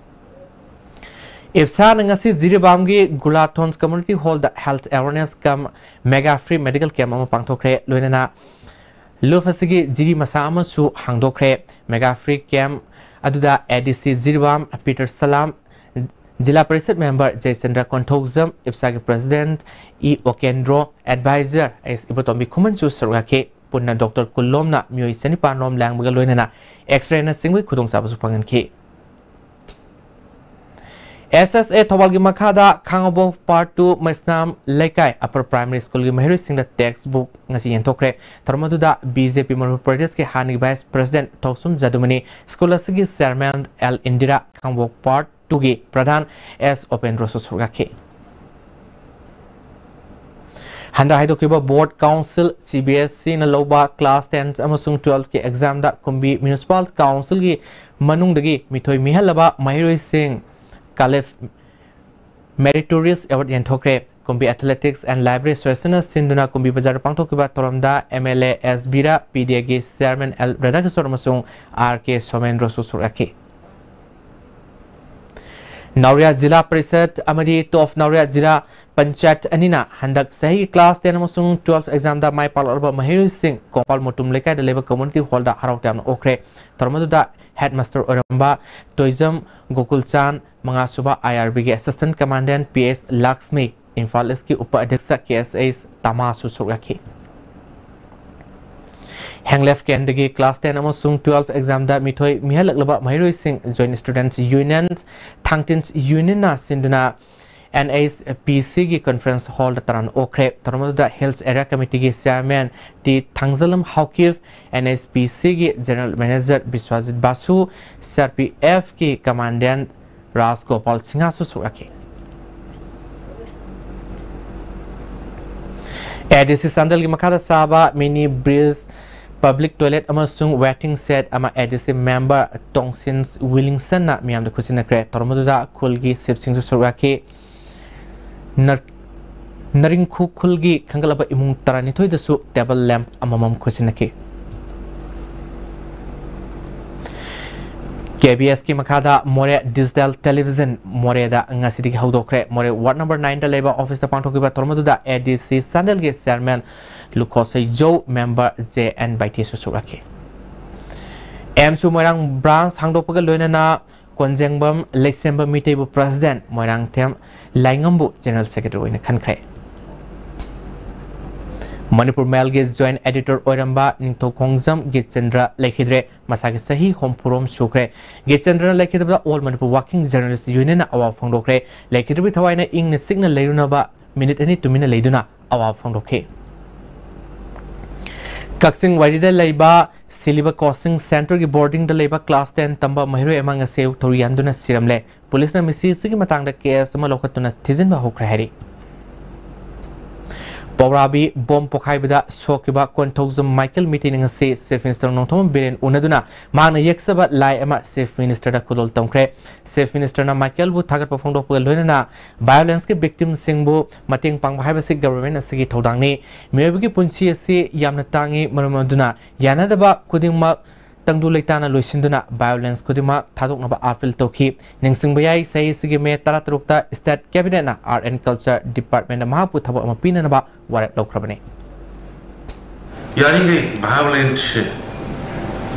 ꯏꯞꯁꯥꯅ ꯉꯁꯤ ꯖꯤꯔꯤꯕꯥꯝꯒꯤ ꯒꯨꯂꯥꯊꯣꯟꯁ Community Hall ꯗ health awareness cum mega free medical camp ꯑꯃ ꯄꯥꯡꯊꯣꯛꯈ꯭ꯔꯦ꯫ ꯂꯣꯏꯅꯅ ꯂꯨꯞ ꯑꯁꯤꯒꯤ ꯖꯤꯔꯤ ꯃꯁꯥ ꯑꯃꯁꯨ ꯍꯥꯡꯗꯣꯛꯈ꯭ꯔꯦ꯫ Mega free camp ꯑꯗꯨꯗ A D C ꯖꯤꯔꯤꯕꯥꯝ ꯄꯤꯇꯔ ꯁꯂꯥꯝ, ꯖꯤꯂꯥ ꯄꯔꯤꯁꯠ member ꯖꯌꯆꯟꯗ꯭ꯔ ꯀꯣꯟꯊꯧꯖꯝ, ꯏꯞꯁꯥꯒꯤ president E Okendro, advisor S Ibotombi ꯈꯨꯃꯟꯁꯨ ꯁꯔꯨꯛ ꯌꯥꯈꯤ꯫ ꯄꯨꯟꯅ doctor ꯀꯨꯟ ꯂꯣꯝꯅ ꯃꯤꯑꯣꯏ ꯆꯅꯤꯄꯥꯟ ꯂꯣꯝ ꯂꯥꯡꯕꯒ ꯂꯣꯏꯅꯅ X-ray ꯅꯆꯤꯡꯕꯒꯤ ꯈꯨꯗꯣꯡꯆꯥꯕꯁꯨ ꯐꯪꯍꯟꯈꯤ꯫ S S A ꯊꯧꯕꯥꯜꯒꯤ ꯃꯈꯥꯗ ꯈꯥꯉꯕꯣꯛ Part two ꯃꯩꯁꯅꯥꯝ ꯂꯩꯀꯥꯏ Upper Primary School ꯒꯤ ꯃꯍꯩꯔꯣꯏꯁꯤꯡꯗ textbook ꯉꯁꯤ ꯌꯦꯟꯊꯣꯛꯈ꯭ꯔꯦ꯫ ꯊꯧꯔꯝ ꯑꯗꯨꯗ B J P ꯃꯅꯤꯄꯨꯔ ꯄ꯭ꯔꯗꯦꯁꯀꯤ ꯍꯥꯟꯅꯒꯤ vice president ꯊꯧꯁꯨꯝ ꯖꯗꯨꯃꯅꯤ, school ꯑꯁꯤꯒꯤ chairman L ꯏꯟꯗꯤꯔꯥ, ꯈꯥꯉꯕꯣꯛ Part two ꯒꯤ ꯄ꯭ꯔꯙꯥꯟ S ꯎꯄꯦꯟꯗ꯭ꯔꯣꯁꯨ ꯁꯔꯨꯛ ꯌꯥꯈꯤ꯫ ꯍꯟꯗꯛ ꯍꯥꯏꯗꯣꯛꯈꯤꯕ board council C B S E ꯅ ꯂꯧꯕ class ten ꯑꯃꯁꯨꯡ twelve ꯀꯤ exam ꯗ ꯀꯨꯝꯕꯤ Municipal Council ꯒꯤ ꯃꯅꯨꯡꯗꯒꯤ ꯃꯤꯊꯣꯏ ꯃꯤꯍꯜꯂꯕ ꯃꯍꯩꯔꯣꯏꯁꯤꯡ ꯀꯥꯂꯦꯐ Meritorious Award ꯌꯦꯟꯊꯣꯛꯈ꯭ꯔꯦ꯫ ꯀꯨꯝꯕꯤ Athletics and Library Association ꯅ ꯁꯤꯟꯗꯨꯅ ꯀꯨꯝꯕꯤ ꯕꯖꯥꯔꯗ ꯄꯥꯡꯊꯣꯛꯈꯤꯕ ꯊꯧꯔꯝꯗ M L A S Vira, P D A ꯒꯤ chairman L ꯔꯥꯙꯥꯀꯤꯁꯣꯔ ꯑꯃꯁꯨꯡ R K ꯁꯣꯃꯦꯟꯗ꯭ꯔꯣꯁꯨ ꯁꯔꯨꯛ ꯌꯥꯈꯤ꯫ ꯅꯥꯎꯔꯤꯌꯥ ꯖꯤꯂꯥ ꯄꯔꯤꯁꯠ ꯑꯃꯗꯤ ꯇꯣꯞ ꯅꯥꯎꯔꯤꯌꯥ ꯖꯤꯂꯥ ꯄꯟꯆꯥꯌꯠ ꯑꯅꯤꯅ ꯍꯟꯗꯛ ꯆꯍꯤꯒꯤ ꯀ꯭ꯂꯥꯁ ꯇꯦꯟ ꯑꯃꯁꯨꯡ ꯇꯨꯋꯦꯜꯐ ꯑꯦꯛꯖꯥꯝꯗ ꯃꯥꯏ ꯄꯥꯛꯂꯛꯂꯕ ꯃꯍꯩꯔꯣꯏꯁꯤꯡ ꯀꯣꯡꯄꯥꯜ ꯃꯣꯇꯨꯝ ꯂꯩꯀꯥꯏꯗ ꯂꯩꯕ ꯀꯝꯃ꯭ꯌꯨꯅꯤꯇꯤ ꯍꯣꯜꯗ ꯍꯔꯥꯎ ꯇꯌꯥꯝꯅ ꯑꯣꯛꯈ꯭ꯔꯦ꯫ ꯊꯧꯔꯝ ꯑꯗꯨꯗ ꯍꯦꯗꯃꯥꯁꯇꯔ ꯑꯣꯏꯔꯝꯕ ꯇꯣꯏꯖꯝ ꯒꯣꯀꯨꯜꯆꯥꯟ, ꯃꯉꯥꯁꯨꯕ ꯑꯥꯏ ꯑꯥꯔ ꯕꯤꯒꯤ assistant commandant P S Lakshmi, Imphal ꯏꯁꯀꯤ ꯎꯄ ꯑꯙ꯭ꯌꯛꯁ ꯀꯦ ꯑꯦꯁ ꯑꯩꯆ ꯇꯃꯥꯁꯨ ꯁꯔꯨꯛ ꯌꯥꯈꯤ꯫ ꯍꯦꯡꯂꯦꯐ ꯀꯦꯟꯗꯒꯤ ꯀ꯭ꯂꯥꯁ ꯇꯦꯟ ꯑꯃꯁꯨꯡ ꯇꯨꯋꯦꯜꯐ ꯑꯦꯛꯖꯥꯝꯗ ꯃꯤꯊꯣꯏ ꯃꯤꯍꯜꯂꯛꯂꯕ ꯃꯍꯩꯔꯣꯏꯁꯤꯡ ꯖꯣꯏꯟꯠ ꯁ꯭ꯇꯨꯗꯦꯟꯠꯁ ꯌꯨꯅꯤꯌꯟ, ꯊꯥꯡꯇꯤꯟꯁ ꯌꯨꯅꯤꯌꯟꯅ ꯁꯤꯟꯗꯨꯅ ꯑꯦꯟ ꯑꯩꯆ ꯄꯤ ꯁꯤꯒꯤ ꯀꯟꯐ꯭ꯔꯦꯟꯁ ꯍꯣꯜꯗ ꯇꯔꯥꯝꯅ ꯑꯣꯛꯈ꯭ꯔꯦ꯫ ꯊꯧꯔꯝ ꯑꯗꯨꯗ ꯍꯤꯜꯁ ꯑꯦꯔꯤꯌꯥ ꯀꯃꯤꯇꯤꯒꯤ chairman T Thangjalam Haokip, N H P ꯁꯤꯒꯤ general manager ꯕꯤꯁ꯭ꯋꯥꯖꯤꯠ ꯕꯥꯁꯨ, C R P ꯑꯦꯐꯀꯤ ꯀꯃꯥꯟꯗꯦꯟꯠ ꯔꯥꯖ ꯒꯣꯄꯥꯜ ꯁꯤꯡꯍꯁꯨ ꯁꯔꯨꯛ ꯌꯥꯈꯤ꯫ ꯑꯦ ꯗꯤ ꯁꯤ ꯆꯥꯟꯗꯦꯜꯒꯤ ꯃꯈꯥꯗ ꯁꯥꯕ ꯃꯤꯅꯤ ꯕ꯭ꯔꯤꯖ, ꯄꯕ꯭ꯂꯤꯛ ꯇꯣꯏꯂꯦꯠ ꯑꯃꯁꯨꯡ ꯋꯦꯇꯤꯡ ꯁꯦꯗ ꯑꯃ ꯑꯦ ꯗꯤ ꯁꯤ ꯃꯦꯝꯕꯔ ꯇꯣꯡꯁꯤꯟꯁ ꯋꯤꯂꯤꯡꯁꯟꯅ ꯃꯤꯌꯥꯝꯗ ꯈꯨꯠꯁꯤꯟꯅꯈ꯭ꯔꯦ꯫ ꯊꯧꯔꯝ ꯑꯗꯨꯗ ꯈꯨꯜꯒꯤ ꯆꯤꯐꯁꯤꯡꯁꯨ ꯁꯔꯨꯛ ꯌꯥꯈꯤ꯫ ꯅꯔ-, ꯅꯔꯤꯡꯈꯨ ꯈꯨꯜꯒꯤ ꯈꯟꯒꯠꯂꯕ ꯏꯃꯨꯡ ꯇꯔꯥꯅꯤꯊꯣꯏꯗꯁꯨ ꯇꯦꯕꯜ ꯂꯦꯝꯞ ꯑꯃꯃꯝ ꯈꯨꯠꯁꯤꯟꯅꯈꯤ꯫ ꯀꯦ ꯕꯤ ꯑꯦꯁꯀꯤ ꯃꯈꯥꯗ ꯃꯣꯔꯦ ꯗꯤꯖꯤꯇꯦꯜ ꯇꯦꯂꯤꯚꯤꯖꯟ ꯃꯣꯔꯦꯗ ꯉꯁꯤꯗꯒꯤ ꯍꯧꯗꯣꯛꯈ꯭ꯔꯦ꯫ ꯃꯣꯔꯦ ꯋꯥꯔꯗ ꯅꯝꯕꯔ ꯅꯥꯏꯟꯗ ꯂꯩꯕ ꯑꯣꯐꯤꯁꯇ ꯄꯥꯡꯊꯣꯛꯈꯤꯕ ꯊꯧꯔꯝ ꯑꯗꯨꯗ ꯑꯦ ꯗꯤ ꯁꯤ ꯆꯥꯟꯗꯦꯜꯒꯤ ꯆꯤꯌꯔꯃꯦꯟ ꯂꯨꯈꯣꯁꯩꯖꯧ, ꯃꯦꯝꯕꯔ ꯖꯦ ꯑꯦꯟ ꯕꯥꯏꯊꯤꯁꯨ ꯁꯔꯨꯛ ꯌꯥꯈꯤ꯫ ꯑꯦꯝꯁꯨ ꯃꯣꯏꯔꯥꯡ ꯕ꯭ꯔꯥꯟꯁ ꯍꯥꯡꯗꯣꯛꯄꯒ ꯂꯣꯏꯅꯅ ꯀꯣꯟꯖꯦꯡꯕꯝ ꯂꯩꯁꯦꯝꯕ ꯃꯤꯇꯩꯕꯨ ꯄ꯭ꯔꯁꯤꯗꯦꯟꯠ, ꯃꯣꯏꯔꯥꯡꯊꯦꯝ ꯂꯥꯏꯉꯝꯕꯨ ꯖꯦꯅꯔꯦꯜ ꯁꯦꯀ꯭ꯔꯦꯇꯔꯤ ꯑꯣꯏꯅ ꯈꯟꯈ꯭ꯔꯦ꯫ ꯃꯅꯤꯄꯨꯔ ꯃꯦꯜꯒꯤ ꯖꯣꯏꯟꯠ ꯑꯦꯗꯤꯇꯔ ꯑꯣꯏꯔꯝꯕ ꯅꯤꯡꯊꯧꯈꯣꯡꯖꯝ ꯒꯤꯠꯆꯟꯗ꯭ꯔ ꯂꯩꯈꯤꯗ꯭ꯔꯦ꯫ ꯃꯁꯥꯒꯤ ꯆꯍꯤ ꯍꯨꯝꯐꯨꯔꯣꯝ ꯁꯨꯈ꯭ꯔꯦ꯫ ꯒꯤꯠꯆꯟꯗ꯭ꯔꯅ ꯂꯩꯈꯤꯗꯕꯗ ꯑꯣꯜ ꯃꯅꯤꯄꯨꯔ ꯋꯥꯔꯀꯤꯡ ꯖꯔꯅꯦꯂꯤꯁ ꯌꯨꯅꯤꯌꯟꯅ ꯑꯋꯥꯕ ꯐꯣꯡꯗꯣꯛꯈ꯭ꯔꯦ꯫ ꯂꯩꯈꯤꯗ꯭ꯔꯕꯒꯤ ꯊꯋꯥꯏꯅ ꯏꯪꯅ ꯆꯤꯛꯅ ꯂꯩꯔꯨꯅꯕ ꯃꯤꯅꯤꯠ ꯑꯅꯤ ꯇꯨꯃꯤꯟꯅ ꯂꯩꯗꯨꯅ ꯑꯋꯥꯕ ꯐꯣꯡꯗꯣꯛꯈꯤ꯫ ꯀꯛꯆꯤꯡ ꯋꯥꯏꯔꯤꯗ ꯂꯩꯕ ꯁꯤꯂꯤꯕ ꯀꯣꯆꯤꯡ ꯁꯦꯟꯇꯔꯒꯤ ꯕꯣꯔꯗꯤꯡꯗ ꯂꯩꯕ ꯀ꯭ꯂꯥꯁ ꯇꯦꯟ ꯇꯝꯕ ꯃꯍꯩꯔꯣꯏ ꯑꯃ ꯉꯁꯤ ꯑꯌꯨꯛ ꯊꯧꯔꯤ ꯌꯥꯟꯗꯨꯅ ꯁꯤꯔꯝꯂꯦ꯫ ꯄꯨꯂꯤꯁꯅ ꯃꯤꯁꯤ ꯑꯁꯤꯒꯤ ꯃꯇꯥꯡꯗ ꯀꯦꯁ ꯑꯃ ꯂꯧꯈꯠꯇꯨꯅ ꯊꯤꯖꯤꯟꯕ ꯍꯧꯈ꯭ꯔꯦ ꯍꯥꯏꯔꯤ꯫ ꯄꯧꯔꯥꯕꯤ ꯕꯣꯝ ꯄꯣꯈꯥꯏꯕꯗ ꯁꯣꯛꯈꯤꯕ ꯀꯣꯟꯊꯧꯖꯝ ꯃꯥꯏꯀꯦꯜ ꯃꯤꯇꯩꯅ ꯉꯁꯤ ꯆꯤꯐ ꯃꯤꯅꯤꯁꯇꯔ ꯅꯣꯡꯊꯣꯝꯕꯝ ꯕꯤꯔꯦꯟ ꯎꯅꯗꯨꯅ ꯃꯍꯥꯛꯅ ꯌꯦꯛꯆꯕ ꯂꯥꯏ ꯑꯃ ꯆꯤꯐ ꯃꯤꯅꯤꯁꯇꯔꯗ ꯈꯨꯗꯣꯜ ꯇꯝꯈ꯭ꯔꯦ꯫ ꯆꯤꯐ ꯃꯤꯅꯤꯁꯇꯔꯅ ꯃꯥꯏꯀꯦꯜꯕꯨ ꯊꯥꯒꯠꯄ ꯐꯣꯡꯗꯣꯛꯄꯒ ꯂꯣꯏꯅꯅ ꯚꯥꯏꯑꯣꯂꯦꯟꯁꯀꯤ ꯚꯤꯛꯇꯤꯝꯁꯤꯡꯕꯨ ꯃꯇꯦꯡ ꯄꯥꯡꯕ ꯍꯥꯏꯕꯁꯤ ꯒꯚꯔꯟꯃꯦꯟꯠ ꯑꯁꯤꯒꯤ ꯊꯧꯗꯥꯡꯅꯤ꯫ ꯃꯤꯑꯣꯏꯕꯒꯤ ꯄꯨꯟꯁꯤ ꯑꯁꯤ ꯌꯥꯝꯅ ꯇꯥꯡꯏ, ꯃꯔꯝ ꯑꯗꯨꯅ ꯌꯥꯅꯗꯕ ꯈꯨꯗꯤꯡꯃꯛ ꯇꯪꯗꯨ ꯂꯩꯇꯥꯅ ꯂꯣꯏꯁꯤꯟꯗꯨꯅ violence ꯈꯨꯗꯤꯡꯃꯛ ꯊꯥꯗꯣꯛꯅꯕ appeal ꯇꯧꯈꯤ꯫ ꯅꯤꯡꯁꯤꯡꯕ ꯌꯥꯏ, ꯆꯍꯤ ꯑꯁꯤꯒꯤ May ꯇꯔꯥꯇꯔꯨꯛꯇ State Cabinet ꯅ Art and Culture Department ꯇ ꯃꯍꯥꯛꯄꯨ ꯊꯕꯛ ꯑꯃ ꯄꯤꯅꯅꯕ ꯋꯥꯔꯦꯞ ꯂꯧꯈ꯭ꯔꯕꯅꯤ꯫ ꯌꯥꯔꯤꯈꯩ violence say,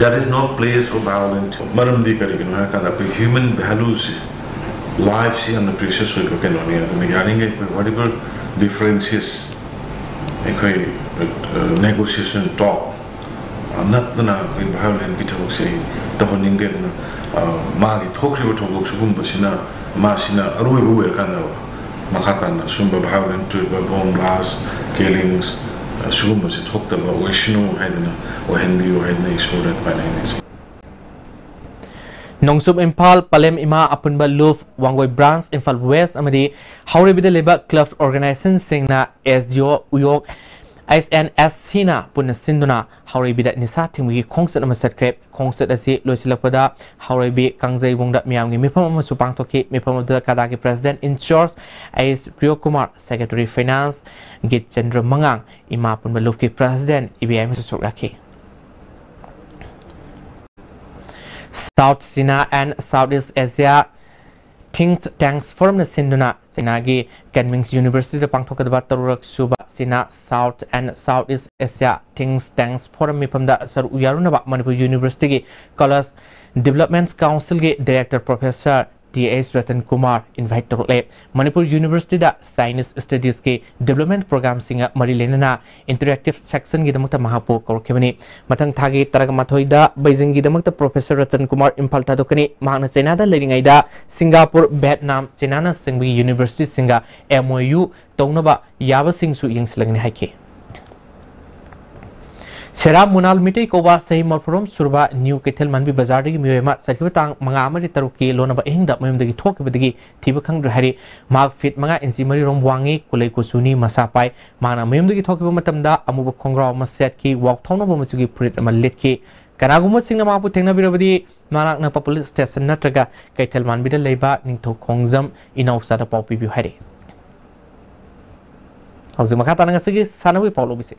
that is not place for violence. ꯃꯔꯝꯗꯤ ꯀꯔꯤꯒꯤꯅꯣ ꯍꯥꯏꯔꯀꯥꯟꯗ ꯑꯩꯈꯣꯏ human value ꯁꯦ, life ꯁꯤ ꯌꯥꯝꯅ precious ꯑꯣꯏꯕ ꯀꯩꯅꯣꯅꯤ꯫ ꯑꯗꯨꯅ ꯌꯥꯔꯤꯈꯩ ꯑꯩꯈꯣꯏ whatever differences ꯑꯩꯈꯣꯏ negotiation talk ꯅꯠꯇꯅ ꯑꯩꯈꯣꯏ violence ꯀꯤ ꯊꯕꯛꯁꯦ ꯑꯩ ꯇꯧꯍꯟꯅꯤꯡꯗꯦ꯫ ꯑꯗꯨꯅ ꯃꯥꯒꯤ ꯊꯣꯛꯈ꯭ꯔꯤꯕ ꯊꯧꯗꯣꯛ ꯁꯤꯒꯨꯝꯕꯁꯤꯅ, ꯃꯥꯁꯤꯅ ꯑꯔꯣꯏꯕ ꯑꯣꯏꯔꯀꯥꯟꯗ ꯃꯈꯥ ꯇꯥꯅ ꯁꯨꯝꯕ violence ꯊꯣꯛꯏꯕ bomb blast, killings ꯁꯤꯒꯨꯝꯕꯁꯤ ꯊꯣꯛꯇꯕ ꯑꯣꯏꯁꯅꯨ ꯍꯥꯏꯗꯅ, ꯑꯣꯏꯍꯟꯕꯤꯌꯨ ꯍꯥꯏꯗꯅ ꯏꯁꯣꯔꯗ ꯄꯥꯟꯅꯩ꯫ ꯅꯣꯡꯆꯨꯞ ꯏꯝꯐꯥꯜ, ꯄꯂꯦꯝ ꯏꯃꯥ ꯑꯄꯨꯟꯕ ꯂꯨꯞ, ꯋꯥꯡꯒꯣꯏ branch, ꯏꯝꯐꯥꯜ West ꯑꯃꯗꯤ ꯍꯥꯎꯔꯩꯕꯤꯗ ꯂꯩꯕ club organization ꯁꯤꯡꯅ S D O ꯎꯌꯣꯛ H N S C ꯅ ꯄꯨꯟꯅ ꯁꯤꯟꯗꯨꯅ ꯍꯥꯎꯔꯩꯕꯤꯗ ꯅꯤꯁꯥ ꯊꯤꯡꯕꯒꯤ ꯈꯣꯡꯆꯠ ꯑꯃ ꯆꯠꯈ꯭ꯔꯦ꯫ ꯈꯣꯡꯆꯠ ꯑꯁꯤ ꯂꯣꯏꯁꯤꯜꯂꯛꯄꯗ ꯍꯥꯎꯔꯩꯕꯤ ꯀꯥꯡꯖꯩꯕꯨꯡꯗ ꯃꯤꯌꯥꯝꯒꯤ ꯃꯤꯐꯝ ꯑꯃꯁꯨ ꯄꯥꯡꯊꯣꯛꯈꯤ꯫ ꯃꯤꯐꯝ ꯑꯗꯨꯗ ꯀꯗꯥꯒꯤ president in charge S ꯄ꯭ꯔꯤꯌꯣ Kumar, secretary finance ꯒꯤꯠꯆꯟꯗ꯭ꯔ ꯃꯉꯥꯡ, ꯏꯃꯥ ꯄꯨꯟꯕ ꯂꯨꯞꯀꯤ president ꯏꯕꯦꯝꯃꯁꯨ ꯁꯔꯨꯛ ꯌꯥꯈꯤ꯫ South China and Southeast Asia Think Tanks Forum ꯅ ꯁꯤꯟꯗꯨꯅ ꯆꯩꯅꯥꯒꯤ ꯀꯟꯃꯤꯡꯁ University ꯗ ꯄꯥꯡꯊꯣꯛꯀꯗꯕ ꯇꯔꯨꯛꯔꯛ ꯁꯨꯕ China South and Southeast Asia Think Tanks Forum ꯃꯤꯐꯝꯗ ꯁꯔꯨꯛ ꯌꯥꯔꯨꯅꯕ ꯃꯅꯤꯄꯨꯔ University ꯒꯤ College Development Council ꯒꯤ director professor T H Ratan Kumar invite ꯇꯧꯔꯛꯂꯦ꯫ Manipur University ꯗ Chinese Studies ꯀꯤ development program ꯁꯤꯡꯒ ꯃꯔꯤ ꯂꯩꯅꯅ interactive section ꯒꯤꯗꯃꯛꯇ ꯃꯍꯥꯛꯄꯨ ꯀꯧꯔꯛꯈꯤꯕꯅꯤ꯫ ꯃꯊꯪ ꯊꯥꯒꯤ ꯇꯔꯥꯃꯥꯊꯣꯏꯗ ꯕꯩꯖꯤꯡꯒꯤꯗꯃꯛꯇ professor ꯔꯇꯟ ꯀꯨꯃꯥꯔ ꯏꯝꯐꯥꯜ ꯊꯥꯗꯣꯛꯀꯅꯤ꯫ ꯃꯍꯥꯛꯅ ꯆꯩꯅꯥꯗ ꯂꯩꯔꯤꯉꯩꯗ ꯁꯤꯡꯒꯥꯄꯨꯔ, ꯚꯦꯠꯅꯥꯝ, ꯆꯩꯅꯥꯅꯆꯤꯡꯕꯒꯤ university ꯁꯤꯡꯒ M O U ꯇꯧꯅꯕ ꯌꯥꯕꯁꯤꯡꯁꯨ ꯌꯦꯡꯁꯤꯜꯂꯒꯅꯤ ꯍꯥꯏꯈꯤ꯫ ꯁꯦꯔꯥ ꯃꯨꯅꯥꯜ ꯃꯤꯇꯩ ꯀꯧꯕ ꯆꯍꯤ ꯃꯔꯐꯨꯔꯣꯝ ꯁꯨꯔꯕ ꯅ꯭ꯌꯨ ꯀꯩꯊꯦꯜ ꯃꯥꯟꯕꯤ ꯕꯖꯥꯔꯗꯒꯤ ꯃꯤꯑꯣꯏ ꯑꯃ ꯆꯠꯈꯤꯕ ꯇꯥꯡ ꯃꯉꯥ ꯑꯃꯗꯤ ꯇꯔꯨꯛꯀꯤ ꯂꯣꯟꯅꯕ ꯑꯍꯤꯡꯗ ꯃꯌꯨꯝꯗꯒꯤ ꯊꯣꯛꯈꯤꯕꯗꯒꯤ ꯊꯤꯕ ꯈꯪꯗ꯭ꯔꯦ ꯍꯥꯏꯔꯤ꯫ ꯃꯍꯥꯛ ꯐꯤꯠ ꯃꯉꯥ ꯏꯟꯆꯤ ꯃꯔꯤꯔꯣꯝ ꯋꯥꯡꯉꯤ, ꯀꯨꯂꯩ ꯀꯨꯆꯨꯅꯤ, ꯃꯁꯥ ꯄꯥꯏ꯫ ꯃꯍꯥꯛꯅ ꯃꯌꯨꯝꯗꯒꯤ ꯊꯣꯛꯈꯤꯕ ꯃꯇꯝꯗ ꯑꯃꯨꯕ ꯈꯣꯡꯒ꯭ꯔꯥꯎ ꯑꯃ ꯁꯦꯠꯈꯤ, ꯋꯥꯎꯊꯣꯛꯅꯕ ꯃꯆꯨꯒꯤ ꯐꯨꯔꯤꯠ ꯑꯃ ꯂꯤꯠꯈꯤ꯫ ꯀꯅꯥꯒꯨꯝꯕꯁꯤꯡꯅ ꯃꯍꯥꯛꯄꯨ ꯊꯦꯡꯅꯕꯤꯔꯕꯗꯤ ꯃꯅꯥꯛ ꯅꯛꯄ police station ꯅꯠꯇ꯭ꯔꯒ ꯀꯩꯊꯦꯜ ꯃꯥꯟꯕꯤꯗ ꯂꯩꯕ ꯅꯤꯡꯊꯧ ꯈꯣꯡꯖꯝ ꯏꯅꯥꯎꯆꯥꯗ ꯄꯥꯎ ꯄꯤꯕꯤꯌꯨ ꯍꯥꯏꯔꯤ꯫ ꯍꯧꯖꯤꯛ ꯃꯈꯥ ꯇꯥꯅ ꯉꯁꯤꯒꯤ ꯁꯥꯟꯅꯕꯒꯤ ꯄꯥꯎ ꯂꯧꯕꯤꯁꯤ꯫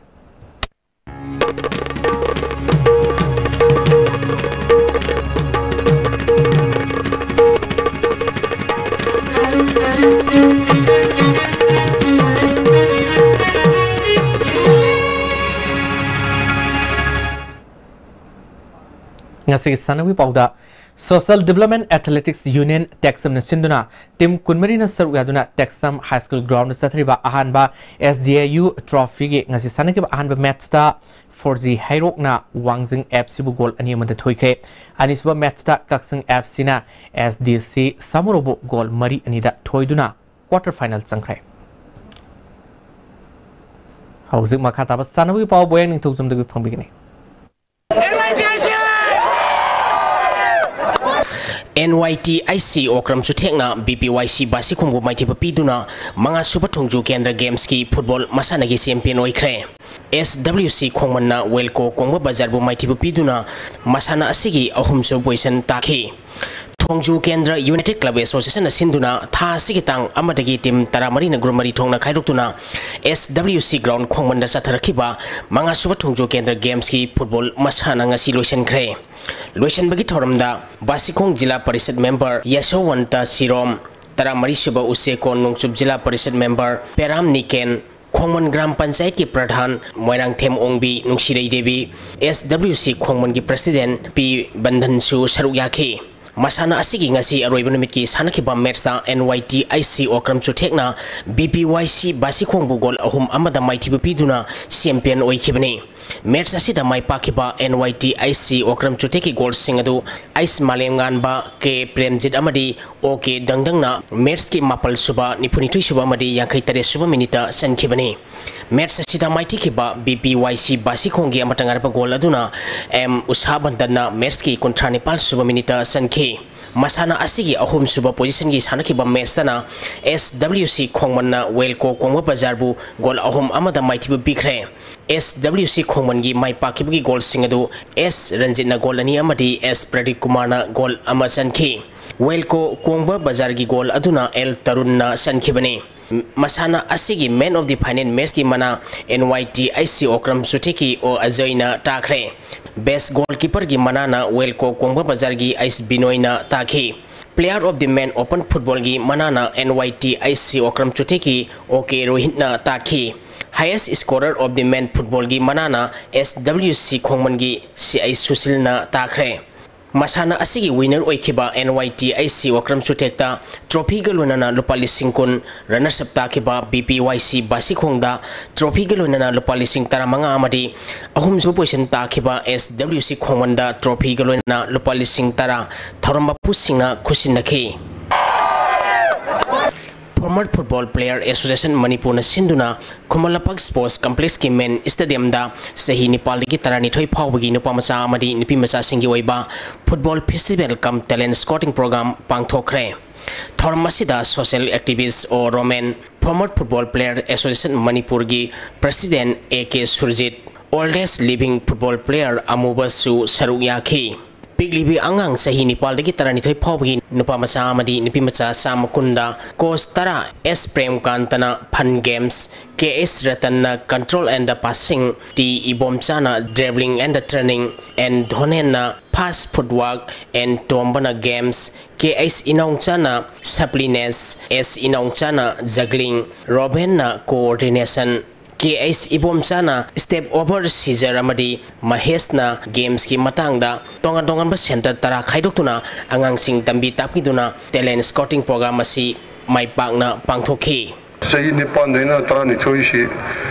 ꯉꯁꯤꯒꯤ ꯁꯥꯟꯅꯕꯒꯤ ꯄꯥꯎꯗ, Social Development Athletics Union ꯇꯦꯛꯁꯝꯅ ꯁꯤꯟꯗꯨꯅ team ꯀꯨꯟꯃꯔꯤꯅ ꯁꯔꯨꯛ ꯌꯥꯗꯨꯅ ꯇꯦꯛꯁꯝ High School ground ꯗ ꯆꯠꯊꯔꯤꯕ ꯑꯍꯥꯟꯕ S D A U trophy ꯒꯤ ꯉꯁꯤ ꯁꯥꯟꯅꯈꯤꯕ ꯑꯍꯥꯟꯕ match ꯇ four G ꯍꯩꯔꯣꯛꯅ ꯋꯥꯡꯖꯤꯡ F C ꯕꯨ goal ꯑꯅꯤ ꯑꯃꯗ ꯊꯣꯏꯈ꯭ꯔꯦ꯫ ꯑꯅꯤꯁꯨꯕ match ꯇ ꯀꯛꯆꯤꯡ F C ꯅ S D C ꯁꯥꯃꯨꯔꯧꯕꯨ goal ꯃꯔꯤ ꯑꯅꯤꯗ ꯊꯣꯏꯗꯨꯅ quarter final ꯆꯪꯈ꯭ꯔꯦ꯫ ꯍꯧꯖꯤꯛ ꯃꯈꯥ ꯇꯥꯕ ꯁꯥꯟꯅꯕꯒꯤ ꯄꯥꯎ ꯕꯣꯌꯥꯡ ꯅꯤꯡꯊꯧꯖꯝꯗꯒꯤ ꯐꯪꯕꯤꯒꯅꯤ꯫ N Y T I C Okram ꯆꯨꯊꯦꯛꯅ B P Y C ꯕꯥꯁꯤꯈꯣꯡꯕꯨ ꯃꯥꯏꯊꯤꯕ ꯄꯤꯗꯨꯅ ꯃꯉꯥꯁꯨꯕ ꯊꯣꯡꯖꯨ ꯀꯦꯟꯗ꯭ꯔ Games ꯀꯤ football ꯃꯁꯥꯟꯅꯒꯤ champion ꯑꯣꯏꯈ꯭ꯔꯦ꯫ S W C ꯈꯣꯡꯃꯟꯅ ꯋꯦꯜꯀꯣ ꯀꯣꯡꯕ ꯕꯖꯥꯔꯕꯨ ꯃꯥꯏꯊꯤꯕ ꯄꯤꯗꯨꯅ ꯃꯁꯥꯟꯅ ꯑꯁꯤꯒꯤ ꯑꯍꯨꯝꯁꯨꯕ position ꯇꯥꯈꯤ꯫ ꯊꯣꯡꯖꯨ ꯀꯦꯟꯗ꯭ꯔ United Club Association ꯅ ꯁꯤꯟꯗꯨꯅ ꯊꯥ ꯑꯁꯤꯒꯤ ꯇꯥꯡ ꯑꯃꯗꯒꯤ team ꯇꯔꯥꯃꯔꯤꯅ group ꯃꯔꯤ ꯊꯣꯛꯅ ꯈꯥꯏꯗꯣꯛꯇꯨꯅ S W C ground ꯈꯣꯡꯃꯟꯗ ꯆꯠꯊꯔꯛꯈꯤꯕ ꯃꯉꯥꯁꯨꯕ ꯊꯣꯡꯖꯨ ꯀꯦꯟꯗ꯭ꯔ Games ꯀꯤ football ꯃꯁꯥꯟꯅ ꯉꯁꯤ ꯂꯣꯏꯁꯤꯟꯈ꯭ꯔꯦ꯫ ꯂꯣꯏꯁꯤꯟꯕꯒꯤ ꯊꯧꯔꯝꯗ ꯕꯥꯁꯤꯈꯣꯡ ꯖꯤꯂꯥ ꯄꯔꯤꯁꯠ member ꯌꯥꯁꯣꯋꯟꯇ ꯁꯤꯔꯣꯝ, ꯇꯔꯥꯃꯔꯤꯁꯨꯕ ꯎꯆꯦꯀꯣꯟ ꯅꯣꯡꯆꯨꯞ ꯖꯤꯂꯥ ꯄꯔꯤꯁꯠ member ꯄꯦꯔꯥꯝ ꯅꯤꯀꯦꯟ, ꯈꯣꯡꯃꯟ ꯒ꯭ꯔꯥꯝ ꯄꯟꯆꯥꯌꯠꯀꯤ ꯄ꯭ꯔꯙꯥꯟ ꯃꯣꯏꯔꯥꯡꯊꯦꯝ ꯑꯣꯡꯕꯤ ꯅꯨꯡꯁꯤꯔꯩ Devi, S W C ꯈꯣꯡꯃꯟꯒꯤ president ꯄꯤ ꯕꯟꯙꯟꯁꯨ ꯁꯔꯨꯛ ꯌꯥꯈꯤ꯫ ꯃꯁꯥꯟꯅ ꯑꯁꯤꯒꯤ ꯉꯁꯤ ꯑꯔꯣꯏꯕ ꯅꯨꯃꯤꯠꯀꯤ ꯁꯥꯟꯅꯈꯤꯕ match ꯇ N Y T I C Okram ꯆꯨꯊꯦꯛꯅ B P Y C ꯕꯥꯁꯤꯈꯣꯡꯕꯨ goal ꯑꯍꯨꯝ ꯑꯃꯗ ꯃꯥꯏꯊꯤꯕ ꯄꯤꯗꯨꯅ champion ꯑꯣꯏꯈꯤꯕꯅꯤ꯫ Match ꯑꯁꯤꯗ ꯃꯥꯏ ꯄꯥꯛꯈꯤꯕ N Y T I C Okram ꯆꯨꯊꯦꯛꯀꯤ goal ꯁꯤꯡ ꯑꯗꯨ ꯑꯩꯁ ꯃꯥꯂꯦꯝꯉꯥꯟꯕ, ꯀꯦ ꯄ꯭ꯔꯦꯝꯖꯤꯠ ꯑꯃꯗꯤ ꯑꯣ ꯀꯦ ꯗꯪꯗꯪꯅ match ꯀꯤ ꯃꯥꯄꯜ ꯁꯨꯕ, ꯅꯤꯐꯨꯅꯤꯊꯣꯏ ꯁꯨꯕ ꯑꯃꯗꯤ ꯌꯥꯡꯈꯩ ꯇꯔꯦꯠ ꯁꯨꯕ minute ꯇ ꯆꯟꯈꯤꯕꯅꯤ꯫ Match ꯑꯁꯤꯗ ꯃꯥꯏꯊꯤꯈꯤꯕ B P Y C ꯕꯥꯁꯤꯈꯣꯡꯒꯤ ꯑꯃꯠꯇ ꯉꯥꯏꯔꯕ goal ꯑꯗꯨꯅ ꯑꯦꯝ ꯎꯁꯥ ꯕꯟꯗꯟꯅ match ꯀꯤ ꯀꯨꯟꯊ꯭ꯔꯥ ꯅꯤꯄꯥꯜ ꯁꯨꯕ minute ꯇ ꯆꯟꯈꯤ꯫ ꯃꯁꯥꯟꯅ ꯑꯁꯤꯒꯤ ꯑꯍꯨꯝꯁꯨꯕ position ꯒꯤ ꯁꯥꯟꯅꯈꯤꯕ match ꯇꯅ S W C ꯈꯣꯡꯃꯟꯅ ꯋꯦꯜꯀꯣ ꯀꯣꯡꯕ ꯕꯖꯥꯔꯕꯨ goal ꯑꯍꯨꯝ ꯑꯃꯗ ꯃꯥꯏꯊꯤꯕ ꯄꯤꯈ꯭ꯔꯦ꯫ S W C ꯈꯣꯡꯃꯟꯒꯤ ꯃꯥꯏ ꯄꯥꯛꯈꯤꯕꯒꯤ goal ꯁꯤꯡ ꯑꯗꯨ ꯑꯦꯁ ꯔꯟꯖꯤꯠꯅ goal ꯑꯅꯤ ꯑꯃꯗꯤ ꯑꯦꯁ ꯄ꯭ꯔꯗꯤꯞ ꯀꯨꯃꯥꯔꯅ goal ꯑꯃ ꯆꯟꯈꯤ꯫ ꯋꯦꯜꯀꯣ ꯀꯣꯡꯕ ꯕꯖꯥꯔꯒꯤ goal ꯑꯗꯨꯅ ꯑꯦꯜ ꯇꯔꯨꯟꯅ ꯆꯟꯈꯤꯕꯅꯤ꯫ ꯃꯁꯥꯟꯅ ꯑꯁꯤꯒꯤ man of the final match ꯀꯤ ꯃꯅꯥ N Y T I C Okram ꯆꯨꯊꯦꯛꯀꯤ ꯑꯣ ꯑꯖꯣꯏꯅ ꯇꯥꯈ꯭ꯔꯦ꯫ Best goalkeeper ꯒꯤ ꯃꯅꯥꯅ ꯋꯦꯜꯀꯣ ꯀꯣꯡꯕ ꯕꯖꯥꯔꯒꯤ ꯑꯩꯁ ꯕꯤꯅꯣꯏꯅ ꯇꯥꯈꯤ꯫ Player of the Man Open Football ꯒꯤ ꯃꯅꯥꯅ N Y T I C Okram ꯆꯨꯊꯦꯛꯀꯤ ꯑꯣ ꯀꯦ ꯔꯣꯍꯤꯠꯅ ꯇꯥꯈꯤ꯫ Highest scorer of the men footballꯒꯤ ꯃꯅꯥꯅ S W C ꯈꯣꯡꯃꯟꯒꯤ C I ꯁꯨꯁꯤꯜꯅ ꯇꯥꯈ꯭ꯔꯦ꯫ ꯃꯁꯥꯟꯅ ꯑꯁꯤꯒꯤ winner ꯑꯣꯏꯈꯤꯕ N Y T I C ꯋꯥꯀ꯭ꯔꯝ ꯆꯨꯊꯦꯛꯇ trophyꯒ ꯂꯣꯏꯅꯅ ꯂꯨꯄꯥ ꯂꯤꯁꯤꯡ ꯀꯨꯟ, runners up ꯇꯥꯈꯤꯕ B P Y C ꯕꯥꯁꯤꯈꯣꯡꯗ trophyꯒ ꯂꯣꯏꯅꯅ ꯂꯨꯄꯥ ꯂꯤꯁꯤꯡ ꯇꯔꯥꯃꯉꯥ ꯑꯃꯗꯤ ꯑꯍꯨꯝꯁꯨꯕ position ꯇꯥꯈꯤꯕ S W C ꯈꯣꯡꯃꯟꯗ trophyꯒ ꯂꯣꯏꯅꯅ ꯂꯨꯄꯥ ꯂꯤꯁꯤꯡ ꯇꯔꯥ ꯊꯧꯔꯝ ꯃꯄꯨꯁꯤꯡꯅ ꯈꯨꯠꯁꯤꯟꯅꯈꯤ꯫ Former Football Player Association ꯃꯅꯤꯄꯨꯔꯅ ꯁꯤꯟꯗꯨꯅ ꯈꯨꯃꯟ ꯂꯝꯄꯥꯛ Sports Complexꯀꯤ main stadiumꯗ ꯆꯍꯤ ꯅꯤꯄꯥꯜꯗꯒꯤ ꯇꯔꯥꯅꯤꯊꯣꯏ ꯐꯥꯎꯕꯒꯤ ꯅꯨꯄꯥ ꯃꯆꯥ ꯑꯃꯗꯤ ꯅꯨꯄꯤ ꯃꯆꯥꯁꯤꯡꯒꯤ ꯑꯣꯏꯕ football festival cum talent scouting program ꯄꯥꯡꯊꯣꯛꯈ꯭ꯔꯦ꯫ ꯊꯧꯔꯝ ꯑꯁꯤꯗ social activist O Roman, Former Football Player Association ꯃꯅꯤꯄꯨꯔꯒꯤ president A K Surjit, oldest living football player ꯑꯃꯨꯕꯁꯨ ꯁꯔꯨꯛ ꯌꯥꯈꯤ꯫ ꯄꯤꯛꯂꯤꯕꯤ ꯑꯉꯥꯡ ꯆꯍꯤ ꯅꯤꯄꯥꯜꯗꯒꯤ ꯇꯔꯥꯅꯤꯊꯣꯏ ꯐꯥꯎꯕꯒꯤ ꯅꯨꯄꯥ ꯃꯆꯥ ꯑꯃꯗꯤ ꯅꯨꯄꯤ ꯃꯆꯥ ꯆꯥꯝꯃ ꯀꯨꯟꯗ coach ꯇꯔꯥ S ꯄ꯭ꯔꯦꯝꯀꯥꯟꯇꯅ fun games, K S ꯔꯇꯟꯅ control and the passing, T ꯏꯕꯣꯝꯆꯥꯅ dribbling and the turning, N ꯙꯣꯅꯦꯟꯅ fast footwork, N ꯇꯣꯝꯕꯅ games, K H ꯏꯅꯥꯎꯆꯥꯅ suppleness, S ꯏꯅꯥꯎꯆꯥꯅ juggling, ꯔꯣꯕꯦꯟꯅ coordination, K H ꯏꯕꯣꯝꯆꯥꯅ step over scissor ꯑꯃꯗꯤ ꯃꯍꯦꯁꯅ gamesꯀꯤ ꯃꯇꯥꯡꯗ ꯇꯣꯉꯥꯟ ꯇꯣꯉꯥꯟꯕ center ꯇꯔꯥ ꯈꯥꯏꯗꯣꯛꯇꯨꯅ ꯑꯉꯥꯡꯁꯤꯡ ꯇꯝꯕꯤ ꯇꯥꯛꯄꯤꯗꯨꯅ talent scouting program ꯑꯁꯤ ꯃꯥꯏ ꯄꯥꯛꯅ ꯄꯥꯡꯊꯣꯛꯈꯤ꯫ ꯆꯍꯤ ꯅꯤꯄꯥꯟꯗꯩꯅ ꯇꯔꯥꯅꯤꯊꯣꯏꯁꯤ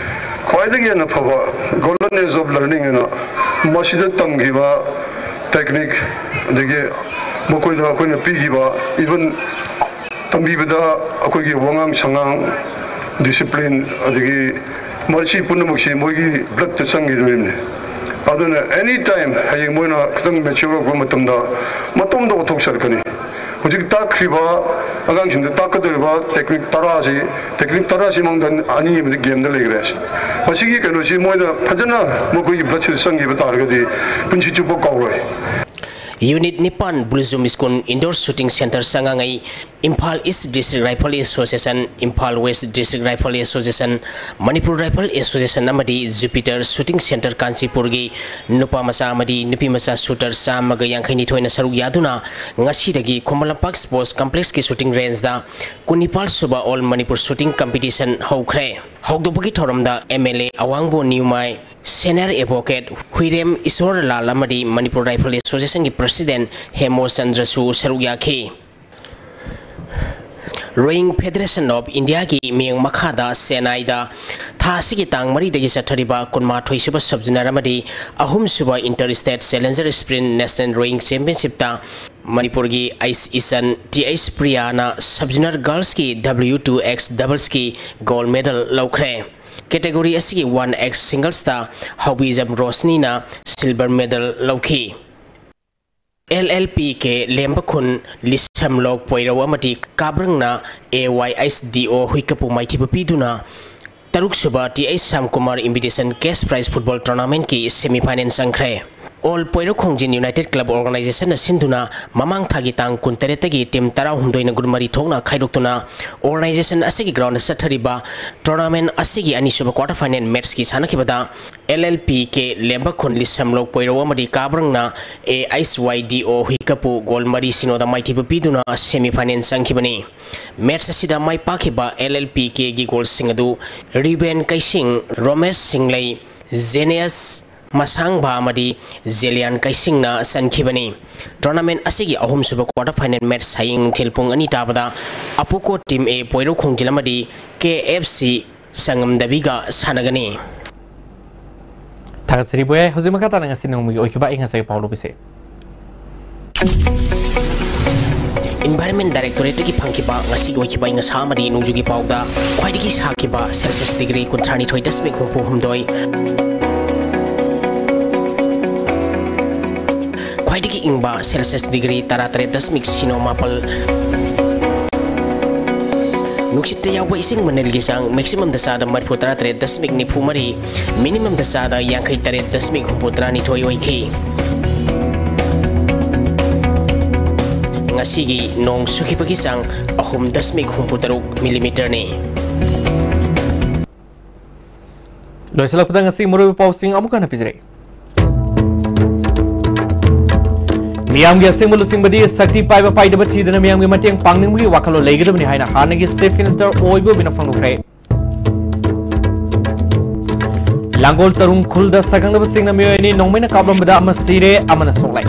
ꯈ꯭ꯋꯥꯏꯗꯒꯤ ꯍꯦꯟꯅ ꯐꯕ golden age of learning ꯍꯥꯏꯅ ꯃꯁꯤꯗ ꯇꯝꯈꯤꯕ technique, ꯑꯗꯒꯤ ꯃꯈꯣꯏꯗ ꯑꯩꯈꯣꯏꯅ ꯄꯤꯈꯤꯕ, even ꯇꯝꯕꯤꯕꯗ ꯑꯩꯈꯣꯏꯒꯤ ꯋꯥꯉꯥꯡ ꯁꯉꯥꯡ, discipline, ꯑꯗꯒꯤ ꯃꯁꯤ ꯄꯨꯝꯅꯃꯛꯁꯤ ꯃꯣꯏꯒꯤ bloodꯇ ꯆꯪꯈꯤꯗꯣꯔꯤꯕꯅꯤ꯫ ꯑꯗꯨꯅ any time ꯍꯌꯦꯡ ꯃꯣꯏꯅ ꯈꯤꯇꯪ mature ꯑꯣꯏꯔꯛꯄ ꯃꯇꯝꯗ ꯃꯇꯣꯝꯇ ꯑꯣꯟꯊꯣꯛꯆꯔꯛꯀꯅꯤ꯫ ꯍꯧꯖꯤꯛ ꯇꯥꯛꯈ꯭ꯔꯤꯕ ꯑꯉꯥꯡꯁꯤꯡꯗ ꯇꯥꯛꯀꯗꯧꯔꯤꯕ technique ꯇꯔꯥꯁꯤ, technique ꯇꯔꯥꯁꯤ ꯃꯅꯨꯡꯗ ꯑꯅꯤ ꯑꯃꯗꯤ gameꯗ ꯂꯩꯈ꯭ꯔꯦ꯫ ꯃꯁꯤꯒꯤ ꯀꯩꯅꯣꯁꯤ ꯃꯣꯏꯅ ꯐꯖꯅ ꯃꯈꯣꯏꯒꯤ bloodꯁꯤꯗ ꯆꯪꯈꯤꯕ ꯇꯥꯔꯒꯗꯤ ꯄꯨꯟꯁꯤ ꯆꯨꯞꯄ ꯀꯥꯎꯔꯣꯏ꯫ Unit ꯅꯤꯄꯥꯟ Blue Zoom School Indoor Shooting Centre ꯆꯉꯥꯡꯉꯩ Imphal east district rifle association, Imphal west district rifle association, Manipur rifle association ꯑꯃꯗꯤ ꯖꯨꯄꯤꯇꯔ ꯁꯨꯇꯤꯡ ꯁꯦꯟꯇꯔ ꯀꯥꯟꯆꯤꯄꯨꯔꯒꯤ ꯅꯨꯄꯥ ꯃꯆꯥ ꯑꯃꯗꯤ ꯅꯨꯄꯤ ꯃꯆꯥ ꯁꯨꯇꯔ ꯆꯥꯝꯃꯒ ꯌꯥꯡꯈꯩ ꯅꯤꯊꯣꯏꯅ ꯁꯔꯨꯛ ꯌꯥꯗꯨꯅ ꯉꯁꯤꯗꯒꯤ ꯈꯨꯃꯟ ꯂꯝꯄꯥꯛ ꯁ꯭ꯄꯣꯔꯠꯁ ꯀꯝꯄ꯭ꯂꯦꯛꯁꯀꯤ ꯁꯨꯇꯤꯡ ꯔꯦꯟꯖꯗ ꯀꯨꯟꯅꯤꯄꯥꯜ ꯁꯨꯕ ꯑꯣꯜ ꯃꯅꯤꯄꯨꯔ ꯁꯨꯇꯤꯡ ꯀꯝꯄꯤꯇꯤꯁꯟ ꯍꯧꯈ꯭ꯔꯦ꯫ ꯍꯧꯗꯣꯛꯄꯒꯤ ꯊꯧꯔꯝꯗ M L A Awangbou Newmai, senior advocate Huirem Isorlal ꯑꯃꯗꯤ ꯃꯅꯤꯄꯨꯔ ꯔꯥꯏꯐꯜ ꯑꯦꯁꯣꯁꯤꯌꯦꯁꯟꯒꯤ ꯄ꯭ꯔꯁꯤꯗꯦꯟꯠ ꯍꯦꯃꯣ ꯆꯟꯗ꯭ꯔꯁꯨ ꯁꯔꯨꯛ ꯌꯥꯈꯤ꯫ Rowing Federation of Indiaꯒꯤ ꯃꯤꯠꯌꯦꯡ ꯃꯈꯥꯗ ꯆꯦꯟꯅꯥꯏꯗ ꯊꯥ ꯑꯁꯤꯒꯤ ꯇꯥꯡ ꯃꯔꯤꯗꯒꯤ ꯆꯠꯊꯔꯤꯕ ꯀꯨꯟꯃꯥꯊꯣꯏ ꯁꯨꯕ ꯁꯕ ꯖꯣꯅꯦꯜ ꯑꯃꯗꯤ ꯑꯍꯨꯝ ꯁꯨꯕ inter state challenger sprint national rowing ꯆꯦꯝꯄꯤꯌꯟꯁꯤꯞꯇ ꯃꯅꯤꯄꯨꯔꯒꯤ ꯑꯩꯆ ꯏꯆꯟ, ꯇꯤ ꯑꯩꯆ ꯄ꯭ꯔꯤꯌꯥꯅ ꯁꯕ ꯖꯣꯅꯦꯜ ꯒꯔꯜꯁꯀꯤ ꯗꯕ꯭ꯂꯤꯌꯨ ꯇꯨ ꯑꯦꯛꯁ ꯗꯕꯜꯁꯀꯤ ꯒꯣꯜꯗ ꯃꯦꯗꯜ ꯂꯧꯈ꯭ꯔꯦ꯫ ꯀꯦꯇꯦꯒꯣꯔꯤ ꯑꯁꯤꯒꯤ ꯋꯥꯟ ꯑꯦꯛꯁ ꯁꯤꯡꯒꯜꯁꯇ ꯍꯧꯕꯤꯖꯝ ꯔꯣꯁꯅꯤꯅ ꯁꯤꯜꯚꯔ ꯃꯦꯗꯜ ꯂꯧꯈꯤ꯫ ꯑꯦꯜ ꯑꯦꯜ ꯄꯤ ꯀꯦ ꯂꯦꯝꯕꯈꯨꯟ, ꯂꯤꯁꯝꯂꯣꯛ ꯄꯣꯏꯔꯧ ꯑꯃꯗꯤ ꯀꯥꯕ꯭ꯔꯪꯅ ꯑꯦ ꯋꯥꯏ ꯑꯩꯆ ꯗꯤ ꯑꯣ ꯍꯨꯏꯀꯞꯄꯨ ꯃꯥꯏꯊꯤꯕ ꯄꯤꯗꯨꯅ ꯇꯔꯨꯛ ꯁꯨꯕ T H Shyamkumar invitation cash prize football ꯇꯣꯔꯅꯥꯃꯦꯟꯠꯀꯤ ꯁꯦꯃꯤ ꯐꯥꯏꯅꯦꯜ ꯆꯪꯈ꯭ꯔꯦ꯫ All Poirou Khongjin united club ꯑꯣꯔꯒꯅꯥꯏꯖꯦꯁꯟꯅ ꯁꯤꯟꯗꯨꯅ ꯃꯃꯥꯡ ꯊꯥꯒꯤ ꯇꯥꯡ ꯀꯨꯟꯇꯔꯦꯠꯇꯒꯤ ꯇꯤꯝ ꯇꯔꯥꯍꯨꯝꯗꯣꯏꯅ ꯒ꯭ꯔꯨꯞ ꯃꯔꯤ ꯊꯣꯛꯅ ꯈꯥꯏꯗꯣꯛꯇꯨꯅ ꯑꯣꯔꯒꯅꯥꯏꯖꯦꯁꯟ ꯑꯁꯤꯒꯤ ꯒ꯭ꯔꯥꯎꯟꯗ ꯆꯠꯊꯔꯤꯕ ꯇꯣꯔꯅꯥꯃꯦꯟꯠ ꯑꯁꯤꯒꯤ ꯑꯅꯤꯁꯨꯕ ꯀ꯭ꯋꯥꯔꯇꯔ ꯐꯥꯏꯅꯦꯜ ꯃꯦꯠꯁꯀꯤ ꯁꯥꯟꯅꯈꯤꯕꯗ ꯑꯦꯜ ꯑꯦꯜ ꯄꯤ ꯀꯦ ꯂꯦꯝꯕꯈꯨꯟ, ꯂꯤꯁꯝꯂꯣꯛ ꯄꯣꯏꯔꯧ ꯑꯃꯗꯤ ꯀꯥꯕ꯭ꯔꯪꯅ ꯑꯦ ꯑꯩꯆ ꯋꯥꯏ ꯗꯤ ꯑꯣ ꯍꯨꯏꯀꯞꯄꯨ ꯒꯣꯜ ꯃꯔꯤ ꯁꯤꯅꯣꯗ ꯃꯥꯏꯊꯤꯕ ꯄꯤꯗꯨꯅ ꯁꯦꯃꯤ ꯐꯥꯏꯅꯦꯜ ꯆꯪꯈꯤꯕꯅꯤ꯫ ꯃꯦꯠꯁ ꯑꯁꯤꯗ ꯃꯥꯏ ꯄꯥꯛꯈꯤꯕ ꯑꯦꯜ ꯑꯦꯜ ꯄꯤ ꯀꯦꯒꯤ ꯒꯣꯜꯁꯤꯡ ꯑꯗꯨ ꯔꯤꯕꯦꯟ ꯀꯩꯁꯤꯡ, ꯔꯣꯃꯦꯁ ꯁꯤꯡꯂꯩ, ꯖꯦꯅꯤꯌꯁ ꯃꯁꯥꯡꯕ ꯑꯃꯗꯤ ꯖꯦꯂꯤꯌꯥꯟ ꯀꯩꯁꯤꯡꯅ ꯆꯟꯈꯤꯕꯅꯤ꯫ ꯇꯣꯔꯅꯥꯃꯦꯟꯠ ꯑꯁꯤꯒꯤ ꯑꯍꯨꯝꯁꯨꯕ ꯀ꯭ꯋꯥꯔꯇꯔ ꯐꯥꯏꯅꯦꯜ ꯃꯦꯠꯁ ꯍꯌꯦꯡ ꯅꯨꯡꯊꯤꯜ ꯄꯨꯡ ꯑꯅꯤ ꯇꯥꯕꯗ ꯑꯄꯣꯀꯣ ꯇꯤꯝ ꯑꯦ ꯄꯣꯏꯔꯧ ꯈꯣꯡꯖꯤꯜ ꯑꯃꯗꯤ ꯀꯦ ꯑꯦꯐ ꯁꯤ ꯁꯪꯉꯝꯗꯕꯤꯒ ꯁꯥꯟꯅꯒꯅꯤ꯫ ꯊꯥꯒꯠꯆꯔꯤ ꯕꯣꯌꯥꯏ꯫ ꯍꯧꯖꯤꯛ ꯃꯈꯥ ꯇꯥꯅ ꯉꯁꯤ ꯅꯣꯡꯃꯒꯤ ꯑꯣꯏꯈꯤꯕ ꯑꯏꯪ ꯑꯁꯥꯒꯤ ꯄꯥꯎ ꯂꯧꯕꯤꯁꯦ꯫ ꯏꯟꯚꯥꯏꯔꯟꯃꯦꯟꯠ ꯗꯥꯏꯔꯦꯛꯇꯣꯔꯦꯠꯇꯒꯤ ꯐꯪꯈꯤꯕ ꯉꯁꯤꯒꯤ ꯑꯣꯏꯈꯤꯕ ꯑꯏꯪ ꯑꯁꯥ ꯑꯃꯗꯤ ꯅꯣꯡꯖꯨꯒꯤ ꯄꯥꯎꯗ ꯈ꯭ꯋꯥꯏꯗꯒꯤ ꯁꯥꯈꯤꯕ ꯁꯦꯜꯁꯤꯌꯁ ꯗꯤꯒ꯭ꯔꯤ ꯀꯨꯟꯊ꯭ꯔꯥ ꯅꯤꯊꯣꯏ ꯗꯁꯃꯤꯛ ꯍꯨꯝꯐꯨ ꯍꯨꯝꯗꯣꯏ, ꯈ꯭ꯋꯥꯏꯗꯒꯤ ꯏꯪꯕ ꯁꯦꯜꯁꯤꯌꯁ ꯗꯤꯒ꯭ꯔꯤ ꯇꯔꯥꯇꯔꯦꯠ ꯗꯁꯃꯤꯛ ꯁꯤꯅꯣ ꯃꯥꯄꯜ, ꯅꯨꯡꯁꯤꯠꯇ ꯌꯥꯎꯕ ꯏꯁꯤꯡ ꯃꯅꯤꯜꯒꯤ ꯆꯥꯡ ꯃꯦꯛꯁꯤꯃꯝꯗ ꯆꯥꯗ ꯃꯔꯤꯐꯨ ꯇꯔꯥꯇꯔꯦꯠ ꯗꯁꯃꯤꯛ ꯅꯤꯐꯨ ꯃꯔꯤ, ꯃꯤꯅꯤꯃꯝꯗ ꯆꯥꯗ ꯌꯥꯡꯈꯩ ꯇꯔꯦꯠ ꯗꯁꯃꯤꯛ ꯍꯨꯝꯐꯨ ꯇꯔꯥꯅꯤꯊꯣꯏ ꯑꯣꯏꯈꯤ꯫ ꯑꯁꯤꯒꯤ ꯅꯣꯡ ꯆꯨꯈꯤꯕꯒꯤ ꯆꯥꯡ ꯑꯍꯨꯝ ꯗꯁꯃꯤꯛ ꯍꯨꯝꯐꯨ ꯇꯔꯨꯛ ꯃꯤꯂꯤꯃꯤꯇꯔꯅꯤ꯫ ꯂꯣꯏꯁꯤꯜꯂꯛꯄꯗ ꯉꯁꯤ ꯃꯔꯨꯑꯣꯏꯕ ꯄꯥꯎꯁꯤꯡ ꯑꯃꯨꯛ ꯍꯟꯅ ꯄꯤꯖꯔꯛꯏ꯫ ꯃꯤꯌꯥꯝꯒꯤ ꯑꯁꯦꯡꯕ ꯂꯨꯆꯤꯡꯕꯗꯤ ꯁꯛꯇꯤ ꯄꯥꯏꯕ ꯄꯥꯏꯗꯕ ꯊꯤꯗꯅ ꯃꯤꯌꯥꯝꯒꯤ ꯃꯇꯦꯡ ꯄꯥꯡꯅꯤꯡꯕꯒꯤ ꯋꯥꯈꯜꯂꯣꯟ ꯂꯩꯒꯗꯕꯅꯤ ꯍꯥꯏꯅ ꯍꯥꯟꯅꯒꯤ Chief Minister ꯑꯣ ꯏꯕꯣꯕꯤꯅ ꯐꯣꯡꯗꯣꯛꯈ꯭ꯔꯦ꯫ ꯂꯥꯡꯒꯣꯜ ꯇꯔꯨꯡ ꯈꯨꯜꯗ ꯁꯛꯈꯪꯅꯕꯁꯤꯡꯅ ꯃꯤꯑꯣꯏ ꯑꯅꯤ ꯅꯣꯡꯃꯩꯅ ꯀꯥꯞꯂꯝꯕꯗ ꯑꯃ ꯁꯤꯔꯦ, ꯑꯃꯅ ꯁꯣꯛꯂꯦ꯫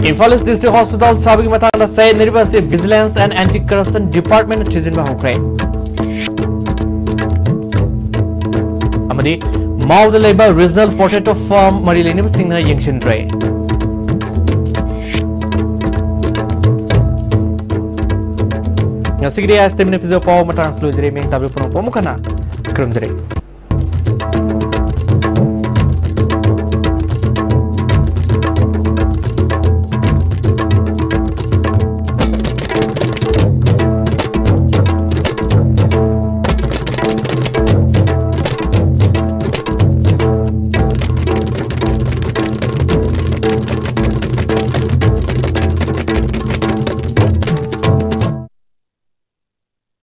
ꯏꯝꯐꯥꯜ East District Hospital ꯁꯥꯕꯒꯤ ꯃꯇꯥꯡꯗ ꯆꯌꯦꯠꯅꯔꯤꯕ ꯑꯁꯤ Vigilance and Anti Corruption Department ꯊꯤꯖꯤꯟꯕ ꯍꯧꯈ꯭ꯔꯦ꯫ ꯑꯃꯗꯤ ꯃꯥꯎꯗ ꯂꯩꯕ Regional Potato Farm ꯃꯔꯤ ꯂꯩꯅꯕꯁꯤꯡꯅ ꯌꯦꯡꯁꯤꯟꯈ꯭ꯔꯦ꯫ ꯉꯁꯤꯒꯤꯗꯤ ꯑꯥꯏ ꯑꯦꯁ ꯇꯤ ꯚꯤꯅ ꯄꯤꯖꯕ ꯄꯥꯎ ꯃꯇꯥꯡ ꯑꯁꯤꯗ ꯂꯣꯏꯖꯔꯦ꯫ ꯃꯤꯡ ꯇꯥꯕꯤꯕ ꯄꯨꯝꯅꯃꯛꯄꯨ ꯑꯃꯨꯛ ꯍꯟꯅ ꯈꯨꯔꯨꯝꯖꯔꯤ꯫